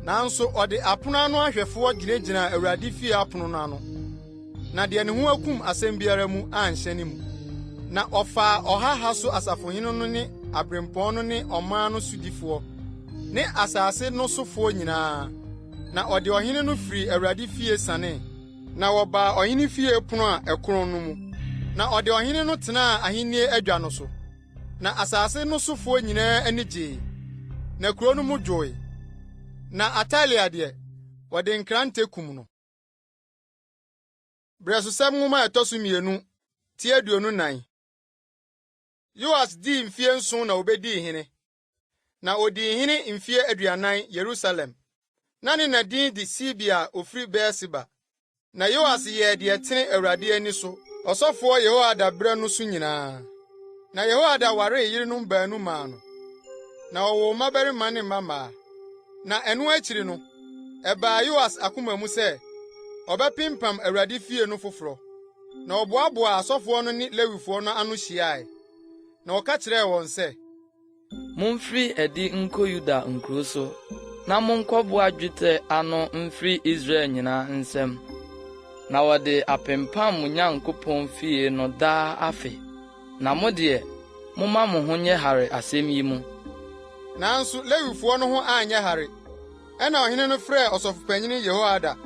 Nanso ɔde apono ano ahwɛfoɔ gyinagyinaa Awurade fie apono no ano, na deɛ ne ho akum asɛm biara mu anhyɛne mu. Na ɔfaa ɔha ha so asafohene no ne abirɛmpɔn no ne ɔman no sodifoɔ ne asase no sofoɔ nyinaa, na ɔde ɔhene no firii Awurade fie sianee, na wɔbaa ɔhene fie pono a ɛkorɔn no mu, na ɔde ɔhene no tenaa ahenni adwa no so. Na asase no sofoɔ nyinaa ani gyee, na kurow no mu dwoe. Na Atalia deɛ, wɔde nkrante kum no. Brɛsosɛm nwoma a ɛtɔ so mmienu, ti 24. Yoas dii mfie 7 na obedii hene, na odii hene mfie 40 Yerusalem. Na ne na din de Sibia a ofiri Beer-Seba. Na Yoas yɛɛ deɛ ɛtene Awurade ani so ɔsɔfoɔ Yehoiada berɛ no so nyinaa. Na Yehoiada waree yerenom baanu maa no, na ɔwoo mmabarima ne mmammaa. Na ɛno akyiri no, ɛbaa Yoas akoma mu sɛ ɔbɛpempam Awurade fie no foforɔ. Na ɔboaboaa asɔfoɔ no ne Lewifoɔ no ano hyiae, na ɔka kyerɛɛ wɔn sɛ, Mumfiri adi nkɔ Yuda nkurow so na monkɔboa dwetɛ ano mfiri Israel nyinaa nsam, na wɔde apempam mo Nyankopɔn fie no daa afe. Na mo deɛ, momma mo ho nyɛ hare asɛm yi mu. Nanso Lewifoɔ no ho anyɛ hare. Ɛnna ɔhene no frɛɛ ɔsɔfopanyin Yehoiada,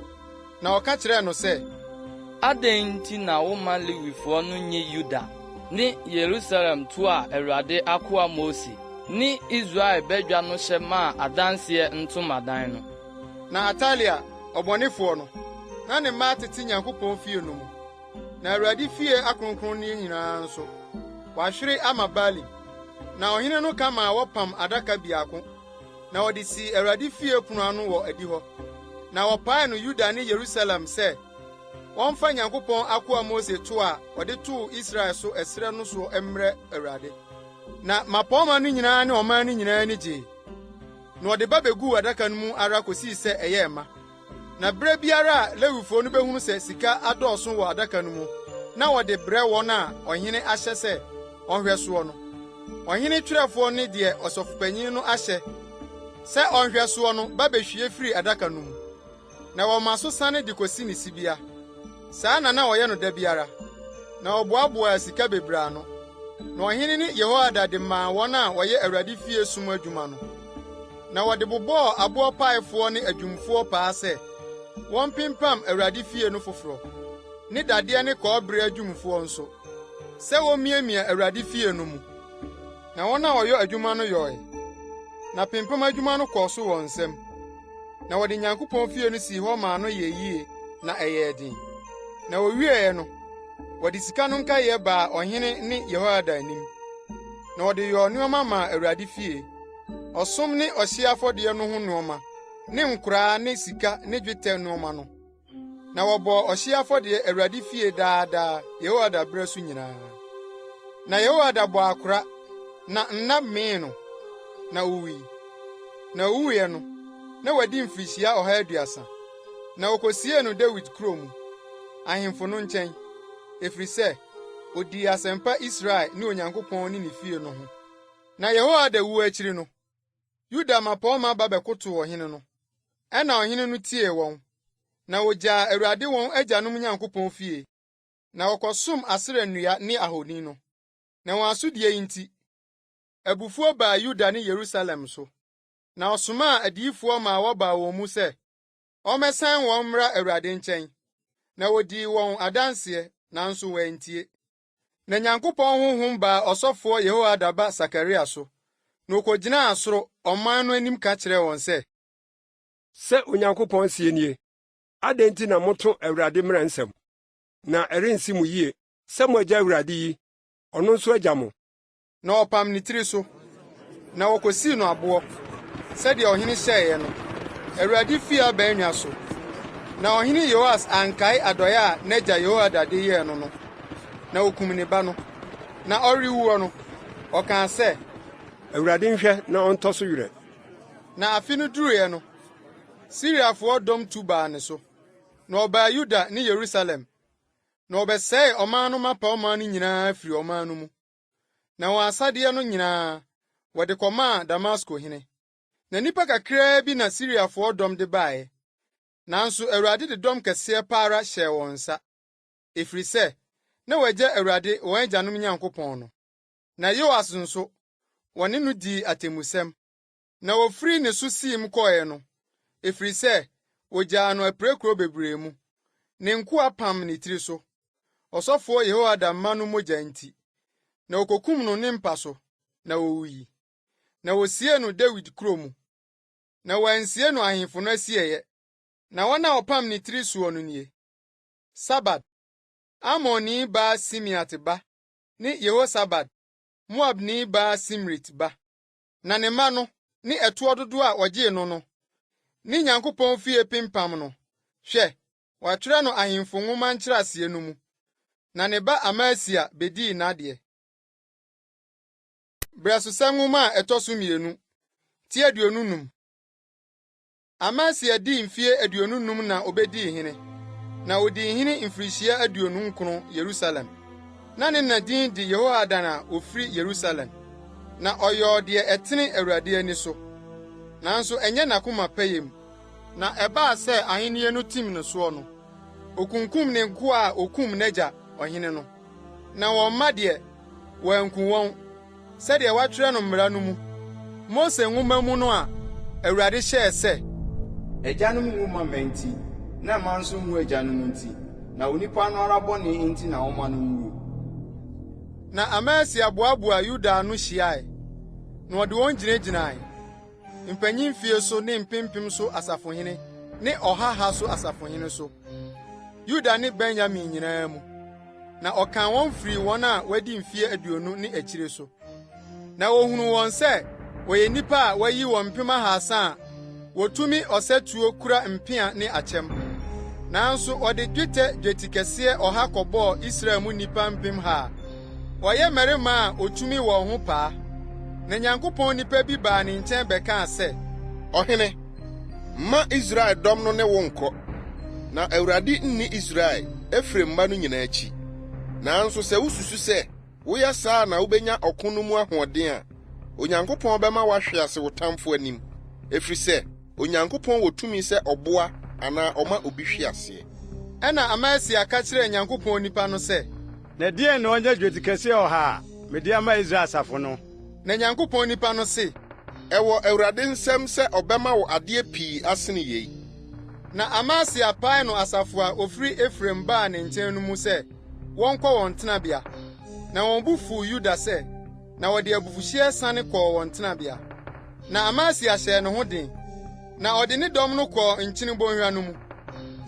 na ɔka kyerɛɛ no sɛ, Adɛn nti na womma Lewifoɔ no nnye Yuda ne Yerusalem toɔ a Awurade akoa Mose ne Israel badwa no hyɛ maa adanseɛ ntomadan no? Na Atalia, ɔbɔnefoɔ no, na ne mma tete Nyankopɔn fie no mu, na Awurade fie akronkronne nyinaa nso, wahwere ama Baalim. Na ɔhene no ka maa wɔpam adaka biako, na wɔde sii Awurade fie pon ano wɔ adihɔ. Na wɔpaee no Yuda ne Yerusalem sɛ wɔmfa Nyankopɔn akoa Mose toɔ a ɔde too Israel so ɛserɛ no so mmrɛ Awurade. Na mmapɔmma no nyinaa ne ɔman no nyinaa ani gyee, na wɔde ba beguu adaka no mu ara kosii sɛ ɛyɛɛ ma. Na bere biara a Lewifo no behunu sɛ sika adɔɔso wɔ adaka no mu na wɔde brɛ wɔn a ɔhene ahyɛ sɛ ɔnhwɛ soɔ no, ɔhene twerɛfoɔ ne deɛ ɔsɔfopanyin no ahyɛ sɛ ɔnhwɛ soɔ no ba behwie firi adaka no mu, na wɔma so sane de kosi ne sibea. Saa na na wɔyɛ no da biara, na wɔboaboaa sika bebree ano. Na ɔhene ne Yehoiada de maa wɔn a wɔyɛ Awurade fie som adwuma no. Na wɔde bobɔɔ aboɔpaefoɔ ne adwumfoɔ paa sɛ, wɔmpempam Awurade fie no foforɔ, ne dadeɛ ne kɔbere adwumfoɔ nso, sɛ wommiamia Awurade fie no mu. Na wɔn a wɔyɔ adwuma no yɔe, na pempam adwuma no kɔɔ so wɔn nsam. Na wɔde Nyankopɔn fie no sii hɔ maa no yɛɛ yiye na ɛyɛɛ den. Na wowieɛ no, wɔde sika no nkaeɛ baa ɔhene ne Yehoiada anim. Na wɔde yɔɔ nneɛma maa Awurade fie, ɔsom ne ɔhyeɛ afɔdeɛ no ho nneɛma, ne nkoraa ne sika ne dwetɛ nneɛma no. Na wɔbɔɔ ɔhyeɛ afɔdeɛ Awurade fie daa daa Yehoiada berɛ so nyinaa. Na Yehoiada bɔɔ akora, na nna mee no, na owui. Na owuiɛ no, na wadi mfirihyia 130. Na wɔkɔsiee no Dawid kuro mu, ahemfo no nkyɛn, ɛfiri sɛ, odii asɛmpa Israel ne Onyankopɔn ne ne fie no ho. Na Yehoiada wuo akyiri no, Yuda mmapɔmma ba bɛkotow ɔhene no. Ɛnna ɔhene no tiee wɔn, na wogyaa Awurade wɔn agyanom Nyankopɔn fie, na wɔkɔsom Asera nnua ne ahoni no. Na wɔn asodie yi nti, abufuo baa Yuda ne Yerusalem so. Na ɔsomaa adiyifoɔ maa wɔbaa wɔn mu sɛ, wɔmmɛsan wɔn mmra Awurade nkyɛn. Na wodii wɔn adanseɛ, nanso wɔantie. Na Nyankopɔn honhom baa ɔsɔfoɔ Yehoiada ba Sakaria so, na okogyinaa soro, ɔman no anim ka kyerɛɛ wɔn sɛ. Sɛ Onyankopɔn seɛ nie, Adɛn nti na moto Awurade mmara nsɛm? Na ɛrensi mo yie sɛ moagya Awurade yi, ɔno nso agya mo. Na wɔpam ne tiri so, na wokosii no aboɔ, sɛdeɛ ɔhene hyɛeɛ no, Awurade fie abannwa so. Na ɔhene Yoas ankae adɔeɛ a n'agya Yehoiada de yɛɛ no no, na okum ne ba no. Na ɔrewuo no, ɔkaa sɛ. Awurade nhwɛ na ɔntɔ so werɛ. Na afe no duruiɛ no, Siriafoɔ dɔm tu baa ne so, na wɔbaa Yuda ne Yerusalem, na wɔbɛsɛee ɔman no mmapɔmma no nyinaa firii ɔman no mu. Na wɔn asadeɛ no nyinaa, wɔde kɔmaa Damasko hene. Na nnipa kakraa bi na Siriafoɔ dɔm de baeɛ, nanso Awurade de dɔm kɛseɛ pa ara hyɛɛ wɔn nsa, ɛfiri sɛ na wɔagya Awurade wɔn agyanom Nyankopɔn no. Na Yoas nso, wɔne no dii atemmusɛm. Na wɔfirii ne so siim kɔeɛ no, ɛfiri sɛ wɔgyaa no apirakuro bebree mu. Ne nkoa pam ne tiri so, ɔsɔfoɔ Yehoiada mma no mogya nti, na wɔkɔkum no ne mpa so, na ɔwui. Na wɔsiee no Dawid kuro mu, na wɔansie no ahemfo no asieeɛ. Na wɔn a wɔpam ne tiri soɔ no nie: Sabad, Amonni baa Simeat ba ne Yehosabad, Moabni baa Simrit ba. Na ne mma no, ne ɛtoɔ dodoɔ a wɔgyee no no, ne Nyankopɔn fie pempam no, hwɛ, wɔatwerɛ no Ahemfo Nwoma nkyerɛaseɛ no mu. Na ne ba Amasia bɛdii n'adeɛ. Berɛsosɛm Nwoma a ɛtɔ so mmienu, ti 25. Amasia dii mfeɛ 25 na obedii hene, na odii hene mfirihyia 29 Yerusalem. Na ne na din de Yehoadan a ofiri Yerusalem. Na ɔyɔɔ deɛ ɛtene Awurade ani so, nanso ɛnyɛ n'akoma pɛyɛ mu. Na ɛbaa sɛ ahennie no tim ne soɔ no, okunkum ne nkoa a okum n'agya ɔhene no. Na wɔn mma deɛ, wanku wɔn, sɛdeɛ wɔatwerɛ no mmara no mu, Mose nwoma mu no a Awurade hyɛɛ sɛ. Agyanom nwu mma mma nti, na mma nso nwu agyanom nti, na onipa no ara bɔne nti na wɔma no wuo. Na Amasia boaboaa Yuda ano hyiae, na ɔde wɔn gyinagyinae, mpanyin mfie so ne mpempem so asafohene ne ɔha ha so asafohene so, Yuda ne Benyamin nyinaa mu. Na ɔkan wɔn firii wɔn a wɔadi mfeɛ 20 ne akyire so. Na wohunuu wɔn sɛ wɔyɛ nnipa a wɔayi wɔn 300 a wotumi ɔsatuo kura mpea ne akyɛm. Nanso ɔde dwetɛ dwetikɛseɛ 100 kɔbɔɔ Israel mu nnipa 1,000 a wɔyɛ mmarima a otumi wɔn ho paa. Na Nyankopɔn nipa bi baa ne nkyɛn bɛkaa sɛ, Ɔhene, mma Israel dɔm no ne wo nnkɔ, na Awurade nni Israel, Efraim mma no nyinaa akyi. Nanso sɛ wususu sɛ woyɛ saa a na wubenya ɔko no mu ahoɔden a, Onyankopɔn bɛma woahwe ase wo tamfo anim, ɛfiri sɛ Onyankopɔn wɔ tumi sɛ ɔboa anaa ɔma obi hwe aseɛ. Ɛnna Amasia ka kyerɛɛ Nyankopɔn nipa no sɛ, Na ɛdeɛn na ɔnyɛ dwetikɛseɛ 100 a? mede ama Israel asafo no. Na Nyankopɔn nipa no se, Ɛwɔ Awurade nsam sɛ ɔbɛma wo adeɛ pii asene yei. Na Amasia paee no asafo a wɔfiri Efraim baa ne nkyɛn no mu sɛ wɔnkɔ wɔn tenabea. Na wɔn bo fuw Yuda sɛ, na wɔde abufuhyeɛ sane kɔɔ wɔn tenabea. Na Amasia hyɛɛ ne ho den, na ɔde ne dɔm no kɔɔ Nkyene Bonhwa no mu,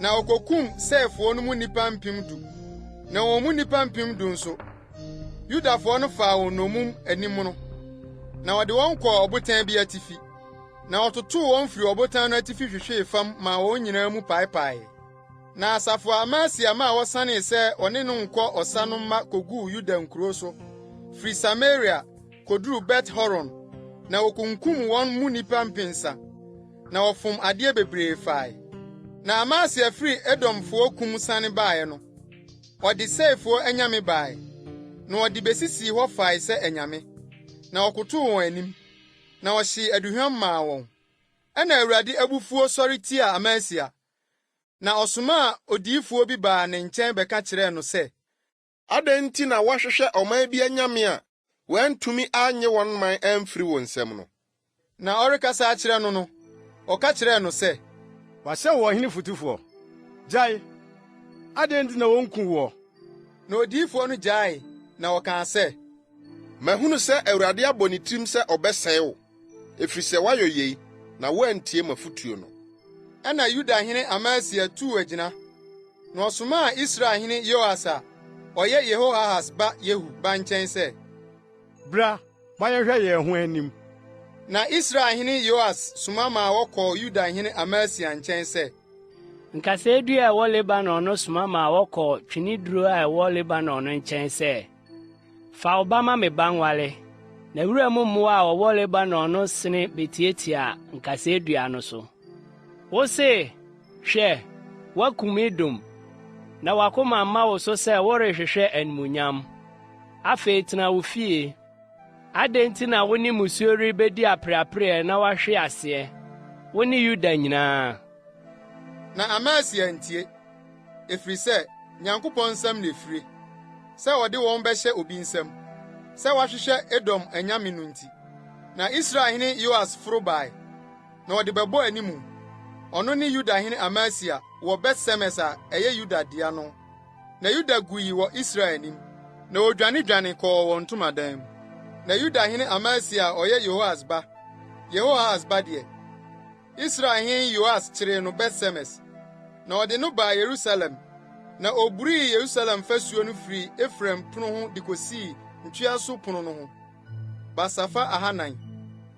na okokum Seirfoɔ no mu nnipa 10,000, na wɔn mu nnipa 10,000 nso, Yudafoɔ no faa wɔn nnommum animono, na wɔde wɔn kɔɔ ɔbotan bi atifi, na wɔtotoo wɔn firii ɔbotan no atifi hwehwee fam maa wɔn nyinaa mu paepaee. Na asafo a Amasia maa wɔsanee sɛ wɔne no nkɔ ɔsa no mma koguu Yuda nkurow so, firi Samaria koduruu Bet-Horon, na wokunkum wɔn mu nnipa mpensa, na wɔfom adeɛ bebree fae. Na Amasia firi Edomfoɔ kum sane baeɛ no, ɔde Seirfoɔ anyame bae, na ɔde besisii hɔ fae sɛ anyame, na ɔkotow wɔn anim, na ɔhyee aduhuam maa wɔn. Ɛnna Awurade abufuo sɔre tiaa Amasia, na ɔsomaa odiyifoɔ bi baa ne nkyɛn bɛka kyerɛɛ no sɛ, Adɛn nti na woahwehwɛ ɔman bi anyame a wɔantumi annye wɔn man amfiri wo nsam no? Na ɔrekasa akyerɛ no no, ɔka kyerɛɛ no sɛ, Wɔahyɛ wo ɔhene fotufoɔ. Gyae! Adɛn nti na wonkum woɔ? Na odiyifoɔ no gyaee, na ɔkaa sɛ, Mahunu sɛ Awurade abɔ ne tirim sɛ ɔbɛsɛe wo, efisɛ woayɔ yei, na woantie m'afotuo no. Ɛnna Yuda hene Amasia tuu agyina, na ɔsomaa Israel hene Yoas a ɔyɛ Yehoahas ba Yehu ba nkyɛn sɛ, Bra, ma yɛnhwɛ yɛn ho anim. Na Israel hene Yoas soma maa wɔkɔɔ Yuda hene Amasia nkyɛn sɛ, Nkasɛɛ dua a ɛwɔ Lebanon no soma maa wɔkɔɔ tweneduro a ɛwɔ Lebanon no nkyɛn sɛ, Fa wo ba ma me ba nware. Na wuram mmoa a wɔwɔ Lebanon no sene betiatiaa nkasɛɛ dua no so. Wose, Hwɛ, woakum Edom, na w'akoma mma wo so sɛ worehwehwɛ animuonyam. Afei tena wo fie. Adɛn nti na wo ne mmusuo rebedi apereapereɛ na woahwe aseɛ, wo ne Yuda nyinaa? Na Amasia antie, ɛfiri sɛ Nyankopɔn nsam na efire, sɛ ɔde wɔn bɛhyɛ obi nsam, sɛ wɔahwehwɛ Edom anyame no nti. Na Israelhene Yoas foro bae, na ɔde bɛbɔɔ anim, ɔno ne Yudahene Amasia wɔ Bet-Semes a ɛyɛ Yuda dea no. Na Yuda gui wɔ Israel anim, na wodwanedwane kɔɔ wɔn ntomadan mu. Na Yudahene Amasia a ɔyɛ Yehoas ba, Yehoahas ba deɛ, Israelhene Yoas kyeree no Bet-Semes, na ɔde no baa Yerusalem, na oburii Yerusalem fasuo no firii Efraim pono ho de kosii ntweaso pono no ho, basafa ahannan.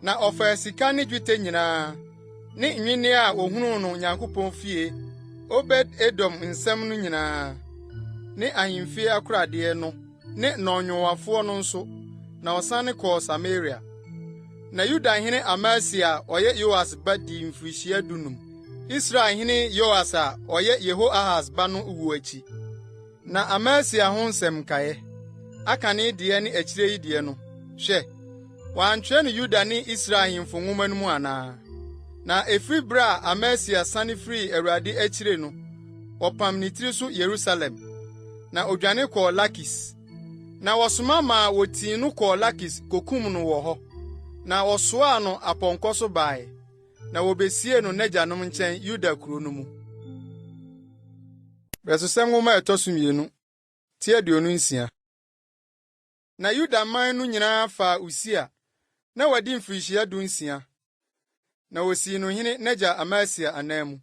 Na ɔfaa sika ne dwetɛ nyinaa, ne nnwinne a wohunuu no Onyankopɔn fie Obed-Edom nsam no nyinaa, ne ahemfie akoradeɛ no ne nnɔnnwowafoɔ no nso, na ɔsane kɔɔ Samaria. Na Yudahene Amasia a ɔyɛ Yoas ba dii mfirihyia dunum, Israelhene Yoas a ɔyɛ Yehoahas ba no wu akyi. Na Amasia ho nsɛm nkae, akane deɛ ne akyire yi deɛ no, hwɛ, wɔantwerɛ no Yuda ne Israel ahemfo nwoma no mu anaa? Na ɛfiri bere a Amasia sane firii Awurade akyire no, wɔpam ne tiri so Yerusalem, na odwane kɔɔ Lakis. Na wɔsoma maa wotii no kɔɔ Lakis kokum no wɔ hɔ. Na wɔsoaa no apɔnkɔ so bae, na wobesiee no n'agyanom nkyɛn Yuda kurow no mu. Brɛsosɛm Nwoma a ɛtɔ so mmienu, ti 26. Na Yuda man no nyinaa faa Usia, na wadi mfirihyia dunsia, na wosii no hene n'agya Amasia ananmu.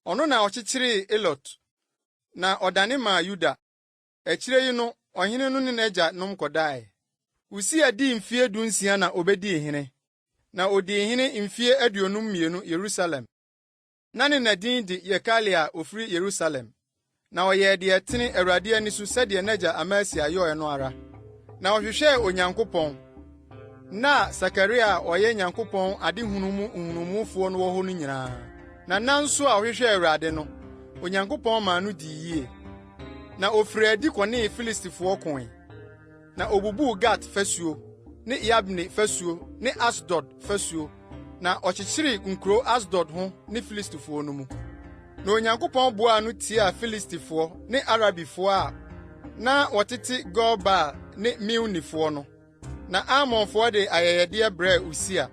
Ɔno na ɔkyekyeree Elot, na ɔdane maa Yuda. Akyiri yi no, ɔhene no ne n'agyanom kɔdae. Usia dii mfeɛ dunsia na obedii hene, na odii hene mfeɛ 52 Yerusalem. Na ne na din de Yekalia a ofiri Yerusalem. Na ɔyɛɛ deɛ ɛtene Awurade ani so sɛdeɛ n'agya Amasia yɔeɛ no ara. Na ɔhwehwɛɛ Onyankopɔn. Nna a Sakaria a ɔyɛ Nyankopɔn adehunu mu nhunumufoɔ no wɔ hɔ no nyinaa. Na nna nso a ɔhwehwɛɛ Awurade no, Onyankopɔn maa no dii yie. Na ofirii adi kɔnee Filistifoɔ koe. Na obubuu Gat fasuo ne Yabne fasuo ne Asdod fasuo, na ɔkyekyeree nkurow Asdod ho ne Filistifoɔ no mu. Na Onyankopɔn boaa no tiaa Filistifoɔ ne Arabifoɔ a Na wɔtete Gur-Baal ne Meunifoɔ no. Na Amonfoɔ de ayɛyɛdeɛ brɛɛ Usia.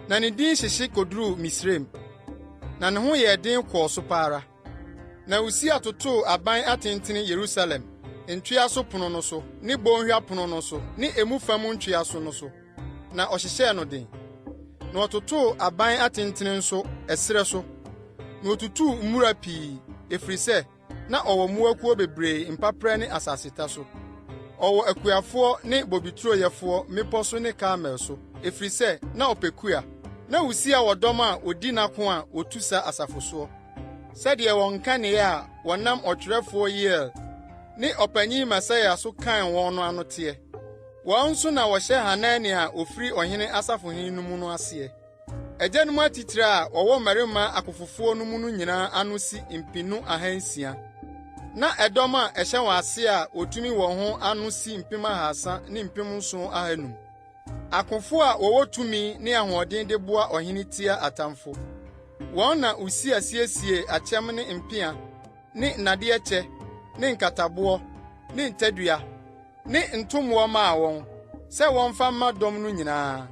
Na ne din hyehye koduruu Misraim, na ne ho yɛɛ den kɔɔ so pa ara. Na Usia totoo aban atentene Yerusalem, ntweaso pono no so ne Bonhwa Pono no so ne emu fam ntweaso no so, na ɔhyehyɛɛ no den. Na ɔtotoo aban atentene nso ɛserɛ so, na otutuu mmura pii, ɛfiri sɛ na ɔwɔ mmoakuo bebree mpaperɛ ne asaseta so. Ɔwɔ akuafoɔ ne bobeturoyɛfoɔ mmepɔ so ne Karmel so, ɛfiri sɛ na ɔpɛ kua. Na Usia wɔ dɔm a wɔdi n'ako a wɔtu sa asafo soɔ, sɛdeɛ wɔn nkaneeɛ a wɔnam ɔtwerɛfoɔ Yeiel ne ɔpanyin Maaseia so kan wɔn no ano teɛ. Wɔn nso na wɔhyɛ Hanani a ɔfiri ɔhene asafohene no mu no aseɛ. Agyanom atitire a wɔwɔ mmarima akofofoɔ no mu no nyinaa ano si mpenu ahansia. Na ɛdɔm a ɛhyɛ wɔn ase a wɔtumi wɔn ho ano si mpem ahasa ne 7,500. Akofo a wɔwɔ tumi ne ahoɔden de boa ɔhene tia atamfo. Wɔn na Usia siesiee akyɛm ne mpea ne nnadeɛ kyɛ ne nkataboɔ ne ntadua ne ntommoɔ maa wɔn, sɛ wɔmfa mma dɔm no nyinaa.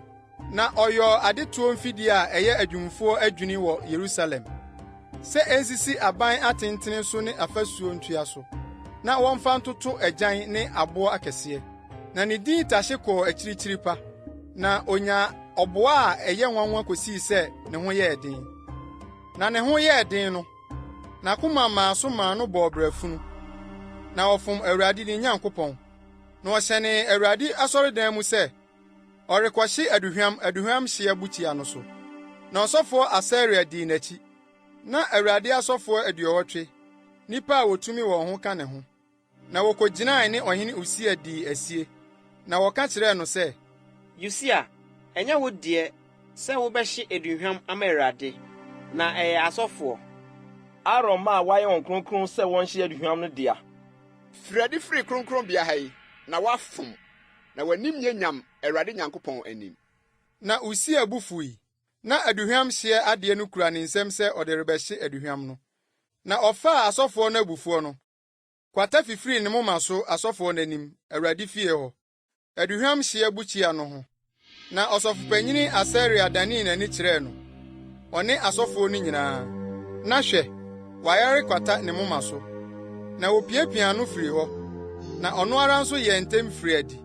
Na ɔyɔɔ adetoɔ mfidie a ɛyɛ adwumfoɔ adwini wɔ Yerusalem, sɛ ensisi aban atentene so ne afasuo ntoa so, na wɔmfa ntoto agyan ne aboɔ akɛseɛ. Na ne din tahye kɔɔ akyirikyiri pa, na onyaa ɔboa a ɛyɛ nwanwa kosii sɛ ne ho yɛɛ den. Na ne ho yɛɛ den no, n'akoma maa so maa no bɔɔ brafunu, na ɔfom Awurade ne Nyankopɔn. Na ɔhyɛnee Awurade asɔredan mu sɛ ɔrekɔhye aduhuam aduhuamhyeɛ bukyia no so. Na ɔsɔfoɔ Asaria dii n'akyi. Na Awurade asɔfoɔ aduɔwɔtwe, nnipa a wotumi wɔn ho ka ne ho. Na wokogyinae ne ɔhene Usia dii asie, na wɔka kyerɛɛ no sɛ, Usia, ɛnyɛ wo deɛ sɛ wobɛhye aduhuam ama Awurade, na ɛyɛ asɔfoɔ. Aaron mma a wɔayɛ wɔn kronkron sɛ wɔnhye aduhuam no dea. Firi adi firi kronkronbea ha yi, na woafom, na w'anim nyɛ nyam Awurade Nyankopɔn anim. Na Usia bo fuwii, na aduhuamhyeɛ adeɛ no kura ne nsam sɛ ɔde rebɛhye aduhuam no. Na ɔfaa asɔfoɔ no abufuo no, kwata fifirii ne moma so asɔfoɔ no anim, Awurade fie hɔ, aduhuamhyeɛ bukyia no ho. Na ɔsɔfopanyin Asaria danee n'ani kyerɛɛ no, ɔne asɔfoɔ no nyinaa. Na hwɛ, wayare kwata ne moma so. Na wopiapiaa no firii hɔ, na ɔno ara nso yɛɛ ntɛm firii adi,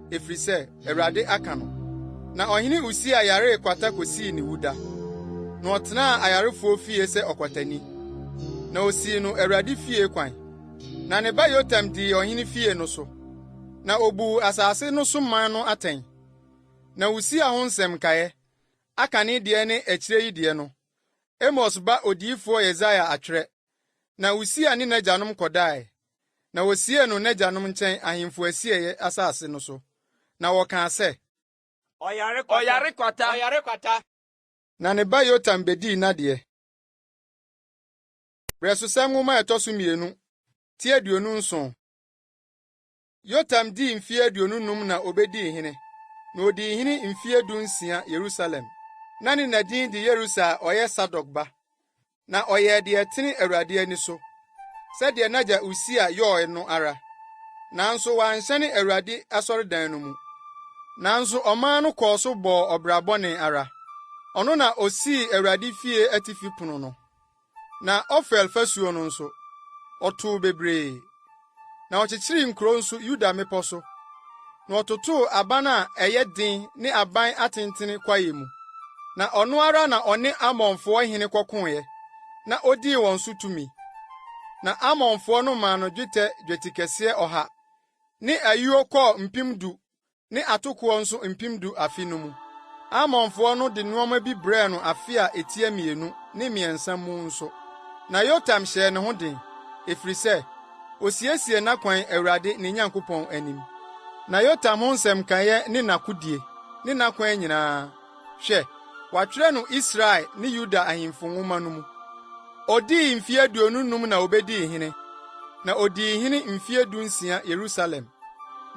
ɛfiri sɛ Awurade aka no. Na ɔhene Usia yaree kwata kosii ne wuda. Na ɔtenaa ayarefoɔ fie sɛ ɔkwatani. Na osii no Awurade fie kwan. Na ne ba Yotam dii ɔhene fie no so. Na obuu asase no so man no atɛn. Na Usia ho nsɛm nkaeɛ, akane deɛ ne akyire yi deɛ no, Amos ba odiyifoɔ Yesaia atwerɛ. Na Usia ne n'agyanom kɔdae, na wosiee no n'agyanom nkyɛn ahemfo asieeɛ asase no so. Na wɔkaa sɛ, Ɔyare kwata! Ɔyare kwata! Na ne ba Yotam bedii n'adeɛ. Berɛsosɛm nwoma a ɛtɔ so mmienu, ti 27. Yotam dii mfeɛ 25 na obedii hene, na odii hene mfeɛ 16 Yerusalem. Na ne na din de Yerusa a ɔyɛ Sadok ba. Na ɔyɛɛ deɛ ɛtene Awurade ani so, sɛdeɛ n'agya Usia yɔe no ara. Nanso wanhyɛne Awurade asɔredan no mu. Nanso ɔman no kɔɔ so bɔɔ ɔbra bɔne ara. Ɔno na osii Awurade fie atifi pono no. Na Ofel fasuo no nso, ɔtoo bebree. Na ɔkyekyeree nkurow nso Yuda mmepɔ so, na ɔtotoo aban a ɛyɛ den ne aban atentene kwae mu. Na ɔno ara na ɔne Amonfoɔ hene kɔkoeɛ, na odii wɔn so tumi. Na Amonfoɔ no maa no dwetɛ dwetikɛseɛ 100 ne ayuo kɔɔ 10,000 ne atokoɔ nso 10,000 afe no mu. Amonfoɔ no de nneɛma bi brɛɛ no afe a etia mmienu ne mmiɛnsa mu nso. Na Yotam hyɛɛ ne ho den, ɛfiri sɛ, osiesiee n'akwan Awurade ne Nyankopɔn anim. Na Yotam ho nsɛm nkaeɛ ne n'akodie, ne n'akwan nyinaa, hwɛ, wɔatwerɛ no Israel ne Yuda ahemfo nwoma no mu. Odii mfeɛ 25 na obedii hene, na odii hene mfeɛ 16 Yerusalem.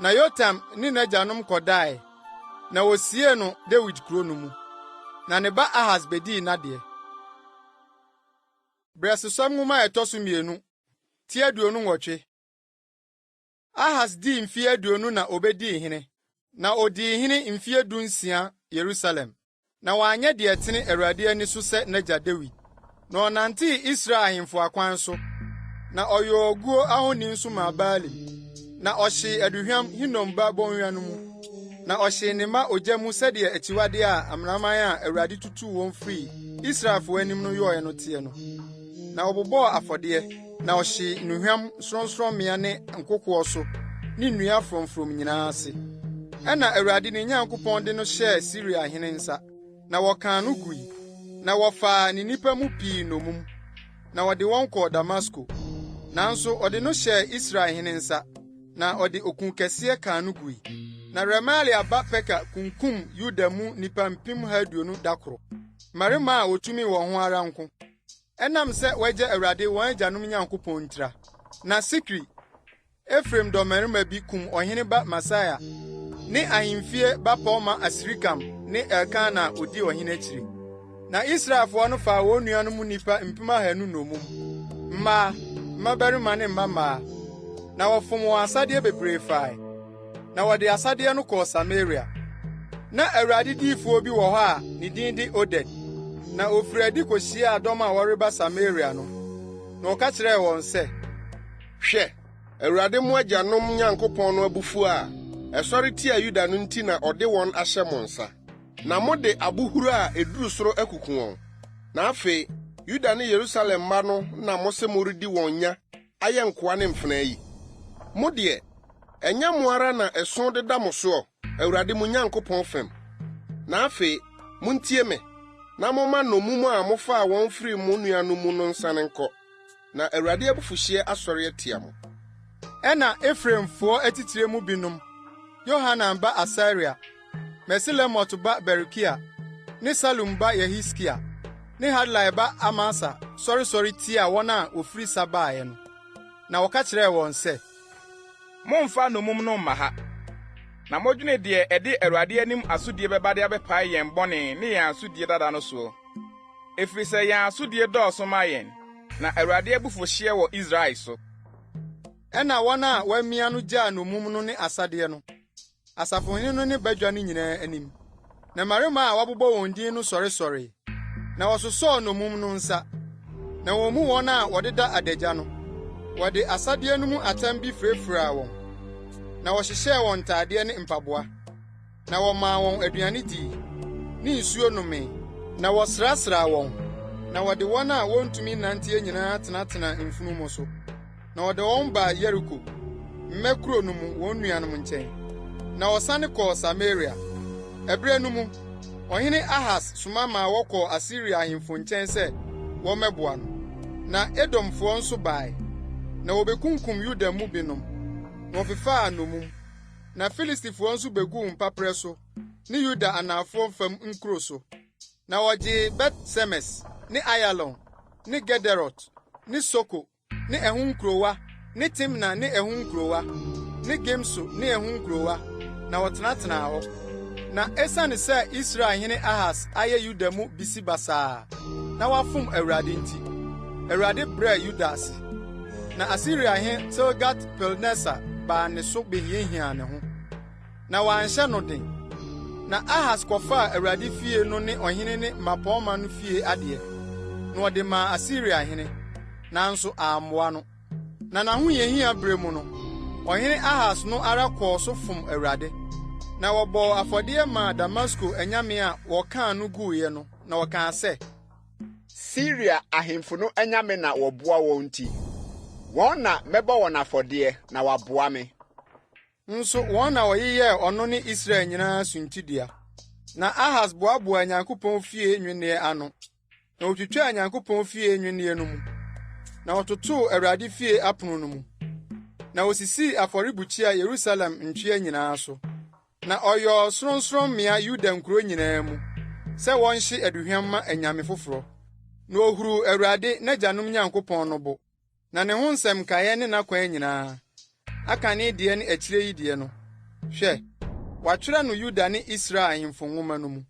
Na Yotam ne n'agyanom kɔdae, na wosiee no Dawid kuro no mu. Na ne ba Ahas bedii n'adeɛ. Berɛsosɛm nwoma a ɛtɔ so mmienu, ti 28. Ahas dii mfe 20 na obedii hene, na odii hene mfe 16 Yerusalem. Na wanyɛ deɛ ɛtene Awurade ani so sɛ n'agya Dawid. Na ɔnantee Israel ahemfo akwan so, na ɔyɔɔ oguo ahoni nso maa Baalim. Na ɔhyee aduhwam Hinom ba bɔnhwa no mu, na ɔhyee ne mma ogya mu sɛdeɛ akyiwadeɛ a amanaman a Awurade tutuu wɔn firii Israelfoɔ anim no yɔeɛ no teɛ no. Na ɔbobɔɔ afɔdeɛ, na ɔhyee nnuhwam sorɔnsorɔmmea ne nkokoɔ so ne nnua frɔmfrɔm nyinaa ase. Ɛnna Awurade ne Nyankopɔn de no hyɛɛ Siria hene nsa, na wɔkaa no gui, na wɔfaa ne nnipa mu pii nnommum, na wɔde wɔn kɔɔ Damasko. Nanso ɔde no hyɛɛ Israel hene nsa, na ɔde okunkɛseɛ kaa no gui. Na Remalia ba Peka kunkum Yuda mu nnipa 120,000 da koro, mmarima a wotumi wɔn ho ara nko. Ɛnam sɛ wɔagya Awurade wɔn agyanom Nyankopɔn ntira. Na Sikri, Efraim dɔmmarima bi kum ɔhene ba Maaseia ne ahemfie bapɔmma Asrikam ne Elkana a odi ɔhene akyiri. Na Israelfoɔ no faa wɔn nuanom mu nnipa 200,000 nnommum, mmaa, mmabarima ne mmammaa, na wɔfom wɔn asadeɛ bebree fae. Na wɔde asadeɛ no kɔɔ Samaria. Na Awurade diyifoɔ bi wɔ hɔ a ne din de Oded. Na ofiri adi kohyiaa dɔm a wɔreba Samaria no, na ɔka kyerɛɛ wɔn sɛ, Hwɛ, Awurade mo agyanom Nyankopɔn no abufuo a ɛsɔre tia Yuda no nti na ɔde wɔn ahyɛ mo nsa, na mode abohuru a eduru soro akuku wɔn. Na afei, Yuda ne Yerusalem mma no na mose moredi wɔn nya ayɛ nkoa ne mfenaa yi? Mo deɛ, ɛnyɛ mo ara na ɛso deda mo soɔ, Awurade mo Nyankopɔn fam? Na afei, montie me, na momma nnommum a mofaa wɔn firii mo nuanom mu no nsane nkɔ, na Awurade abufuhyeɛ asɔre atia mo. Ɛnna Efraimfoɔ atitire mu binom, Yohanan ba Asaria, Mesilemot ba Berekia ne Salum ba Yehiskia ne Hadlai ba Amasa sɔresɔre tiaa wɔn a wɔfiri sa baeɛ no, na wɔka kyerɛɛ wɔn sɛ, Mommfa nnommum no mma ha, na modwene deɛ ɛde Awurade anim asodie bɛba de abɛpae yɛn bɔne ne yɛn asodie dada no soɔ, ɛfiri sɛ yɛn asodie dɔɔso ma yɛn, na Awurade abufuhyeɛ wɔ Israel so. Ɛnna wɔn a wɔamia no gyaa nnommum no ne asadeɛ no. asafohene no ne badwa no nyinaa anim. Na mmarima a wɔabobɔ wɔn din no sɔresɔree, na wɔsosɔɔ nnommum no nsa. Na wɔn mu wɔn a wɔdeda adagya no, wɔde asadeɛ no mu atam bi furafuraa wɔn, na wɔhyehyɛɛ wɔn ntadeɛ ne mpaboa, na wɔmaa wɔn aduane dii, ne nsuo nomee, na wɔsrasraa wɔn, na wɔde wɔn a wɔntumi nnanteɛ nyinaa tenatenaa mfunumu so. Na wɔde wɔn baa Yeriko, mmɛ kurow no mu, wɔn nuanom nkyɛn. Na wɔsane kɔɔ Samaria. Ɛberɛ no mu, ɔhene Ahas soma maa wɔkɔɔ Asiria ahemfo nkyɛn sɛ wɔmmɛboa no. Na Edomfoɔ nso bae, na wɔbekunkum Yuda mu binom, na wɔfefaa nnommum. Na Filistifoɔ nso beguu mpaperɛ so ne Yuda anafoɔ fam nkuro so. Na wɔgyee Bet-Semes ne Ayalon ne Gederot ne Soko ne ɛho nkurowa ne Timna ne ɛho nkurowa ne Gimso ne ɛho nkurowa, na wɔtenatenaa hɔ. Na esiane sɛ Israelhene Ahas ayɛ Yuda mu bisibasaa na wafom Awurade nti, Awurade brɛɛ Yuda ase. Na Asiriahene Tilgat-Pilneser baa ne so behiahiaa ne ho, na wanhyɛ no den. Na Ahas kɔfaa Awurade fie no ne ɔhene ne mmapɔmma no fie adeɛ, na ɔde maa Asiriahene, nanso ammoa no. Na n'ahohiahia bere mu no, ɔhene Ahas no ara kɔɔ so fom Awurade. Na wɔbɔɔ afɔdeɛ maa Damasko anyame a wɔkaa no guiɛ no, na wɔkaa sɛ. Siria ahemfo no anyame na wɔboa wɔn nti, wɔn na mɛbɔ wɔn afɔdeɛ na wɔaboa me. Nso wɔn na wɔyeyɛɛ ɔno ne Israel nyinaa suntidua. Na Ahas boaboaa Nyankopɔn fie nnwinneɛ ano, na otwitwaa Nyankopɔn fie nnwinneɛ no mu, na ɔtotoo Awurade fie apono no mu. Na osisii afɔrebukyia Yerusalem ntwea nyinaa so, na ɔyɔɔ sorɔnsorɔmmea Yuda nkuro nyinaa mu, sɛ wɔnhye aduhwam mma anyame foforɔ. Na ohuruu Awurade, n'agyanom Nyankopɔn no bo. Na ne ho nsɛm nkaeɛ ne n'akwan nyinaa, akane deɛ ne akyire yi deɛ no, hwɛ, wɔatwerɛ no Yuda ne Israel ahemfo nwoma no mu.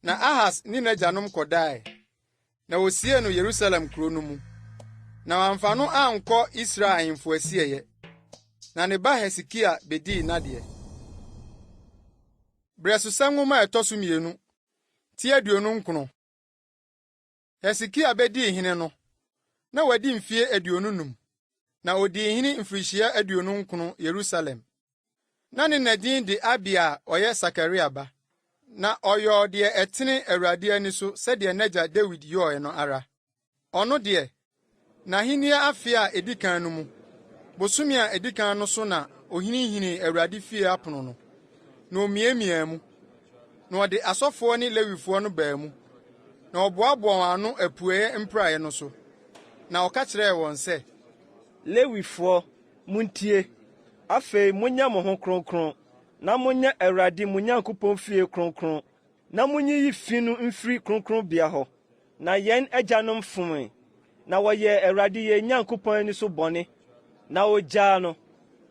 Na Ahas ne n'agyanom kɔdae, na wɔsiee no Yerusalem kuro no mu, na wɔamfa no ankɔ Israel ahemfo asieeɛ. Na ne ba Hesekia bedii n'adeɛ. Berɛsosɛm Nwoma a ɛtɔ so mmienu, ti 29. Hesekia bedii hene no, na wadi mfeɛ 25, na odii hene mfirihyia 29 Yerusalem. Na ne na din de Abia a ɔyɛ Sakaria ba. Na ɔyɔɔ deɛ ɛtene Awurade ani so sɛdeɛ n'agya Dawid yɔeɛ no ara. Ɔno deɛ, n'ahennie afe a ɛdi kan no mu, bosome a ɛdi kan no so na ɔhinihinii Awurade fie apono no, na ɔmiamiaa mu. Na ɔde asɔfoɔ ne Lewifoɔ no baa mu, na ɔboaboaa wɔn ano apueeɛ mpraeɛ no so, na ɔka kyerɛɛ wɔn sɛ. Lewifoɔ, montie! Afei monyɛ mo ho kronkron, na monyɛ Awurade mo Nyankopɔn fie kronkron, na munyiyi fi no mfiri kronkronbea hɔ. Na yɛn agyanom fomee, na wɔyɛɛ Awurade yɛn Nyankopɔn ani so bɔne, na wogyaa no,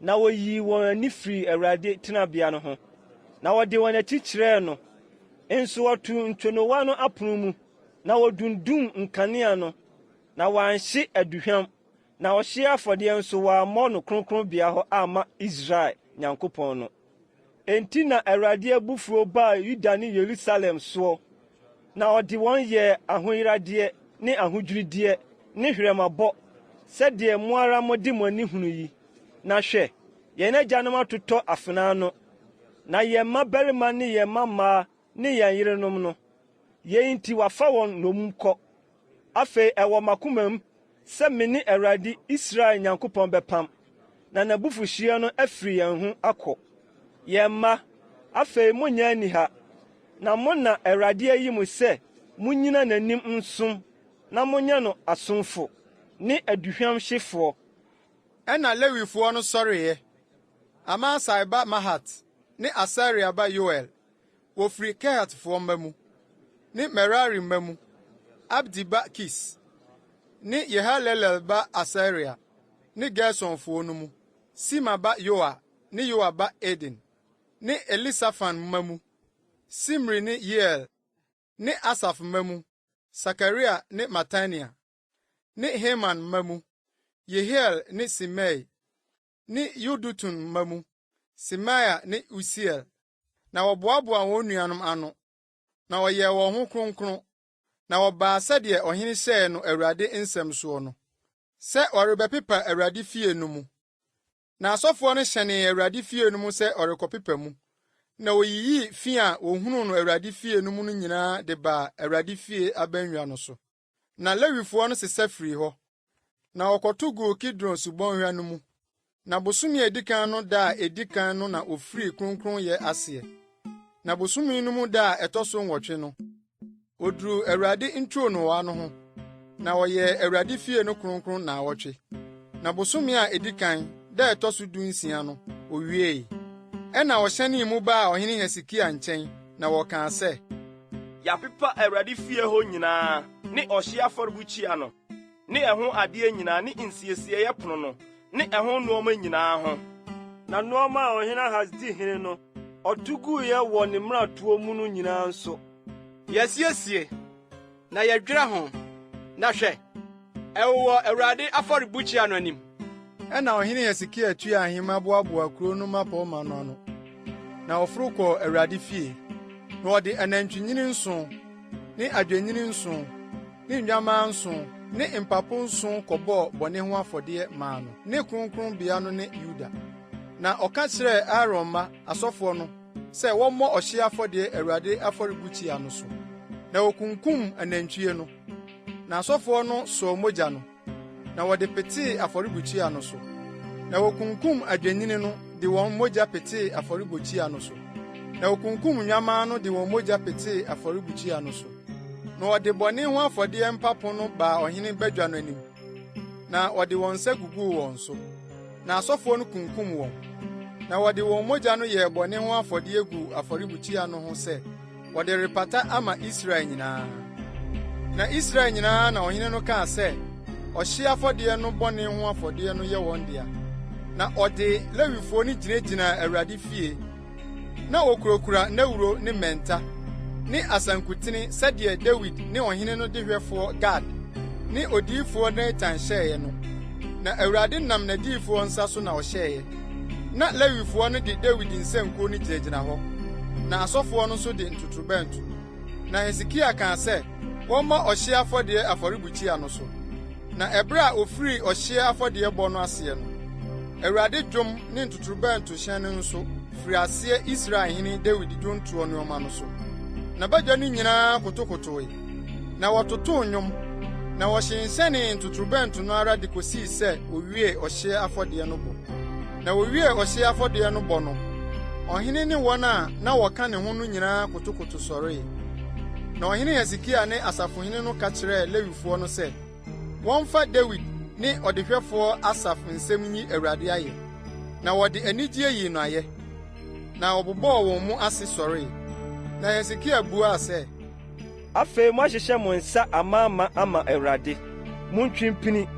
na woyii wɔn ani firii Awurade tenabea no ho, na wɔde wɔn akyi kyerɛɛ no. Nso wɔtoo ntwonoowa no apono mu, na wodundum nkanea no, na wɔanhye aduhwam, na ɔhyeɛ afɔdeɛ nso wɔammɔ no kronkronbea hɔ amma Israel Nyankopɔn no. Enti na Awurade abufuo baa Yuda ne Yerusalem soɔ, na ɔde wɔn yɛɛ ahoyeradeɛ ne ahodwirideɛ ne hwerɛmabɔ, sɛdeɛ mo ara mode mo ani hunu yi. Na hwɛ, yɛn agyanom atotɔ afena ano, na yɛn mmabarima ne yɛn mmammaa ne yɛn yerenom no, yei nti wɔafa wɔn nnommum kɔ. Afei ɛwɔ m'akomam sɛ me ne Awurade Israel Nyankopɔn bɛpam, na n'abufuhyeɛ no afiri yɛn ho akɔ. Yɛn mma, afei monnyɛ aniha, na mo na Awurade ayi mo sɛ munnyina n'anim nsom na monyɛ no asomfo ne aduhwamhyefoɔ. Ɛnna Lewifoɔ no sɔreeɛ, Amasai ba Mahat ne Asaria ba Yoel, Wɔfiri Kehatfoɔ mma mu, ne Merari mma mu, Abdi ba Kis, ne Yehalelel ba Asaria, ne Gersonfoɔ no mu, Sima ba Yoa ne Yoa ba Eden, ne Elisafan mma mu, Simri ne Yeiel, ne Asaf mma mu, Sakaria ne Matania, ne Heman mma mu, Yehiel ne Simei, ne Yedutun mma mu, Semaia ne Usiel. Na wɔboaboaa wɔn nuanom ano, na wɔyɛɛ wɔn ho kronkron, na wɔbaa sɛdeɛ ɔhene hyɛɛ no Awurade nsɛm soɔ no, sɛ wɔrebɛpepa Awurade fie no mu. Na asɔfoɔ no hyɛnee Awurade fie no mu sɛ wɔrekɔpepa mu, na wɔyiyii fi a wɔhunuu no Awurade fie no mu no nyinaa de baa Awurade fie abannwa no so. Na Lewifoɔ no sesa firii hɔ, na wɔkɔto guu Kidron subɔnhwa no mu. Na bosome a edi kan no da a edi kan no na wofirii kronkronyɛ aseɛ. Na bosome no mu da a ɛtɔ so nwɔtwe no, wɔduruu Awurade ntwonoowa no ho, na wɔyɛɛ Awurade fie no kronkron nnaawɔtwe. Na bosome a edi kan da a ɛtɔ so dunsia no, wowiei. Ɛnna wɔhyɛnee mu baa ɔhene Hesekia nkyɛn, na wɔkaa sɛ. Yɛapepa Awurade fie hɔ nyinaa ne ɔhyeɛ afɔrebukyia no ne ɛho adeɛ nyinaa ne nsiesieeɛ pono no ne ɛho nnoɔma nyinaa ho. Na nnoɔma a ɔhene Ahas di hene no, ɔto guiɛ wɔ ne mmaratoɔ mu no nyinaa nso. Yɛasiesie, na yɛadwira ho, na hwɛ, ɛwowɔ Awurade afɔrebukyia no anim. Ɛnna ɔhene Hesekia tuaa nhema boaboaa kurow no mmapɔmma no ano, na ɔforo kɔɔ Awurade fie. Na ɔde anantwinini nson, ne adwennini nson, ne nguammaa nson, ne mpapo nson kɔbɔɔ bɔne ho afɔdeɛ maa no ne kronkronbea no ne Yuda. Na ɔka kyerɛɛ Aaron mma, asɔfoɔ no, sɛ wɔmmɔ ɔhyeɛ afɔdeɛ Awurade afɔrebukyia no so. Na wokunkum anantwie no, na asɔfoɔ no sɔɔ mogya no, na wɔde petee afɔrebukyia no so. Na wokunkum adwennini no de wɔn mogya petee afɔrebukyia no so. Na wokunkum nnwammaa no de wɔn mogya petee afɔrebukyia no so. Na wɔde bɔne ho afɔdeɛ mpapo no baa ɔhene badwa no anim, na wɔde wɔn nsa guguu wɔn so. Na asɔfoɔ no kunkum wɔn. Na wɔde wɔn mogya no yɛɛ bɔne ho afɔdeɛ guu afɔrebukyia no ho sɛ wɔde repata ama Israel nyinaa. Na Israel nyinaa na ɔhene no kaa sɛ ɔhyeɛ afɔdeɛ no bɔne ho afɔdeɛ no yɛ wɔn dea. Na ɔde Lewifoɔ no gyinagyinaa Awurade fie. Na wɔkurakura nnawuro ne mmɛnta ne asankutene sɛdeɛ Dawid ne ɔhene no dehwɛfoɔ Gad ne odiyifoɔ Natan hyɛeɛ no. Na Awurade nam n'adiyifoɔ nsa so na ɔhyɛeɛ. Na Lewifoɔ no de Dawid nsankuo no gyinagyina hɔ, na asɔfoɔ no nso de ntotorobɛnto. Na Hesekia kaa sɛ wɔmmɔ ɔhyeɛ afɔdeɛ afɔrebukyia no so. Na ɛberɛ a wɔfirii ɔhyeɛ afɔdeɛbɔ no aseɛ no, Awurade dwom ne ntotorobɛntohyɛn no nso firii aseɛ Israelhene Dawid dwontoɔ nneɛma no so. Na badwa no nyinaa kotokotoe, na wɔtotoo nnwom, na wɔhyenhyɛnee ntotorobɛnto no ara de kosii sɛ wɔwiee ɔhyeɛ afɔdeɛ no bɔ. Na wɔwiee ɔhyeɛ afɔdeɛ no bɔ no, ɔhene ne wɔn a na wɔka ne ho no nyinaa kotokoto sɔree. Na ɔhene Hesekia ne asafohene no ka kyerɛɛ Lewifoɔ no sɛ, wɔmfa Dawid ne ɔdehwɛfoɔ Asaf nsɛm nyi Awurade ayɛ. Na wɔde anigyeɛ yii no ayɛ, na wɔbobɔɔ wɔn mu ase sɔree. Na Hesekia buaa sɛ, Afei moahyehyɛ mo nsa amaama ama Awurade. Montwe mpini,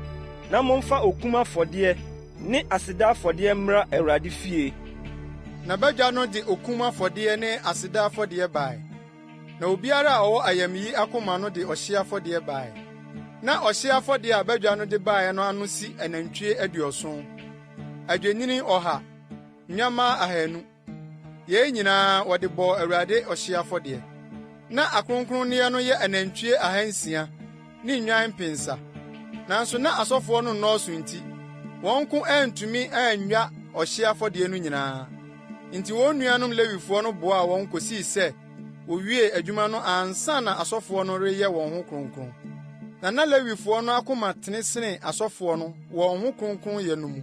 na momfa okum afɔdeɛ ne aseda afɔdeɛ mmra Awurade fie. Na badwa no de okum afɔdeɛ ne aseda afɔdeɛ bae. Na obiara a ɔwɔ ayamyi akoma no de ɔhyeɛ afɔdeɛ bae. Na ɔhyeɛ afɔdeɛ a badwa no de baeɛ no ano si anantwie 70, adwennini 100, nnwammaa 200. Yei nyinaa wɔde bɔɔ Awurade ɔhyeɛ afɔdeɛ. Na akronkronneɛ no yɛ anantwie 600 ne nnwan 700. Nanso na asɔfoɔ no nnɔɔso nti, wɔn nko antumi annwa ɔhyeɛ afɔdeɛ no nyinaa. Enti wɔn nuanom Lewifoɔ no boaa wɔn kosii sɛ wowiee adwuma no ansa na asɔfoɔ no reyɛ wɔn ho kronkron. Na na Lewifoɔ no akoma tene sene asɔfoɔ no wɔn ho kronkronyɛ no mu.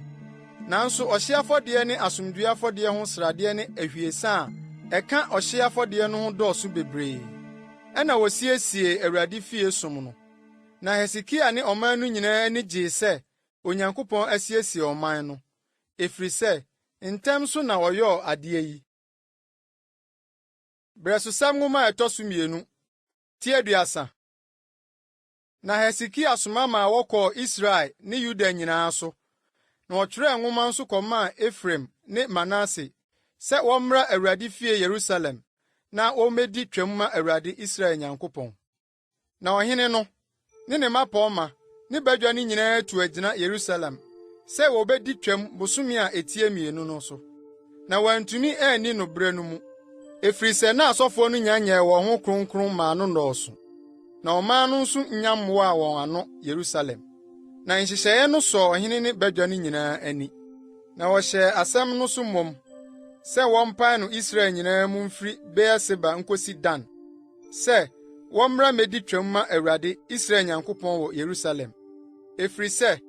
Nanso ɔhyeɛ afɔdeɛ ne asomdwoe afɔdeɛ ho sradeɛ ne ahwiesa a ɛka ɔhyeɛ afɔdeɛ no ho dɔɔso bebree. Ɛnna wosiesiee Awurade fie som no. Na Hesekia ne ɔman no nyinaa ani gyee sɛ Onyankopɔn asiesie ɔman no, ɛfiri sɛ, ntɛm so na ɔyɔɔ adeɛ yi. Berɛsosɛm Nwoma a ɛtɔ so mmienu, ti 30. Na Hesekia soma maa wɔkɔɔ Israel ne Yuda nyinaa so, na ɔtwerɛɛ nwoma nso kɔmaa Efraim ne Manase sɛ wɔmmra Awurade fie Yerusalem na wɔmmɛdi Twam mma Awurade Israel Nyankopɔn. Na ɔhene no, ne ne mmapɔmma ne badwa no nyinaa tuu agyina Yerusalem sɛ wɔbɛdi Twam bosome a ɛtia mmienu no so. Na wɔantumi anni no berɛ no mu, ɛfiri sɛ na asɔfoɔ no nnya nyɛɛ wɔn ho kronkron mmaa no nnɔɔso, na ɔman no nso nnya mmoaa wɔn ano Yerusalem. Na nhyehyɛeɛ no sɔɔ ɔhene ne badwa no nyinaa ani, na wɔhyɛɛ asɛm no so mmom sɛ wɔmpae no Israel nyinaa mu mfiri Beer-Seba nkosi Dan, sɛ wɔmmra mmedi Twam mma Awurade, Israel Nyankopɔn wɔ Yerusalem, ɛfiri sɛ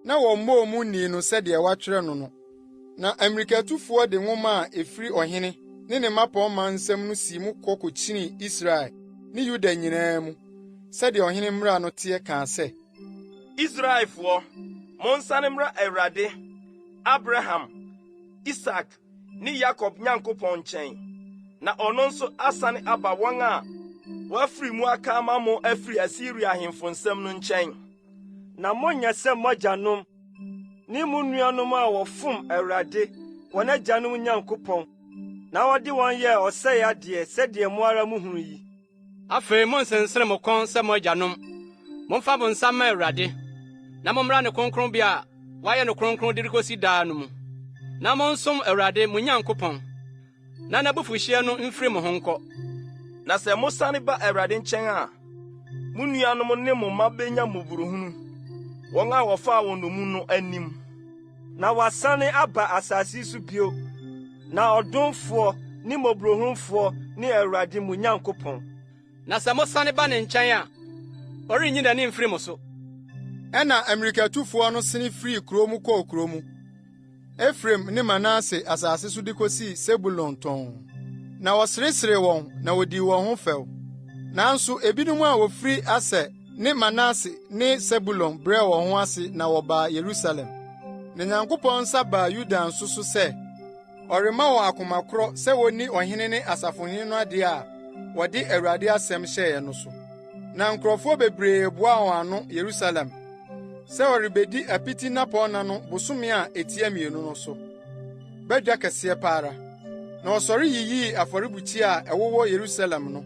na wɔmmɔɔ mu nnii no sɛdeɛ wɔatwerɛ no no. Na ammirikatufoɔ de nwoma a ɛfiri ɔhene ne ne mmapɔmma nsam no sii mu kɔ kɔkyinii Israel ne Yuda nyinaa mu, sɛdeɛ ɔhene mmara no teɛ kaa sɛ. Israelfoɔ, monsane mmra Awurade, Abraham, Isak ne Yakob Nyankopɔn nkyɛn, na ɔno nso asane aba wɔn a wɔafiri mu aka ama mo afiri Asiria ahemfo nsam no nkyɛn. Na monnyɛ sɛ mo agyanom ne mo nuanom a wɔfom Awurade, wɔn agyanom Nyankopɔn, na ɔde wɔn yɛɛ ɔsɛe adeɛ sɛdeɛ mo ara muhunu yi. Afei monnsensene mo kɔn sɛ mo agyanom. Momfa mo nsa mma Awurade, na mommra ne kronkronbea a wayɛ no kronkron de rekosi daa no mu, na monsom Awurade, mo Nyankopɔn, na n'abufuhyeɛ no mfiri mo ho nkɔ. Na sɛ mosane ba Awurade nkyɛn a, mo nuanom ne mo mma benya mmɔborɔhunu, wɔn a wɔfaa wɔn nnommum no anim. Na wɔasane aba asase yi so bio, na ɔdomfoɔ ne mmɔborɔhunufoɔ ne Awurade mo Nyankopɔn. Na sɛ mosane ba ne nkyɛn a, ɔrenyi n'ani mfiri mo so. Ɛnna ammirikatufoɔ no sene firii kurow mu kɔɔ kurow mu, Efraim ne Manase asase so de kosii Sebulon tɔnn. Na wɔsereseree wɔn na wodii wɔn ho fɛw. Nanso ebinom a wofiri Aser ne Manase ne Sebulon brɛɛ wɔn ho ase na wɔbaa Yerusalem. Na Nyankopɔn nsa baa Yuda nso so sɛ ɔrema wɔn akoma korɔ sɛ wonni ɔhene ne asafohene no ade a wɔde Awurade asɛm hyɛe no so. Na nkurɔfoɔ bebree boaa wɔn ano Yerusalem sɛ wɔrebedi apiti nnapɔnna no bosome a etia mmienu no so, badwa kɛseɛ pa ara. Na wɔsɔre yiyii afɔrebukyia a ɛwowɔ Yerusalem no,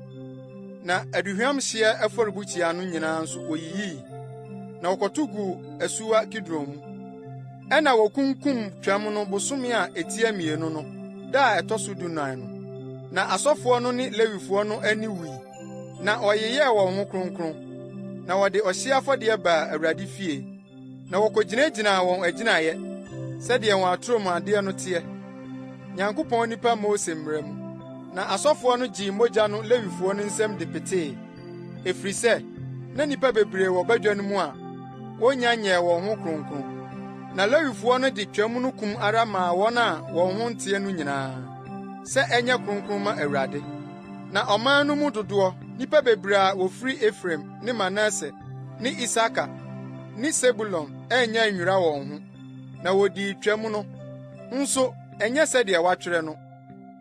na aduhuamhyeɛ afɔrebukyia no nyinaa nso woyiyii, na wɔkɔto guu asuwa Kidron mu. Ɛnna wokunkum Twam no bosome a etia mmienu no da a ɛtɔ so dunan no. Na asɔfoɔ no ne Lewifoɔ no ani wui, na wɔyeyɛɛ wɔn ho kronkron, na wɔde ɔhyeɛ afɔdeɛ baa Awurade fie, na wokogyinagyinaa wɔn agyinaeɛ, sɛdeɛ wɔn atorɔmuadeɛ no teɛ, Nyankopɔn nipa Mose mmara mu. Na asɔfoɔ no gyee mogya no Lewifoɔ no nsam de petee, ɛfiri sɛ, na nnipa bebree wɔ badwa no mu a wonnya nyɛɛ wɔn ho kronkron. Na Lewifoɔ no de Twam no kum ara maa wɔn a wɔn ho nteɛ no nyinaa, sɛ ɛnyɛ kronkron mma Awurade. Na ɔman no mu dodoɔ, nnipa bebree a wɔfiri Efraim ne Manase ne Isakar ne Sebulon annya annwira wɔn ho, na wodii Twam no, nso ɛnyɛ sɛdeɛ wɔatwerɛ no.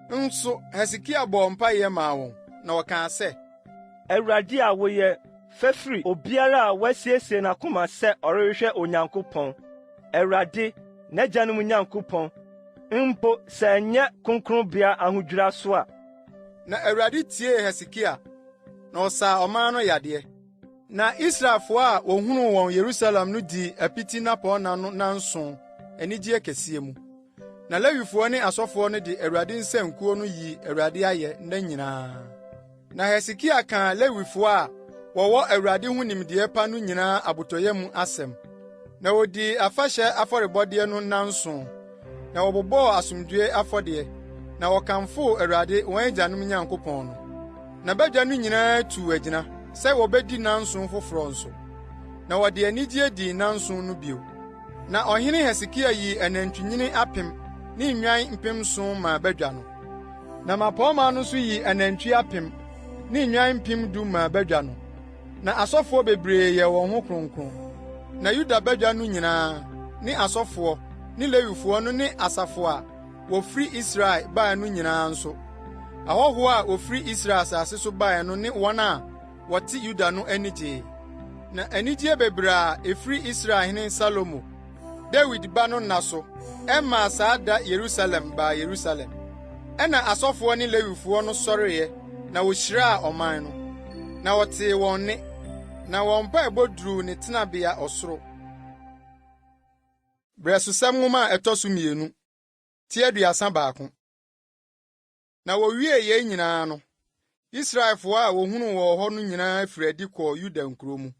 Nso Hesekia bɔɔ mpaeɛ maa wɔn, na ɔkaa sɛ. Awurade a woyɛ fafiri obiara a wasiesie n'akoma sɛ ɔrehwehwɛ Onyankopɔn, Awurade, n'agyanom Nyankopɔn, mpo sɛ ɛnyɛ kronkronbea ahodwira so a. Na Awurade tiee Hesekia, na ɔsaa ɔman no yadeɛ. Na Israelfoɔ a wɔhunuu wɔn Yerusalem no dii apiti nnapɔnna no nnanson anigyeɛ kɛseɛ mu. Na Lewifoɔ ne asɔfoɔ no de Awurade nsankuo no yii Awurade ayɛ nna nyinaa. Na Hesekia kaa Lewifoɔ a wɔwɔ Awurade ho nimdeɛ pa no nyinaa abotɔyam asɛm. Na wodii afahyɛ afɔrebɔdeɛ no nnanson, na wɔbobɔɔ asomdwoe afɔdeɛ, na wɔkamfoo Awurade wɔn agyanom Nyankopɔn no. Na badwa no nyinaa tuu agyina sɛ wɔbedi nnanson foforɔ nso, na wɔde anigye dii nnanson no bio. Na ɔhene Hesekia yii anantwinini apem ne nnwan mpemnson maa badwa no. Na mmapɔmma no nso yii anantwi apem ne nnwan mpem du maa badwa no. Na asɔfoɔ bebree yɛɛ wɔn ho kronkron. Na Yuda badwa no nyinaa, ne asɔfoɔ, ne Lewifoɔ no ne asafo a wɔfiri Israel bae no nyinaa nso, ahɔhoɔ a wɔfiri Israel asase so bae no ne wɔn a wɔte Yuda no ani gyee. Na anigyeɛ bebree a ɛfiri Israelhene Salomo, Dawid ba no nna so, ɛmmaa saa da Yerusalem baa Yerusalem. Ɛnna asɔfoɔ ne Lewifoɔ no sɔreeɛ na wohyiraa ɔman no, na wɔtee wɔn nne, na wɔn mpaebɔ duruu ne tenabea ɔsoro. Berɛsosɛm Nwoma a ɛtɔ so mmienu, ti 31. Na wowiee yei nyinaa no, Israelfoɔ a wɔhunuu wɔn hɔ no nyinaa firii adi kɔɔ Yuda nkuro mu,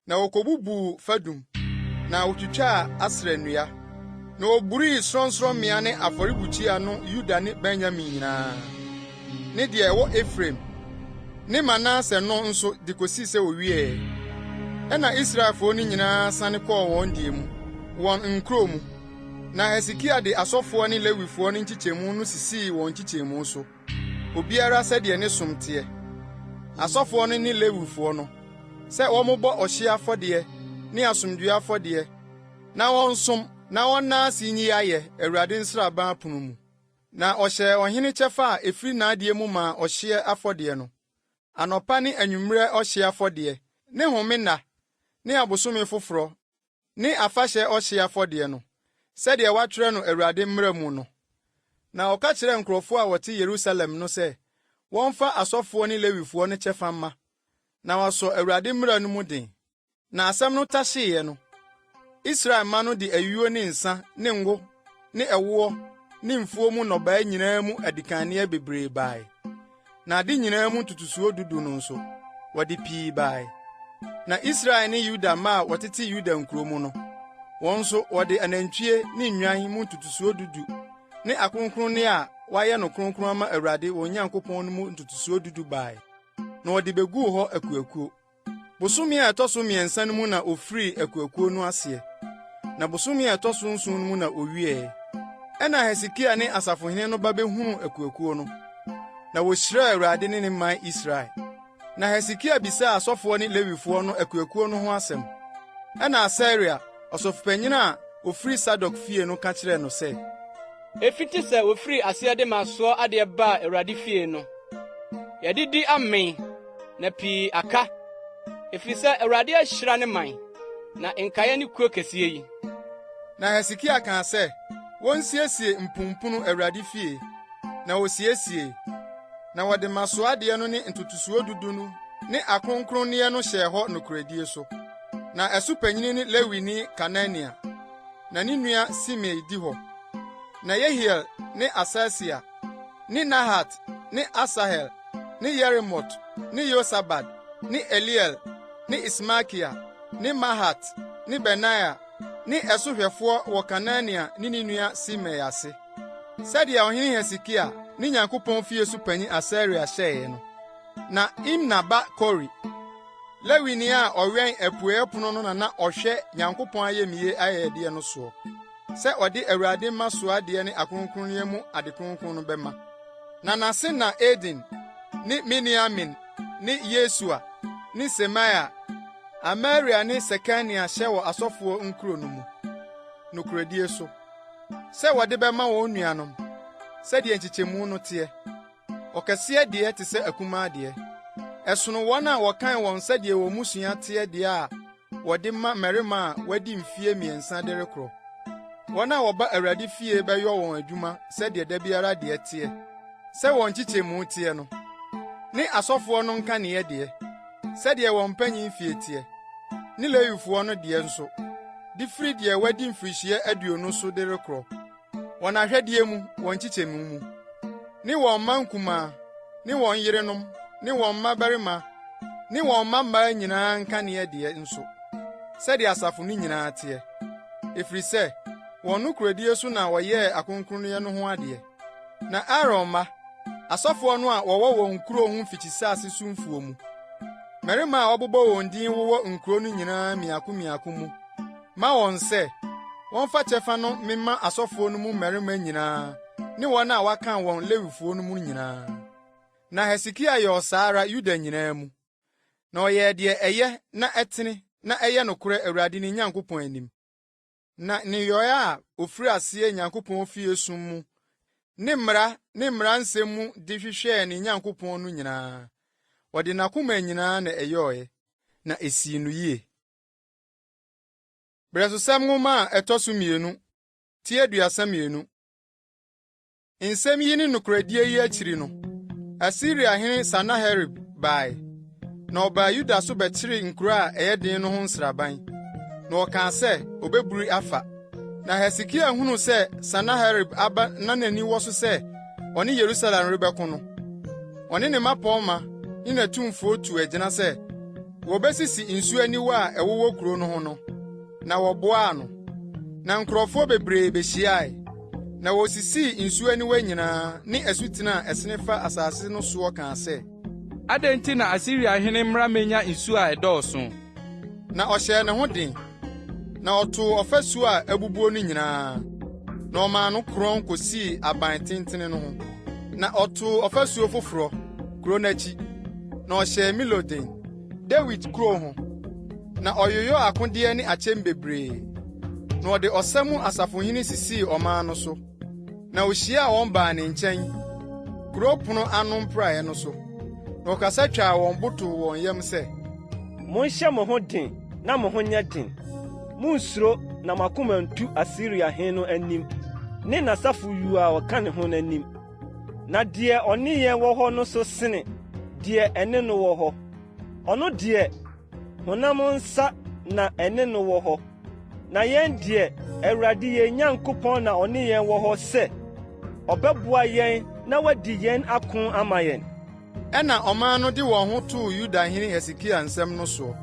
na wɔkɔbubuu fadum, na wɔtwitwaa Asera nnua, na wɔburii sorɔnsorɔmmea ne afɔrebukyia no Yuda ne Benyamin nyinaa, ne deɛ ɛwɔ Efraim ne Manase no nso de kosii sɛ wɔwieeɛ. Ɛnna Israelfoɔ no nyinaa sane kɔɔ wɔn deɛ mu, wɔn nkuro mu. Na Hesekia de asɔfoɔ ne Lewifoɔ no nkyekyɛmu no sisii wɔn nkyekyɛmu so, obiara sɛdeɛ ne som teɛ, asɔfoɔ no ne Lewifoɔ no, sɛ wɔmmobɔ ɔhyeɛ afɔdeɛ ne asomdwoeɛ afɔdeɛ na wɔnsom na wɔnna ase nyi ayɛ Awurade nsraban apono mu. Na ɔhyɛɛ ɔhene kyɛfa a ɛfiri n'adeɛ mu maa ɔhyeɛ afɔdeɛ no, anɔpa ne anwummerɛ ɔhyeɛ afɔdeɛ, ne home nna, ne abosome foforɔ ne afahyɛ ɔhyeɛ afɔdeɛ no, sɛdeɛ wɔatwerɛ no Awurade mmara mu no. Na ɔka kyerɛɛ nkurɔfoɔ a wɔte Yerusalem no sɛ wɔmfa asɔfoɔ ne Lewifoɔ no kyɛfa mma, na wɔasɔ Awurade mmara no mu den. Na asɛm no tahyeeɛ no, Israel mma no de ayuo ne nsa ne ngo ne ɛwoɔ ne mfuo mu nnɔbaeɛ nyinaa mu adikanneɛ bebree bae. Na ade nyinaa mu ntotosoɔ dudu no nso, wɔde pii bae. Na Israel ne Yuda mma a wɔtete Yuda nkurow mu no, wɔn nso wɔde anantwie ne nnwan mu ntotosoɔ dudu ne akronkronne a wɔayɛ no kronkron ama Awurade wɔn Nyankopɔn no mu ntotosoɔ dudu bae, na wɔde beguu hɔ akuakuo. Bosome a ɛtɔ so mmiɛnsa no mu na ofirii akuakuo no aseɛ, na bosome a ɛtɔ so nson no mu na owieeɛ. Ɛnna Hesekia ne asafohene no ba behunuu akuakuo no, na wohyiraa Awurade ne ne man Israel. Na Hesekia bisaa asɔfoɔ ne Lewifoɔ no akuakuo no ho asɛm. Ɛnna Asaria, ɔsɔfopanyin a ofiri Sadok fie no ka kyerɛɛ no sɛ, Efiti sɛ wofirii aseɛ de mmasoɔ adeɛ baa Awurade fie no, yɛadidi amee, na pii aka, efiri sɛ Awurade ahyira ne man, na nkaeɛ ne kuo kɛseɛ yi. Na Hesekia kaa sɛ wonsiesie mpumpunu Awurade fie, na wosiesiei. Na wɔde mmasoɔ adeɛ no ne ntotosoɔ dudu no ne akronkronneɛ no hyɛɛ hɔ nokorɛdie so. Na ɛso panyin ne Lewini Kanania. na ne nua Simei di hɔ. Na Yehiel ne Asasia ne Nahat ne Asahel ne Yerimot ne Yosabad ne Eliel ne Ismakia ne Mahat ne Benaia ne ɛso hwɛfoɔ wɔ Kanania ne ne nua Simei ase, sɛdeɛ ɔhene Hesekia ne Nyankopɔn fie so panyin Asaria hyɛeɛ no. Na Imna ba Kore, Lewini a ɔwɛn apueeɛ pono no na na ɔhwɛ Nyankopɔn ayamye ayɛyɛdeɛ no soɔ, sɛ ɔde Awurade mmasoɔ adeɛ ne akronkronneɛ mu ade kronkron no bɛma. Na n'ase na Eden ne Miniamin ne Yesua ne Semaia, Amaria ne Sekania hyɛ wɔ asɔfoɔ nkuro no mu, nokorɛdie so, sɛ wɔde bɛma wɔn nuanom, sɛdeɛ nkyekyɛmu no teɛ. Ɔkɛseɛ deɛ te sɛ akumaa deɛ. Ɛsono wɔn a wɔkan wɔn sɛdeɛ wɔn mmusua teɛ deɛ a wɔde ma mmarima a wɔadi mfeɛ mmiɛnsa de rekorɔ. Wɔn a wɔba Awurade fie bɛyɔ wɔn adwuma sɛdeɛ da biara deɛ teɛ, sɛ wɔn nkyekyɛmu teɛ no, ne asɔfoɔ no nkaneeɛ deɛ, sɛdeɛ wɔn mpanyin fie teɛ, ne Lewifoɔ no deɛ nso, de firi deɛ wadi mfirihyia 20 so de rekorɔ, wɔn ahwɛdeɛ mu, wɔn nkyekyɛmu mu, ne wɔn mma nkumaa, ne wɔn yerenom, ne wɔn mmabarima, ne wɔn mma mmaa nyinaa nkaneeɛ deɛ nso, sɛdeɛ asafo no nyinaa teɛ, ɛfiri sɛ wɔn nokorɛdie so na wɔyɛɛ akronkronneɛ no ho adeɛ. Na Aaron mma, asɔfoɔ no a wɔwɔ wɔn nkuro ho mfikyisase so mfuo mu, mmarima a wɔabobɔ wɔn din wowɔ nkuro no nyinaa mmiako mmiako mu, ma wɔn sɛ wɔmfa kyɛfa no mmema asɔfoɔ no mu mmarima nyinaa ne wɔn a wɔakan wɔn Lewifoɔ no mu nyinaa. Na Hesekia yɔɔ saa ara Yuda nyinaa mu. Na ɔyɛɛ deɛ ɛyɛ na ɛtene na ɛyɛ nokorɛ Awurade ne Nyankopɔn anim. Na nneyɔe a ofirii aseɛ Nyankopɔn fie som mu ne mmara ne mmara nsɛm mu de hwehwɛɛ ne Nyankopɔn no nyinaa, ɔde n'akoma nyinaa na ɛyɔeɛ, na esii no yie. Berɛsosɛm Nwoma a ɛtɔ so mmienu, ti 32. Nsɛm yi ne nokorɛdie yi akyiri no, Asiriahene Sanaherib bae, na ɔbaa Yuda so bɛkyeree nkuro a ɛyɛ den no ho nsraban, na ɔkaa sɛ obeburi afa. Na Hesekia hunuu sɛ Sanaherib aba na n'ani wɔ so sɛ ɔne Yerusalem rebɛko no, ɔne ne mmapɔmma ne n'atumfoɔ tuu agyina sɛ wɔbesisi nsu aniwa a ɛwowɔ kurow no ho no, na wɔboaa no. Na nkurɔfoɔ bebree behyiae. Na wosisii nsu aniwa nyinaa ne asuten a ɛsene fa asase no soɔ kaa sɛ. Adɛn nti na Asiriahene mmra mmenya nsu a ɛdɔɔso? Na ɔhyɛɛ ne ho den, na ɔtoo ɔfasu a abubuo no nyinaa, na ɔmaa no korɔn kosii aban tentene no ho. Na ɔtoo ɔfasuo foforɔ, kuro no akyi, na ɔhyɛɛ Milo den, Dawid kurow ho, na ɔyoyɔɔ akodeɛ ne akyɛm bebree. Na ɔde ɔsa mu asafohene sisii ɔman no so, na ohyiaa wɔn baa ne nkyɛn, kurow pon ano mprae no so, na ɔkasa twaa wɔn bo too wɔn yam sɛ, Monhyɛ mo ho den na mo ho nyɛ den. Munnsuro na mo akoma ntu Asiriahene no anim ne n'asafo yuu a ɔka ne ho no anim. Na deɛ ɔne yɛn wɔ hɔ no so sene deɛ ɛne no wɔ hɔ. Ɔno deɛ, honam nsa na ɛne no wɔ hɔ, na yɛn deɛ, Awurade yɛn Nyankopɔn na ɔne yɛn wɔ hɔ sɛ ɔbɛboa yɛn na wadi yɛn ako ama yɛn. Ɛnna ɔman no de wɔn ho too Yudahene Hesekia nsɛm no soɔ.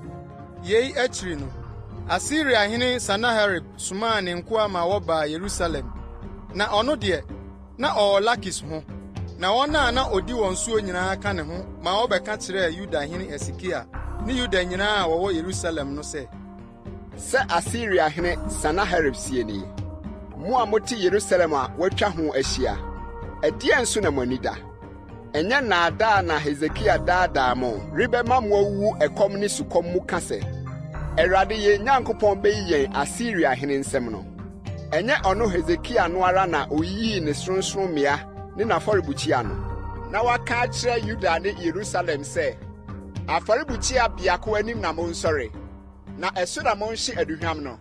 Yei akyiri no, Asiriahene Sanaherib somaa ne nkoa ma wɔbaa Yerusalem, na ɔno deɛ, na ɔwɔ Lakis ho, na wɔn a na odi wɔn soɔ nyinaa ka ne ho ma wɔbɛka kyerɛɛ Yuda hene Hesekia ne Yuda nyinaa a wɔwɔ Yerusalem no sɛ, Sɛ Asiriahene Sanaherib seɛ nie, Mo a mote Yerusalem a wɔatwa ho ahyia, ɛdeɛn so na mo ani da? Ɛnyɛ nnaadaa na Hesekia daadaa mo rebɛma moawuwu ɛkɔm ne sukɔm mu ka sɛ, 'Awurade yɛn Nyankopɔn beyi yɛn Asiriahene nsam' no? Ɛnyɛ ɔno Hesekia no ara na oyiyii ne sorɔnsorɔmmea ne n'afɔrebukyia no, na waka akyerɛ Yuda ne Yerusalem sɛ, 'Afɔrebukyia biako anim na monsɔre, na ɛso na monhye aduhuam no'?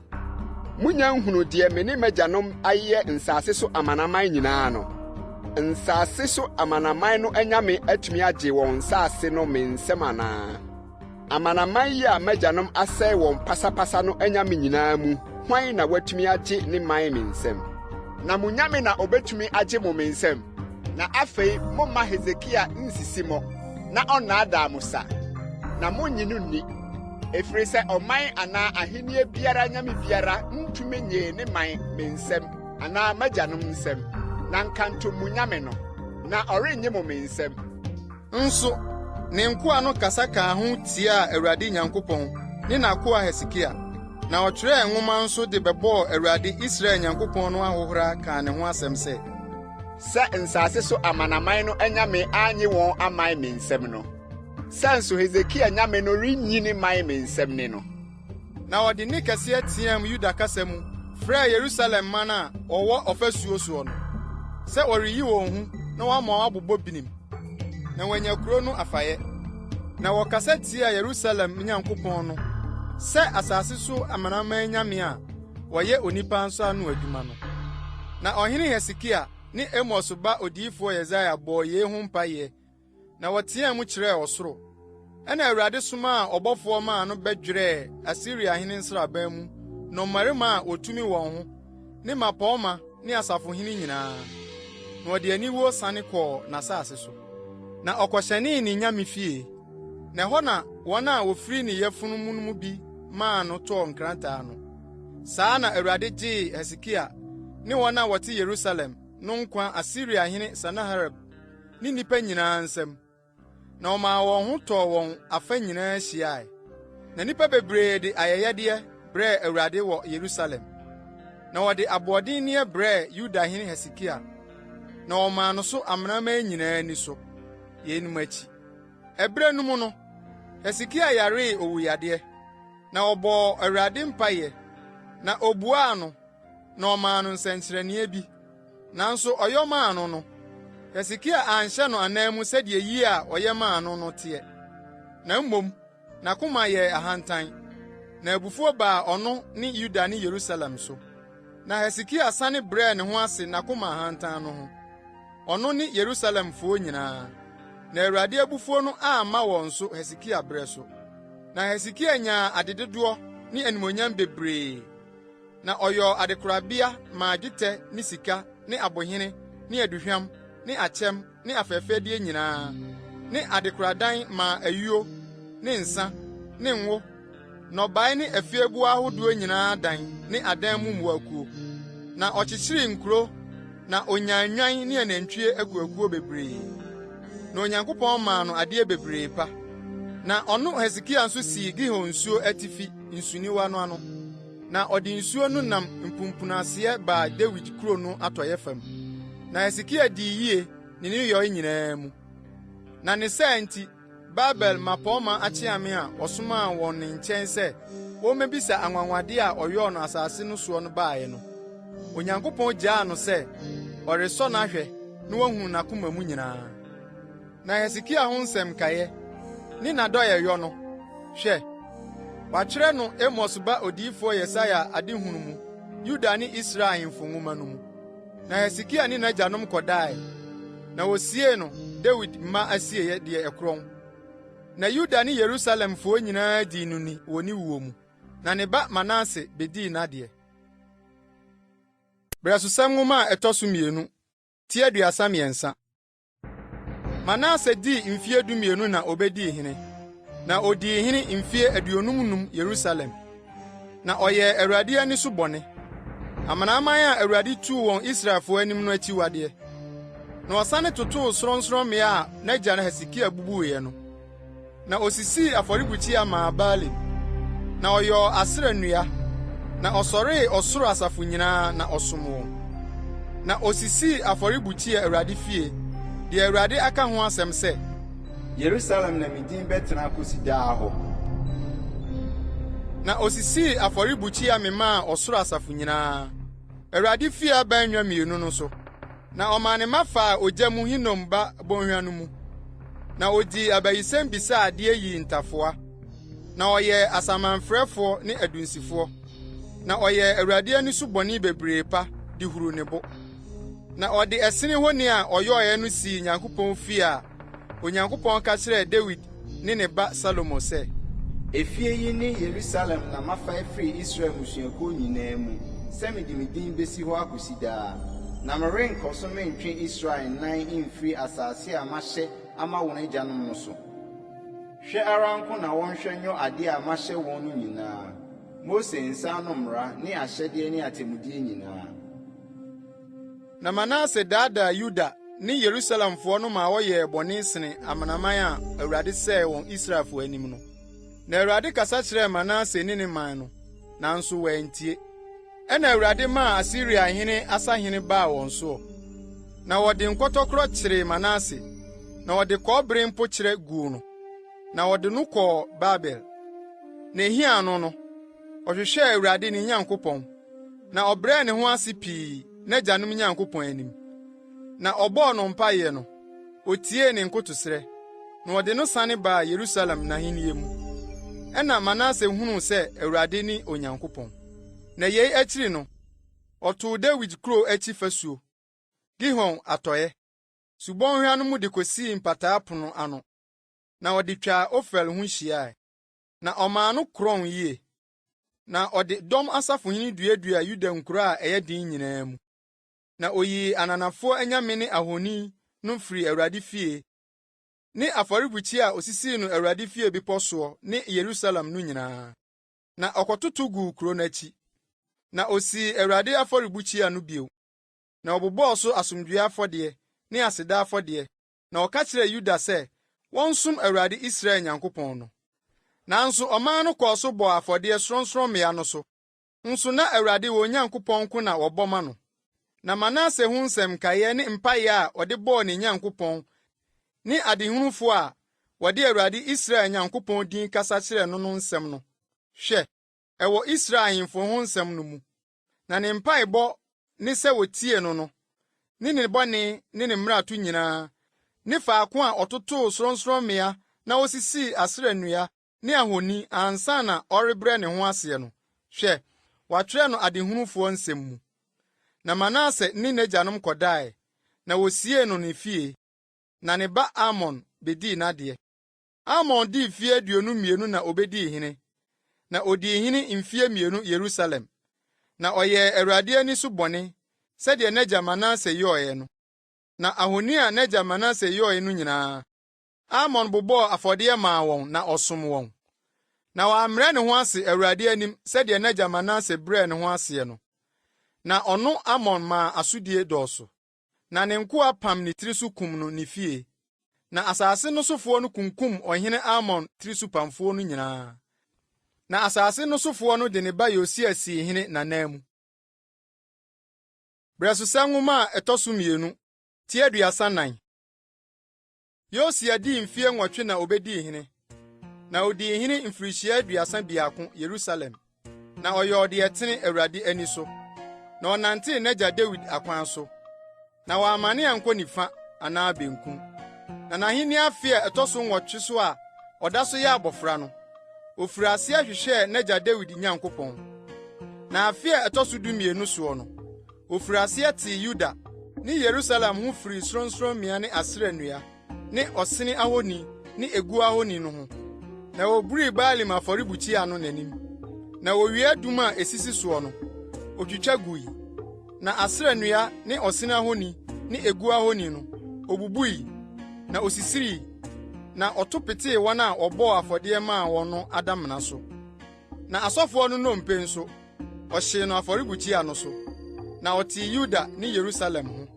Munnya nhunuu deɛ me ne m'agyanom ayeyɛ nsase so amanaman nyinaa no? Nsase so amanaman no anyame atumi agye wɔn nsase no me nsam anaa? Amanaman yi a m'agyanom asɛe wɔn pasapasa no anyame nyinaa mu Hwan na watumi agye ne man me nsam? Na mo nyame na obetumi agye mo me nsam? Na afei momma Hesekia nnsisi mo na ɔnnaadaa mo sa, na munnye no nni, ɛfiri sɛ ɔman anaa ahenni biara nyame biara ntumi nnyee ne man me nsam anaa m'agyanom nsam, na nkantom mo nyame no, na ɔrennye mo me nsam. Nso ne nkoa no kasa kaa ho tiaa Awurade Nyankopɔn ne n'akoa Hesekia, na ɔtwerɛɛ nwoma nso de bɛbɔɔ Awurade Israel Nyankopɔn no ahohora kaa ne ho asɛm sɛ. Sɛ nsase so amanaman no anyame annye wɔn aman me nsam no, sɛ nso Hesekia nyame no renyi ne man me nsam ne no. Na ɔde nne kɛseɛ teaam Yuda kasa mu frɛɛ Yerusalem man a wɔwɔ ɔfasuo soɔ no, sɛ wɔreyi wɔn hu na wɔama wɔabobɔ binim, na wɔanya kuro no afayɛ. Na wɔkasa tiaa Yerusalem Nyankopɔn no sɛ asase so amanaman anyame a wɔyɛ onipa nsa ano adwuma no. Na ɔhene Hesekia ne Amos ba odiyifoɔ Yesaia bɔɔ yei ho mpaeɛ na wɔteɛɛ mu kyerɛɛ ɔsoro. Ɛnna Awurade somaa ɔbɔfoɔ maa no bɛdwerɛɛ Asiriahene nsraban mu nnɔmmarima a wɔtumi wɔn ho ne mmapɔmma ne asafohene nyinaa, na ɔde aniwuo sane kɔɔ n'asase so. Na ɔkɔhyɛnee ne nyame fie, na ɛhɔ na wɔn a wɔfiri ne yafunu mu no mu bi maa no tɔɔ nkrantɛ ano. Saa na Awurade gyee Hesekia ne wɔn a wɔte Yerusalem no nkwa Asiriahene Sanaherib ne nnipa nyinaa nsam, na ɔmaa wɔn ho tɔɔ wɔn afa nyinaa hyiae. Na nnipa bebree de ayɛyɛdeɛ brɛɛ Awurade wɔ Yerusalem. Na wɔde aboɔdenneɛ brɛɛ Yudahene Hesekia, na wɔmaa no so amanaman nyinaa ani so. Yeinom akyi, ɛberɛ no mu no, Hesekia yaree owuyadeɛ, na ɔbɔɔ Awurade mpaeɛ, na obuaa no, na ɔmaa no nsɛnkyerɛnneɛ bi. Nanso ɔyɔ maa no no, Hesekia anhyɛ no anan mu sɛdeɛ yie a ɔyɛ maa no no teɛ, na mmom n'akoma yɛɛ ahantan, na abufuo baa ɔno ne Yuda ne Yerusalem so. Na Hesekia sane brɛɛ ne ho ase n'akoma ahantan no ho, ɔno ne Yerusalemfoɔ nyinaa. Na Awurade abufuo no amma wɔn so Hesekia berɛ so. Na Hesekia nyaa adedodoɔ ne animuonyam bebree. Na ɔyɔɔ adekorabea maa dwetɛ ne sika ne abohene ne aduhwam ne akyɛm ne afɛfɛdeɛ nyinaa, ne adekoradan maa ayuo ne nsa ne ngo, nnɔbae ne afieboa ahodoɔ nyinaa dan ne adan mu mmoakuo. Na ɔkyekyeree nkuro na onyaa nnwan ne anantwie akuakuo bebree. Na Onyankopɔn maa no adeɛ bebree pa. Na ɔno Hesekia nso sii Gihon nsuo atifi nsuniwa no ano. Na ɔde nsuo no nam mpumpunaseɛ baa Dawid kuro no atɔeɛ fam. Na Hesekia dii yie ne nneyɔe nyinaa mu. Na ne saa nti, Babel mmapɔmma akyeame a ɔsomaa wɔn ne nkyɛn sɛ wɔmmebisa anwanwadeɛ a ɔyɔɔ no asase no soɔ no baeɛ no, Onyankopɔn gyaa no sɛ ɔresɔ no ahwɛ na wahunu n'akoma mu nyinaa. Na Hesekia ho nsɛm nkaeɛ, ne n'adɔeɛyɔ no, hwɛ, wɔatwerɛ no Amos ba odiyifoɔ Yesaia adehunu mu Yuda ne Israel ahemfo nwoma no mu. Na Hesekia ne n'agyanom kɔdae, na wosiee no Dawid mma asieeɛ deɛ ɛkorɔn. Na Yuda ne Yerusalemfoɔ nyinaa dii no ni wɔ ne wuo mu. Na ne ba Manase bedii n'adeɛ. Berɛsosɛm Nwoma a ɛtɔ so mmienu, ti 33. Manase dii mfeɛ 12 na obedii hene, na odii hene mfeɛ 55 Yerusalem. Na ɔyɛɛ Awurade ani so bɔne, amanaman a Awurade tuu wɔn Israelfo anim no akyiwadeɛ. Na ɔsane totoo sorɔnsorɔmmea a n'agya Hesekia bubuiɛ no. Na osisii afɔrebukyia maa Baalim, na ɔyɔɔ Asera nnua, na ɔsɔree ɔsoro asafo nyinaa na ɔsom wɔn. Na osisii afɔrebukyia Awurade fie, deɛ Awurade aka ho asɛm sɛ, Yerusalem na me din bɛtena akosi daa hɔ. Na osisii afɔrebukyia memaa ɔsoro asafo nyinaa, Awurade fie abannwa mmienu no so. Na ɔmaa ne mma faa ogya mu Hinom ba bɔnhwa no mu, na odii abayisɛm bisaa adeɛ yii ntafowa, na ɔyɛɛ asamanfrɛfoɔ ne adunsifoɔ, na ɔyɛɛ Awurade ani so bɔne bebree pa de huruu ne bo. Na ɔde ɛsene honi a ɔyɔeɛ no sii Nyankopɔn fie a Onyankopɔn ka kyerɛɛ Dawid ne ne ba Salomo sɛ, Efie yi ne Yerusalem na mafa afiri Israel mmusuakuo nyinaa mu sɛ mede me din bɛsi hɔ akɔsi daa. Na merenkɔ so mentwe Israel nan mfiri asase a mahyɛ ama wɔn agyanom no so. Hwɛ ara nko na wɔnhwɛ nyɔ adeɛ a mahyɛ wɔn no nyinaa, Mose nsa ano mmara ne ahyɛdeɛ ne atemmudeɛ nyinaa. Na Manase daadaa Yuda ne Yerusalemfoɔ no maa wɔyɛɛ bɔne sene amanaman a Awurade sɛee wɔn Israelfoɔ anim no. Na Awurade kasa kyerɛɛ Manase ne ne man no, nanso wɔantie. Ɛnna Awurade maa Asiriahene asahene baa wɔn soɔ, na wɔde nkɔtɔkorɔ kyeree Manase, na wɔde kɔbere mpokyerɛ guu no, na wɔde no kɔɔ Babel. Na ehiaa no no, ɔhwehwɛɛ Awurade ne Nyankopɔn, na ɔbrɛɛ ne ho ase pii n'agyanom Nyankopɔn anim. Na ɔbɔɔ no mpae no, otiee ne nkotosrɛ, na ɔde no sane baa Yerusalem n'ahenni mu. Ɛnna Manase hunuu sɛ Awurade ne Onyankopɔn. Na yei akyiri no, ɔtoo Dawid kurow akyi fasuo, Gihon atɔe, subɔnhwa no mu de kosii Mpataa Pon ano, na ɔde twaa Ofel ho hyiae. Na ɔmaa no korɔn yiye. Na ɔde dɔm asafohene duaduaa Yuda nkurow a ɛyɛ den nyinaa mu. Na oyii ananafoɔ anyame ne ahoni no firii Awurade fie ne afɔrebukyia a osisii no Awurade fie bepɔ soɔ ne Yerusalem no nyinaa, na ɔkɔtoto guu kuro no akyi. Na osii Awurade afɔrebukyia no bio, na ɔbobɔɔ so asomdwoe afɔdeɛ ne aseda afɔdeɛ, na ɔka kyerɛɛ Yuda sɛ wɔnsom Awurade Israel Nyankopɔn no. Nanso ɔman no kɔɔ so bɔɔ afɔdeɛ sorɔnsorɔmmea no so, nso na Awurade wɔn Nyankopɔn nko na wɔbɔ ma no. Na Manase ho nsɛm nkaeɛ ne mpaeɛ a ɔde bɔɔ ne Nyankopɔn ne adehunufoɔ a wɔde Awurade Israel Nyankopɔn din kasa kyerɛɛ no no nsɛm no, hwɛ, ɛwɔ Israel ahemfo ho nsɛm no mu. Na ne mpaebɔ ne sɛ wotiee no no, ne ne bɔne ne ne mmarato nyinaa, ne faako a ɔtotoo sorɔnsorɔmmea na osisii Asera nnua ne ahoni ansa na ɔrebrɛ ne ho aseɛ no, hwɛ, wɔatwerɛ no adehunufoɔ nsɛm mu. Na Manase ne n'agyanom kɔdae, na wosiee no ne fie, na ne ba Amon bedii n'adeɛ. Amon dii mfeɛ 22 na obedii hene, na odii hene mfeɛ 2 Yerusalem. Na ɔyɛɛ Awurade ani so bɔne sɛdeɛ n'agya Manase yɔeɛ no. Na ahoni a n'agya Manase yɔeɛ no nyinaa, Amon bobɔɔ afɔdeɛ maa wɔn na ɔsom wɔn. Na wammrɛ ne ho ase Awurade anim sɛdeɛ n'agya Manase brɛɛ ne ho aseɛ no. Na ɔno Amon maa asodie dɔɔso. Na ne nkoa pam ne tiri so kum no ne fie. Na asase no sofoɔ no kunkum ɔhene Amon tirisopamfoɔ no nyinaa. Na asase no sofoɔ no de ne ba Yosia sii hene n'ananmu. Berɛsosɛm Nwoma a ɛtɔ so mmienu, ti 34. Yosia dii mfeɛ 8 na obedii hene, na odii hene mfirihyia 31 Yerusalem. Na ɔyɔɔ deɛ ɛtene Awurade ani so, na ɔnantee n'agya Dawid akwan so, na wammane ankɔ nifa anaa benkum. Na n'ahenni afe a ɛtɔ so 8 so a ɔda so yɛ abofra no, ofirii aseɛ hwehwɛɛ n'agya Dawid Nyankopɔn. Na afe a ɛtɔ so 12 soɔ no, Ofirii aseɛ tee Yuda ne Yerusalem ho firii sorɔnsorɔmmea ne Asera nnua ne ɔsene ahoni ne eguo ahoni no ho. Na woburii Baalim afɔrebukyia no n'anim, na owia adum a esisi soɔ no, otwitwa gui. Na Asera nnua ne ɔsene ahoni ne eguo ahoni no, obubui, na osisirii, na ɔto petee wɔn a wɔbɔɔ afɔdeɛ maa wɔn no adamena so. Na asɔfoɔ no nnompe nso, ɔhyee no afɔrebukyia no so, na ɔtee Yuda ne Yerusalem ho.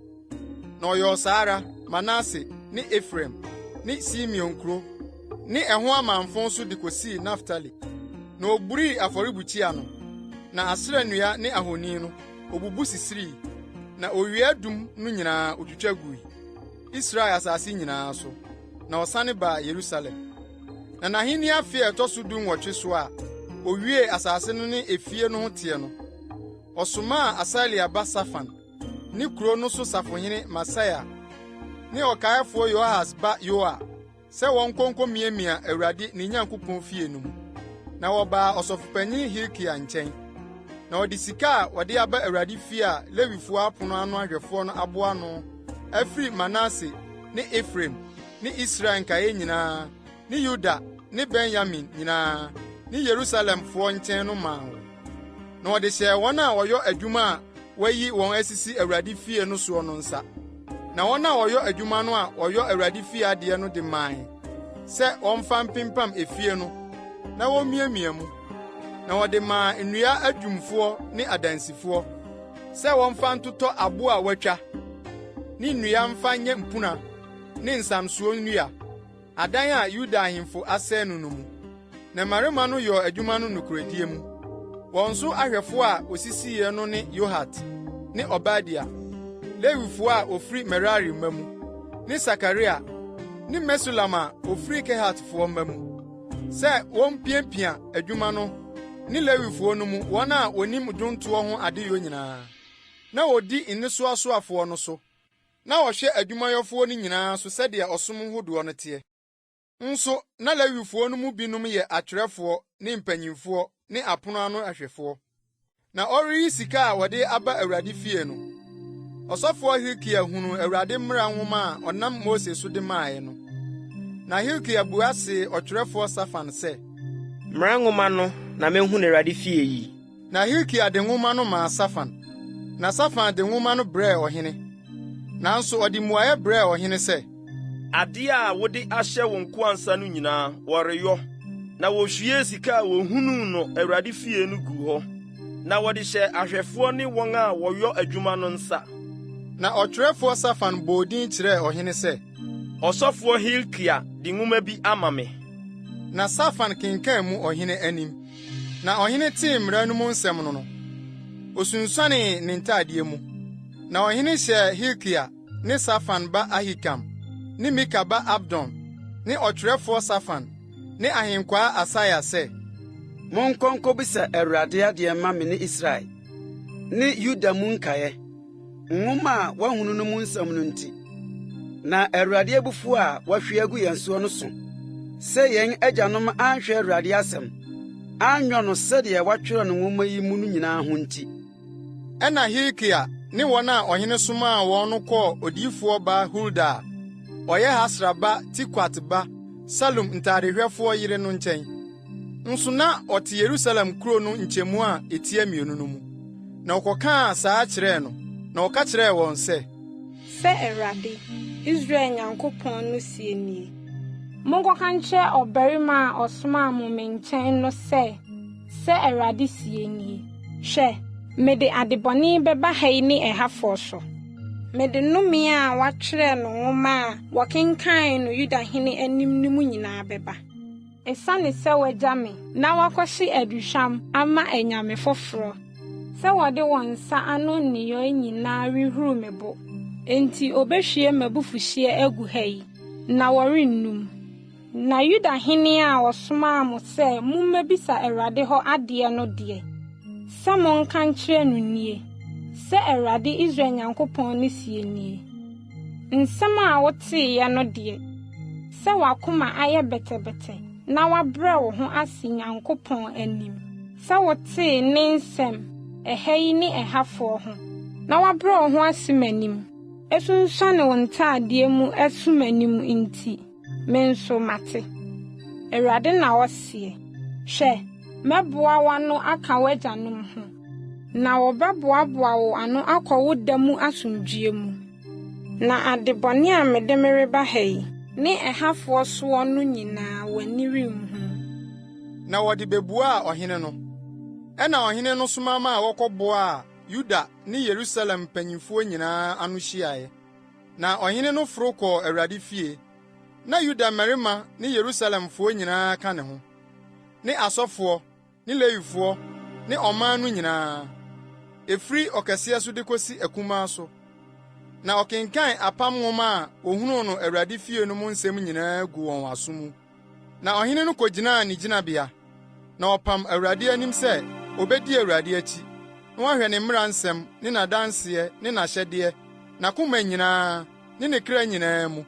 Na ɔyɔɔ saa ara Manase ne Efraim ne Simeon nkuro ne ɛho amamfõ so de kosii Naftali. Na oburii afɔrebukyia no, na Asera nnua ne ahoni no, obubu sisirii, na owia adum no nyinaa otwitwa gui, Israel asase nyinaa so. Na ɔsane baa Yerusalem. Na n'ahenni afe a ɛtɔ so 18 so a owiee asase no ne efie no ho teɛ no, ɔsomaa Asalia ba Safan ne kurow no so safohene Maaseia ne ɔkaefoɔ Yoahas ba Yoa sɛ wɔnkɔ nkomiamia Awurade ne Nyankopɔn fie no mu. Na wɔbaa ɔsɔfopanyin Hilkia nkyɛn, na wɔde sika a wɔde aba Awurade fie a Lewifoɔ apon ano ahwɛfoɔ no aboa ano afiri Manase ne Efraim ne Israel nkaeɛ nyinaa ne Yuda ne Benyamin nyinaa. ne Yerusalemfoɔ nkyɛn no maa wɔn. Na wɔde hyɛɛ wɔn a wɔyɔ adwuma a wɔayi wɔn asisi Awurade fie no soɔ no nsa. Na wɔn a wɔyɔ adwuma no a wɔyɔ Awurade fie adeɛ no de mae sɛ wɔmfa mpempam efie no na wommiamia mu. Na wɔde maa nnua adwumfoɔ ne adansifoɔ sɛ wɔmfa ntotɔ abo a wɔatwa ne nnua mfa nyɛ mpuna ne nsamsoɔ nnua, adan a Yuda ahemfo asɛe no no mu. Na mmarima no yɔɔ adwuma no nokorɛdie mu. Wɔn so ahwɛfoɔ a wosisiiɛ no ne Yohat ne Obadia, Lewifoɔ a wɔfiri Merari mma mu, ne Sakaria ne Mesulam a wɔfiri Kehatfoɔ mma mu, sɛ wompiapia adwuma no ne Lewifoɔ no mu wɔn a wɔnim dwontoɔ ho adeyɔ nyinaa. Na wɔdi nnesoasoafoɔ no so, na wɔhwɛ adwumayɛfoɔ no nyinaa so sɛdeɛ ɔsom hodoɔ no teɛ. Nso na Lewifoɔ no mu binom yɛ atwerɛfoɔ ne mpanyimfoɔ ne apono ano ahwɛfoɔ. Na ɔreyi sika a wɔde aba Awurade fie no, ɔsɔfoɔ Hilkia hunuu Awurade mmara nwoma a ɔnam Mose so de maeɛ no. Na Hilkia bua see ɔtwerɛfoɔ Safan sɛ, Mmara nwoma no na mahu no Awurade fie yi. Na Hilkia de nwoma no maa Safan, na Safan de nwoma no brɛɛ ɔhene. Nanso ɔde mmuaeɛ brɛɛ ɔhene sɛ, Adeɛ a wode ahyɛ wo nkoa nsa no nyinaa, wɔreyɔ. Na wohwiee sika a wohunuu no Awurade fie no guu hɔ, na wɔde hyɛɛ ahwɛfoɔ ne wɔn a wɔyɔ adwuma no nsa. Na ɔtwerɛfoɔ Safan bɔɔ din kyerɛɛ ɔhene sɛ, Ɔsɔfoɔ Hilkia de nwoma bi ama me. Na Safan kenkan mu ɔhene anim. Na ɔhene tee mmara no mu nsɛm no no, osunsuanee ne ntadeɛ mu. Na ɔhene hyɛɛ Hilkia ne Safan ba Ahikam ne Mika ba Abdon ne ɔtwerɛfoɔ Safan ne ahenkwaa Asaia sɛ, Monkɔ nkɔbisa Awurade adeɛ mma me ne Israel ne Yuda mu nkaeɛ, nwoma a wɔahunu no mu nsɛm no nti. Na Awurade abufuw a wahwie agu yɛn soɔ no so, sɛ yɛn agyanom anhwɛ Awurade asɛm, anyɔ no sɛdeɛ wɔatwerɛ no nwoma yi mu no nyinaa ho nti. Ɛnna Hilkia ne wɔn a ɔhene somaa wɔn no kɔɔ odiyifoɔ baa Hulda a ɔyɛ Hasra ba Tikwat ba Salum ntaadehwɛfoɔ yere no nkyɛn. Nso na ɔte Yerusalem kurow no nkyɛmu a etia mmienu no mu. Na wɔkɔkaa saa kyerɛɛ no, na ɔka kyerɛɛ wɔn sɛ, Sɛ Awurade, Israel Nyankopɔn no seɛ nie, Monkɔka nkyerɛ ɔbarima a ɔsomaa mo me nkyɛn no sɛ, 'Sɛ Awurade seɛ nie, Hwɛ, mede adebɔne bɛba ha yi ne ɛhafoɔ so. Mede nnome a wɔatwerɛ no nwoma a wɔkenkanee no Yuda hene anim no mu nyinaa bɛba. Esiane sɛ wɔagya me na wɔakɔhye aduhwam ama anyame foforo, sɛ wɔde wɔn nsa ano nneyɔe nyinaa rehuru me bo nti obehwie m'abufuhyeɛ agu ha yi, na wɔrennum. Na Yuda hene a ɔsomaa mo sɛ mummebisa Awurade hɔ adeɛ no deɛ, sɛ monka nkyerɛ no nie, 'Sɛ Awurade Israel Nyankopɔn no seɛ nie, Nsɛm a woteeɛ no deɛ, sɛ w'akoma ayɛ bɛtɛbɛtɛ na woabrɛ wo ho ase Nyankopɔn anim, sɛ wotee ne nsɛm ɛha yi ne ɛhafoɔ ho, na woabrɛ wo ho ase m'anim, asunsuane wo ntadeɛ mu asu m'anim nti, me nso mate. Awurade na ɔseɛ. Hwɛ, mɛboa w'ano aka w'agyanom ho, na wɔbɛboaboa wo ano akɔ wo da mu asomdwoeɛ mu. Na ade bɔne a mede mereba ha yi ne ɛhafoɔ soɔ no nyinaa w'ani renhunu. Na wɔde bebuaa ɔhene no. Ɛnna ɔhene no soma maa wɔkɔboaa Yuda ne Yerusalem mpanyimfoɔ nyinaa ano hyiae. Na ɔhene no foro kɔɔ Awurade fie. Na Yuda mmarima ne Yerusalemfoɔ nyinaa ka ne ho, ne asɔfoɔ, ne Lewifoɔ, ne ɔman no nyinaa, ɛfiri ɔkɛseɛ so de kosi akumaa so. Na ɔkenkan apam nwoma a ohunuu no Awurade fie no mu nsɛm nyinaa guu wɔn aso mu. Na ɔhene no kogyinaa ne gyinabea, na ɔpam Awurade anim sɛ obedi Awurade akyi, na wahwɛ ne mmara nsɛm ne n'adanseɛ ne n'ahyɛdeɛ n'akoma nyinaa ne ne kra nyinaa mu,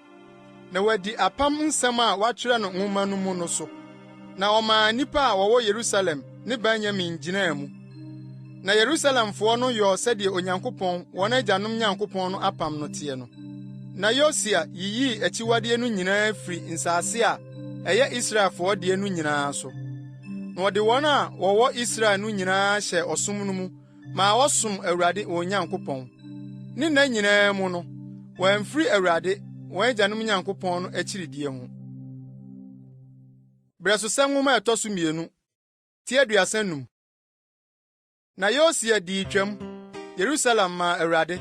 na wadi apam nsɛm a wɔatwerɛ no nwoma no mu no so. Na ɔmaa nnipa a wɔwɔ Yerusalem ne Benyamin gyinaa mu. Na Yerusalemfoɔ no yɔɔ sɛdeɛ Onyankopɔn, wɔn agyanom Nyankopɔn no apam no teɛ no. Na Yosia yiyii akyiwadeɛ no nyinaa firii nsase a ɛyɛ Israelfoɔ deɛ no nyinaa so. Na ɔde wɔn a wɔwɔ Israel no nyinaa hyɛɛ ɔsom no mu maa wɔsom Awurade wɔn Nyankopɔn. Ne nna nyinaa mu no, wɔamfiri Awurade, wɔn agyanom Nyankopɔn no akyiridie ho. Berɛsosɛm Nwoma a ɛtɔ so mmienu, ti 35. Na Yosia dii Twam, Yerusalem maa Awurade,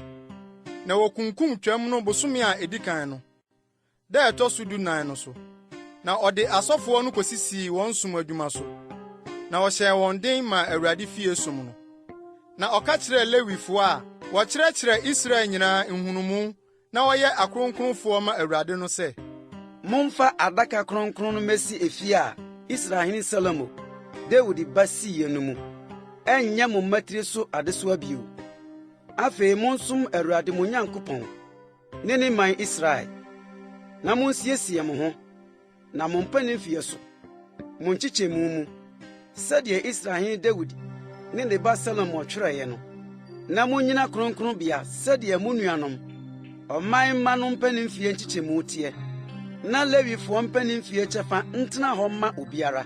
na wokunkum Twam no bosome a edi kan no, da a ɛtɔ so dunan no so. Na ɔde asɔfoɔ no kosisii wɔn som adwuma so, na ɔhyɛɛ wɔn den maa Awurade fie som no. Na ɔka kyerɛɛ Lewifoɔ a wɔkyerɛkyerɛ Israel nyinaa nhunumu na wɔyɛ akronkronfoɔ ma Awurade no sɛ. Momfa adaka kronkron no mmesi efie a Israelhene Salomo, Dawid ba siiɛ no mu. Ɛrenyɛ mo mmatiri so adesoa bio. Afei monsom Awurade mo Nyankopɔn ne ne man Israel, na munsiesie mo ho na mo mpanimfie so, mo nkyekyɛmu mu, sɛdeɛ Israelhene Dawid ne ne ba Salomo twerɛeɛ no, na munnyina kronkronbea sɛdeɛ mo nuanom, ɔman mma no mpanimfie nkyekyɛmu teɛ, na Lewifoɔ mpanimfie kyɛfa ntena hɔ mma obiara.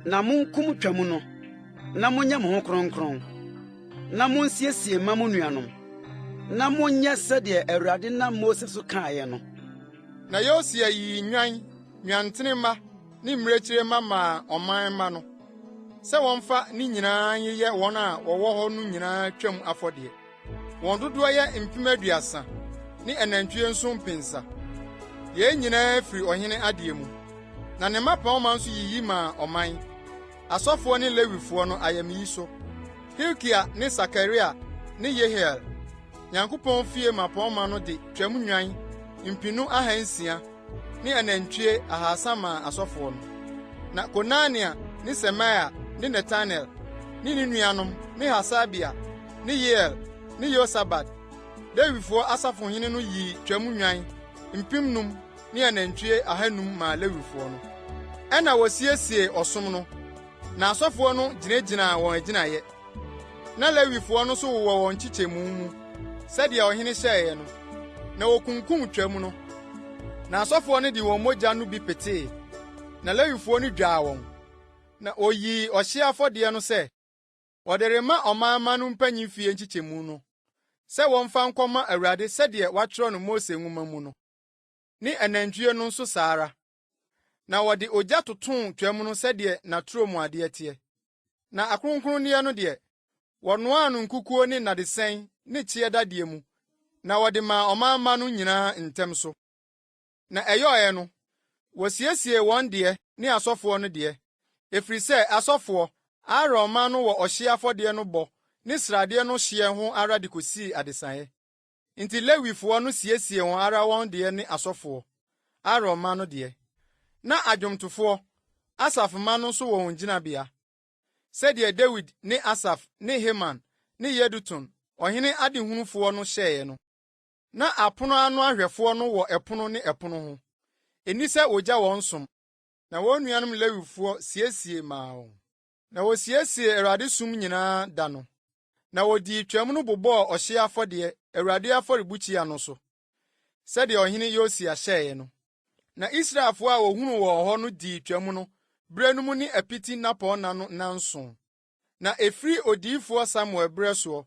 Na monkum Twam no, na monyɛ mo ho kronkron, na monsiesie mma mo nuanom, na monyɛ sɛdeɛ Awurade nam Mose so kaeɛ no. Na Yosia yii nnwan, nwantenmma ne mmirekyie mma maa ɔman mma no, sɛ wɔmfa ne nyinaa nyeyɛ wɔn a wɔwɔ hɔ no nyinaa twam afɔdeɛ. Wɔn dodoɔ yɛ 30,000 ne anantwie nso mpensa. Yei nyinaa firi ɔhene adeɛ mu. Na ne mmapɔmma nso yiyi maa ɔman, asɔfoɔ ne Lewifoɔ no ayamyi so. Hilkia ne Sakaria ne Yehiel, Nyankopɔn fie mmapɔmma no de Twam nnwan mpenu ahansia ne anantwie ahasa maa asɔfoɔ no. Na Konania ne Semaia ne Netanel ne ne nuanom ne Hasabia ne Yeiel ne Yosabad, Lewifoɔ asafohene no yii Twam nnwan mpemnum ne anantwie ahannum maa Lewifoɔ no. Ɛnna wɔsiesiee ɔsom no, na asɔfoɔ no gyinagyinaa wɔn agyinaeɛ. Na Lewifoɔ no nso wowɔ wɔn nkyekyɛmu mu, sɛdeɛ ɔhene hyɛeɛ no, na wɔkunkum Twam no. Na asɔfoɔ no de wɔn mogya no bi petee, na Lewifoɔ no dwaa wɔn. Na wɔyii ɔhyeɛ afɔdeɛ no sɛ wɔde rema ɔman mma no mpanyin fie nkyekyɛmu no, sɛ wɔmfa nkɔma Awurade sɛdeɛ wɔatwerɛ no Mose nwoma mu no, ne anantwie no nso saa ara. Na wɔde ogya totoo Twam no sɛdeɛ n'atorɔmuadeɛ teɛ. Na akronkronneɛ no deɛ, wɔnoaa no nkukuo ne nnadesɛn ne kyeɛ dadeɛ mu, na wɔde maa ɔman mma no nyinaa ntɛm so. Na ɛyɔeɛ no, wɔsiesiee wɔn deɛ ne asɔfoɔ no deɛ, ɛfiri sɛ asɔfoɔ, Aaron mma no wɔ ɔhyeɛ afɔdeɛ no bɔ ne sradeɛ no hyeɛ ho ara de kɔsii adesaeɛ. Enti Lewifoɔ no siesiee wɔn ara wɔn deɛ ne asɔfoɔ, Aaron mma no deɛ. Na adwomtofoɔ, Asaf mma no nso wɔ wɔn gyinabea, sɛdeɛ Dawid ne Asaf ne Heman ne Yedutun, ɔhene adehunufoɔ no hyɛeɛ no. Na apono ano ahwɛfoɔ no wɔ ɛpono ne ɛpono ho. Ɛnni sɛ wɔgya wɔn som. Na wɔn nuanom Lewifoɔ siesie maa wɔn. Na wosiesiee Awurade som nyinaa da no, na wodii Twam no bobɔɔ ɔhyeɛ afɔdeɛ Awurade afɔrebukyia no so, sɛdeɛ ɔhene Yosia hyɛeɛ no. Na Israelfoɔ a wɔhunuu wɔn hɔ no dii Twam no berɛ no mu ne apiti nnapɔnna no nnanson. Na ɛfiri odiyifoɔ Samuel berɛ soɔ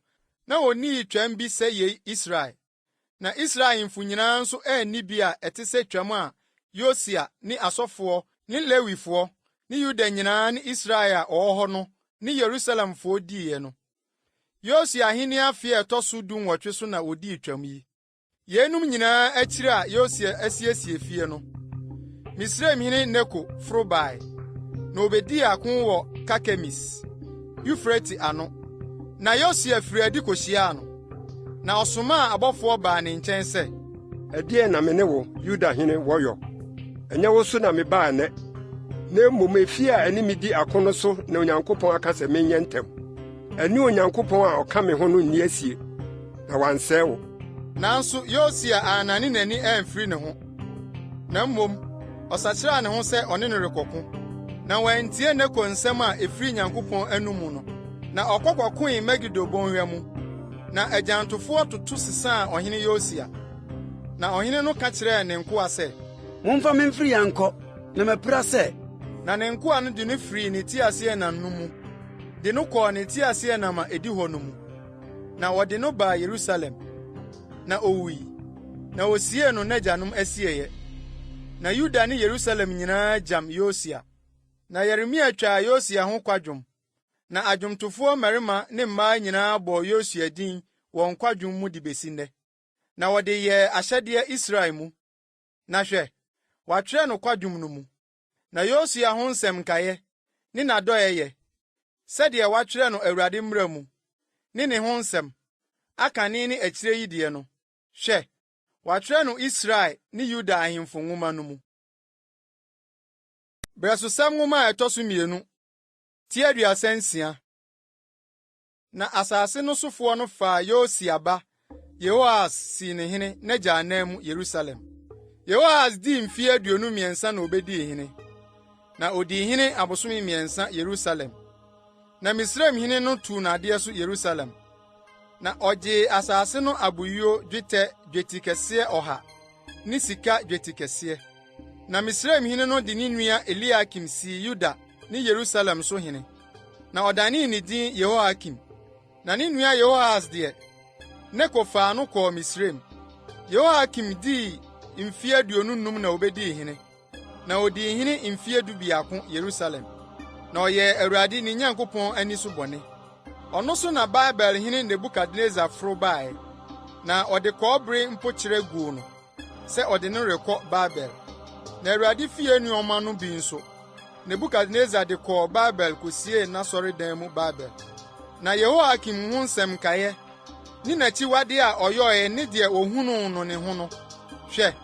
na wɔnnii Twam bi sɛ yei Israel, Na Israel ahemfo nyinaa nso anni bi a ɛte sɛ Twam a Yosia ne asɔfoɔ ne Lewifoɔ ne Yuda nyinaa ne Israel a wɔwɔ hɔ no ne Yerusalemfoɔ diiɛ no. Yosia ahenni afe a ɛtɔ so dunwɔtwe so na wɔdii Twam yi. Yeinom nyinaa akyiri a Yosia asiesie fie no, Misraimhene Neko foro bae, na obedii ako wɔ Karkemis, Eufrate ano. Na Yosia firii adi kohyiaa no, na ɔsomaa abɔfoɔ baa ne nkyɛn sɛ, Ɛdeɛn na me ne wo, Yuda hene, wɔ yɔ? Ɛnyɛ wo so na mebaa nnɛ, na mmom efie a ɛne me di ako no so na Onyankopɔn aka sɛ menyɛ ntɛm. Ɛne Onyankopɔn a ɔka me ho no nni asie, na wansɛe wo. Nanso Yosia annane n'ani amfiri ne ho, na mmom ɔsakyeraa ne ho sɛ ɔne no rekɔko. Na wantie Neko nsɛm a efiri Nyankopɔn anom no, na ɔkɔ kɔkoe Megido bɔnhwa mu. Na agyantofoɔ toto sesaa ɔhene Yosia. Na ɔhene no ka kyerɛɛ ne nkoa sɛ, Momfa me mfiri ha nkɔ, na mapira sɛ. Na ne nkoa no de no firii ne teaseɛnam no mu de no kɔɔ ne teaseɛnam a edi hɔ no mu, na wɔde no baa Yerusalem. Na owui, na wosiee no n'agyanom asieeɛ. Na Yuda ne Yerusalem nyinaa gyam Yosia. Na Yeremia twaa Yosia ho kwadwom, na adwomtofoɔ mmarima ne mmaa nyinaa bɔɔ Yosia din wɔn kwadwom mu de besi nnɛ. Na wɔde yɛɛ ahyɛdeɛ Israel mu. Na hwɛ, wɔatwerɛ no kwadwom no mu. Na Yosua ho nsɛm nkaeɛ, ne n'adɔeɛyɛ, sɛdeɛ wɔatwerɛ no Awurade mmara mu, ne ne ho nsɛm, akane ne akyire yi deɛ no, hwɛ, wɔatwerɛ no Israel ne Yuda Ahemfo Nwoma no mu. Berɛsosɛm Nwoma a ɛtɔ so mmienu, ti 36. Na asase no sofoɔ no faa Yosia ba Yehoahas sii no hene n'agya ananmu Yerusalem. Yehoahas dii mfeɛ 23 na obedii hene, na odii hene abosome mmiɛnsa Yerusalem. Na Misraimhene no tuu no adeɛ so Yerusalem, na ɔgyee asase no aboyuo dwetɛ dwetikɛseɛ ɔha ne sika dwetikɛseɛ. Na Misraimhene no de ne nua Eliakim sii Yuda ne Yerusalem so hene, na ɔdanee ne din Yehoiakim. Na ne nua Yehoahas deɛ, Neko faa no kɔɔ Misraim. Yehoiakim dii mfe 25 na obedii hene, na odii hene mfe 11 Yerusalem. Na ɔyɛɛ Awurade ne Nyankopɔn ani so bɔne. Ɔno so na Babelhene Nebukadnesar foro bae, na ɔde kɔbere mpokyerɛ guu no sɛ ɔde no rekɔ Babel. Na Awurade fie nneɛma no bi nso, Nebukadnesar de kɔɔ Babel kosiee n'asɔredan mu Babel. Na Yehoiakim ho nsɛm nkaeɛ, ne n'akyiwade a ɔyɔe ne deɛ wohunuu no ne ho no, hwɛ,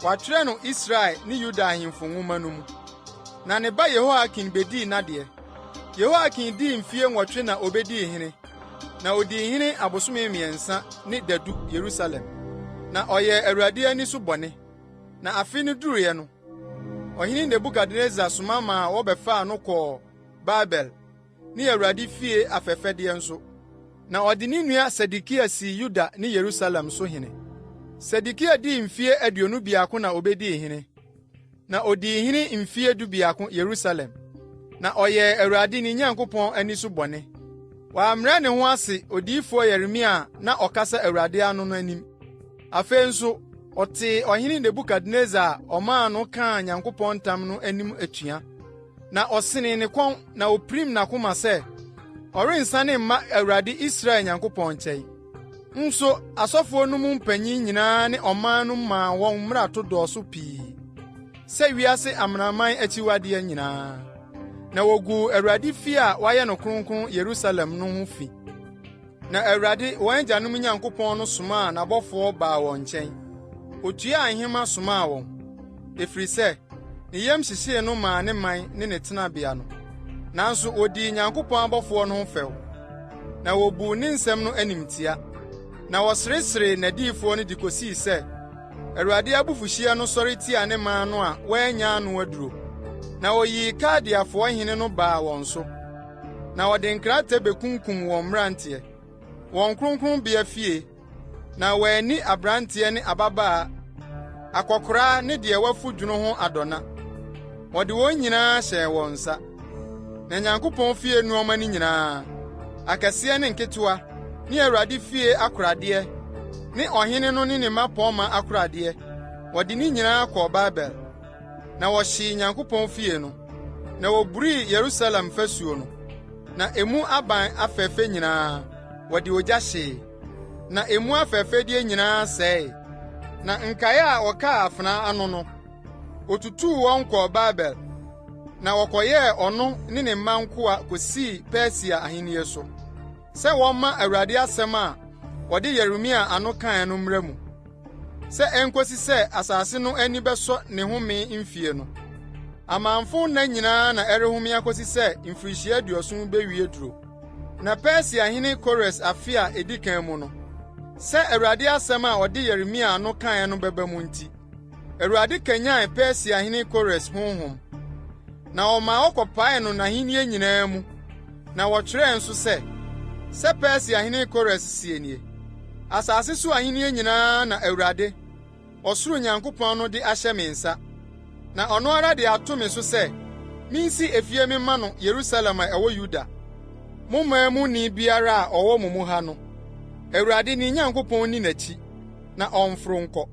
wɔatwerɛ no Israel ne Yuda Ahemfo Nwoma no mu. Na ne ba Yehoiakin bedii n'adeɛ. Yehoiakin dii mfeɛ 8 na obedii hene, na odii hene abosome mmiɛnsa ne dadu Yerusalem. Na ɔyɛɛ Awurade ani so bɔne. Na afe no duruiɛ no, ɔhene Nebukadnesar soma maa wɔbɛfaa no kɔɔ Babel ne Awurade fie afɛfɛdeɛ nso. Na ɔde ne nua Sedekia sii Yuda ne Yerusalem so hene. Sedekia dii mfeɛ 21 na obedii hene, na odii hene mfeɛ 11 Yerusalem. Na ɔyɛɛ Awurade ne Nyankopɔn ani so bɔne. Wammrɛ ne ho ase odiyifoɔ Yeremia a na ɔkasa Awurade ano no anim. Afei nso, ɔtee ɔhene Nebukadnesar a ɔmaa no kaa Nyankopɔn ntam no anim atua. Na ɔsenee ne kɔn na opirim n'akoma sɛ ɔrensane mma Awurade Israel Nyankopɔn nkyɛn. Nso asɔfoɔ no mu mpanyin nyinaa ne ɔman no maa wɔn mmarato dɔɔso pii sɛ wiase amanaman akyiwadeɛ nyinaa. Na woguu Awurade fi a wayɛ no kronkron Yerusalem no ho fi. Na Awurade, wɔn agyanom Nyankopɔn no somaa n'abɔfoɔ baa wɔn nkyɛn. Otuaa nhema somaa wɔn, ɛfiri sɛ, ne yam hyehyee no maa ne man ne ne tenabea no. Nanso wodii Nyankopɔn abɔfoɔ no ho fɛw, na wobuu ne nsɛm no animtia, na wɔsereseree n'adiyifoɔ no de kosii sɛ Awurade abufuhyeɛ no sɔre tiaa ne man no a wɔannya ano aduro. Na oyii Kaldeafoɔ hene no baa wɔn so. Na ɔde nkrantɛ bekunkum wɔn mmeranteɛ, wɔn kronkronbea fie, na wɔanni aberanteɛ ne ababaa, akɔkoraa ne deɛ wafu dwono ho adɔna. Wɔde wɔn nyinaa hyɛɛ wɔn nsa. Na Nyankopɔn fie nneɛma no nyinaa, akɛseɛ ne nketewa, ne Awurade fie akoradeɛ, ne ɔhene no ne ne mmapɔmma akoradeɛ, wɔde ne nyinaa kɔɔ Babel. Na wɔhyee Nyankopɔn fie no, na woburii Yerusalem fasuo no, na emu aban afɛfɛ nyinaa, wɔde ogya hyee, na emu afɛfɛdeɛ nyinaa sɛee. Na nkae a wɔkaa afenaa ano no, otutuu wɔn kɔɔ Babel, na wɔkɔyɛɛ ɔno ne ne mma nkoa kosii Persia ahenni so, sɛ wɔmma Awurade asɛm a ɔde Yeremia ano kae no mmra mu, sɛ enkosi sɛ asase no ani bɛsɔ ne home mfie no. Amamfo nna nyinaa na ɛrehome akosi sɛ mfirihyia 70 bewie duro. Na Persiahene Kores afe a edi kan mu no, sɛ Awurade asɛm a ɔde Yeremia ano kae no bɛba mu nti, Awurade kanyan Persiahene Kores honhom, na ɔmaa wɔkɔpaee no n'ahenni nyinaa mu, na wɔtwerɛɛ nso sɛ, Sɛ Persiahene Kores seɛ nie, Asase so ahenni nyinaa na Awurade, ɔsoro Nyankopɔn no de ahyɛ me nsa, na ɔno ara de ato me so sɛ Minsi efie memma no Yerusalem a ɛwɔ Yuda. Mo man mu ni biara a ɔwɔ mo mu ha no, Awurade ne Nyankopɔn nni n'akyi, na ɔmforo nkɔ.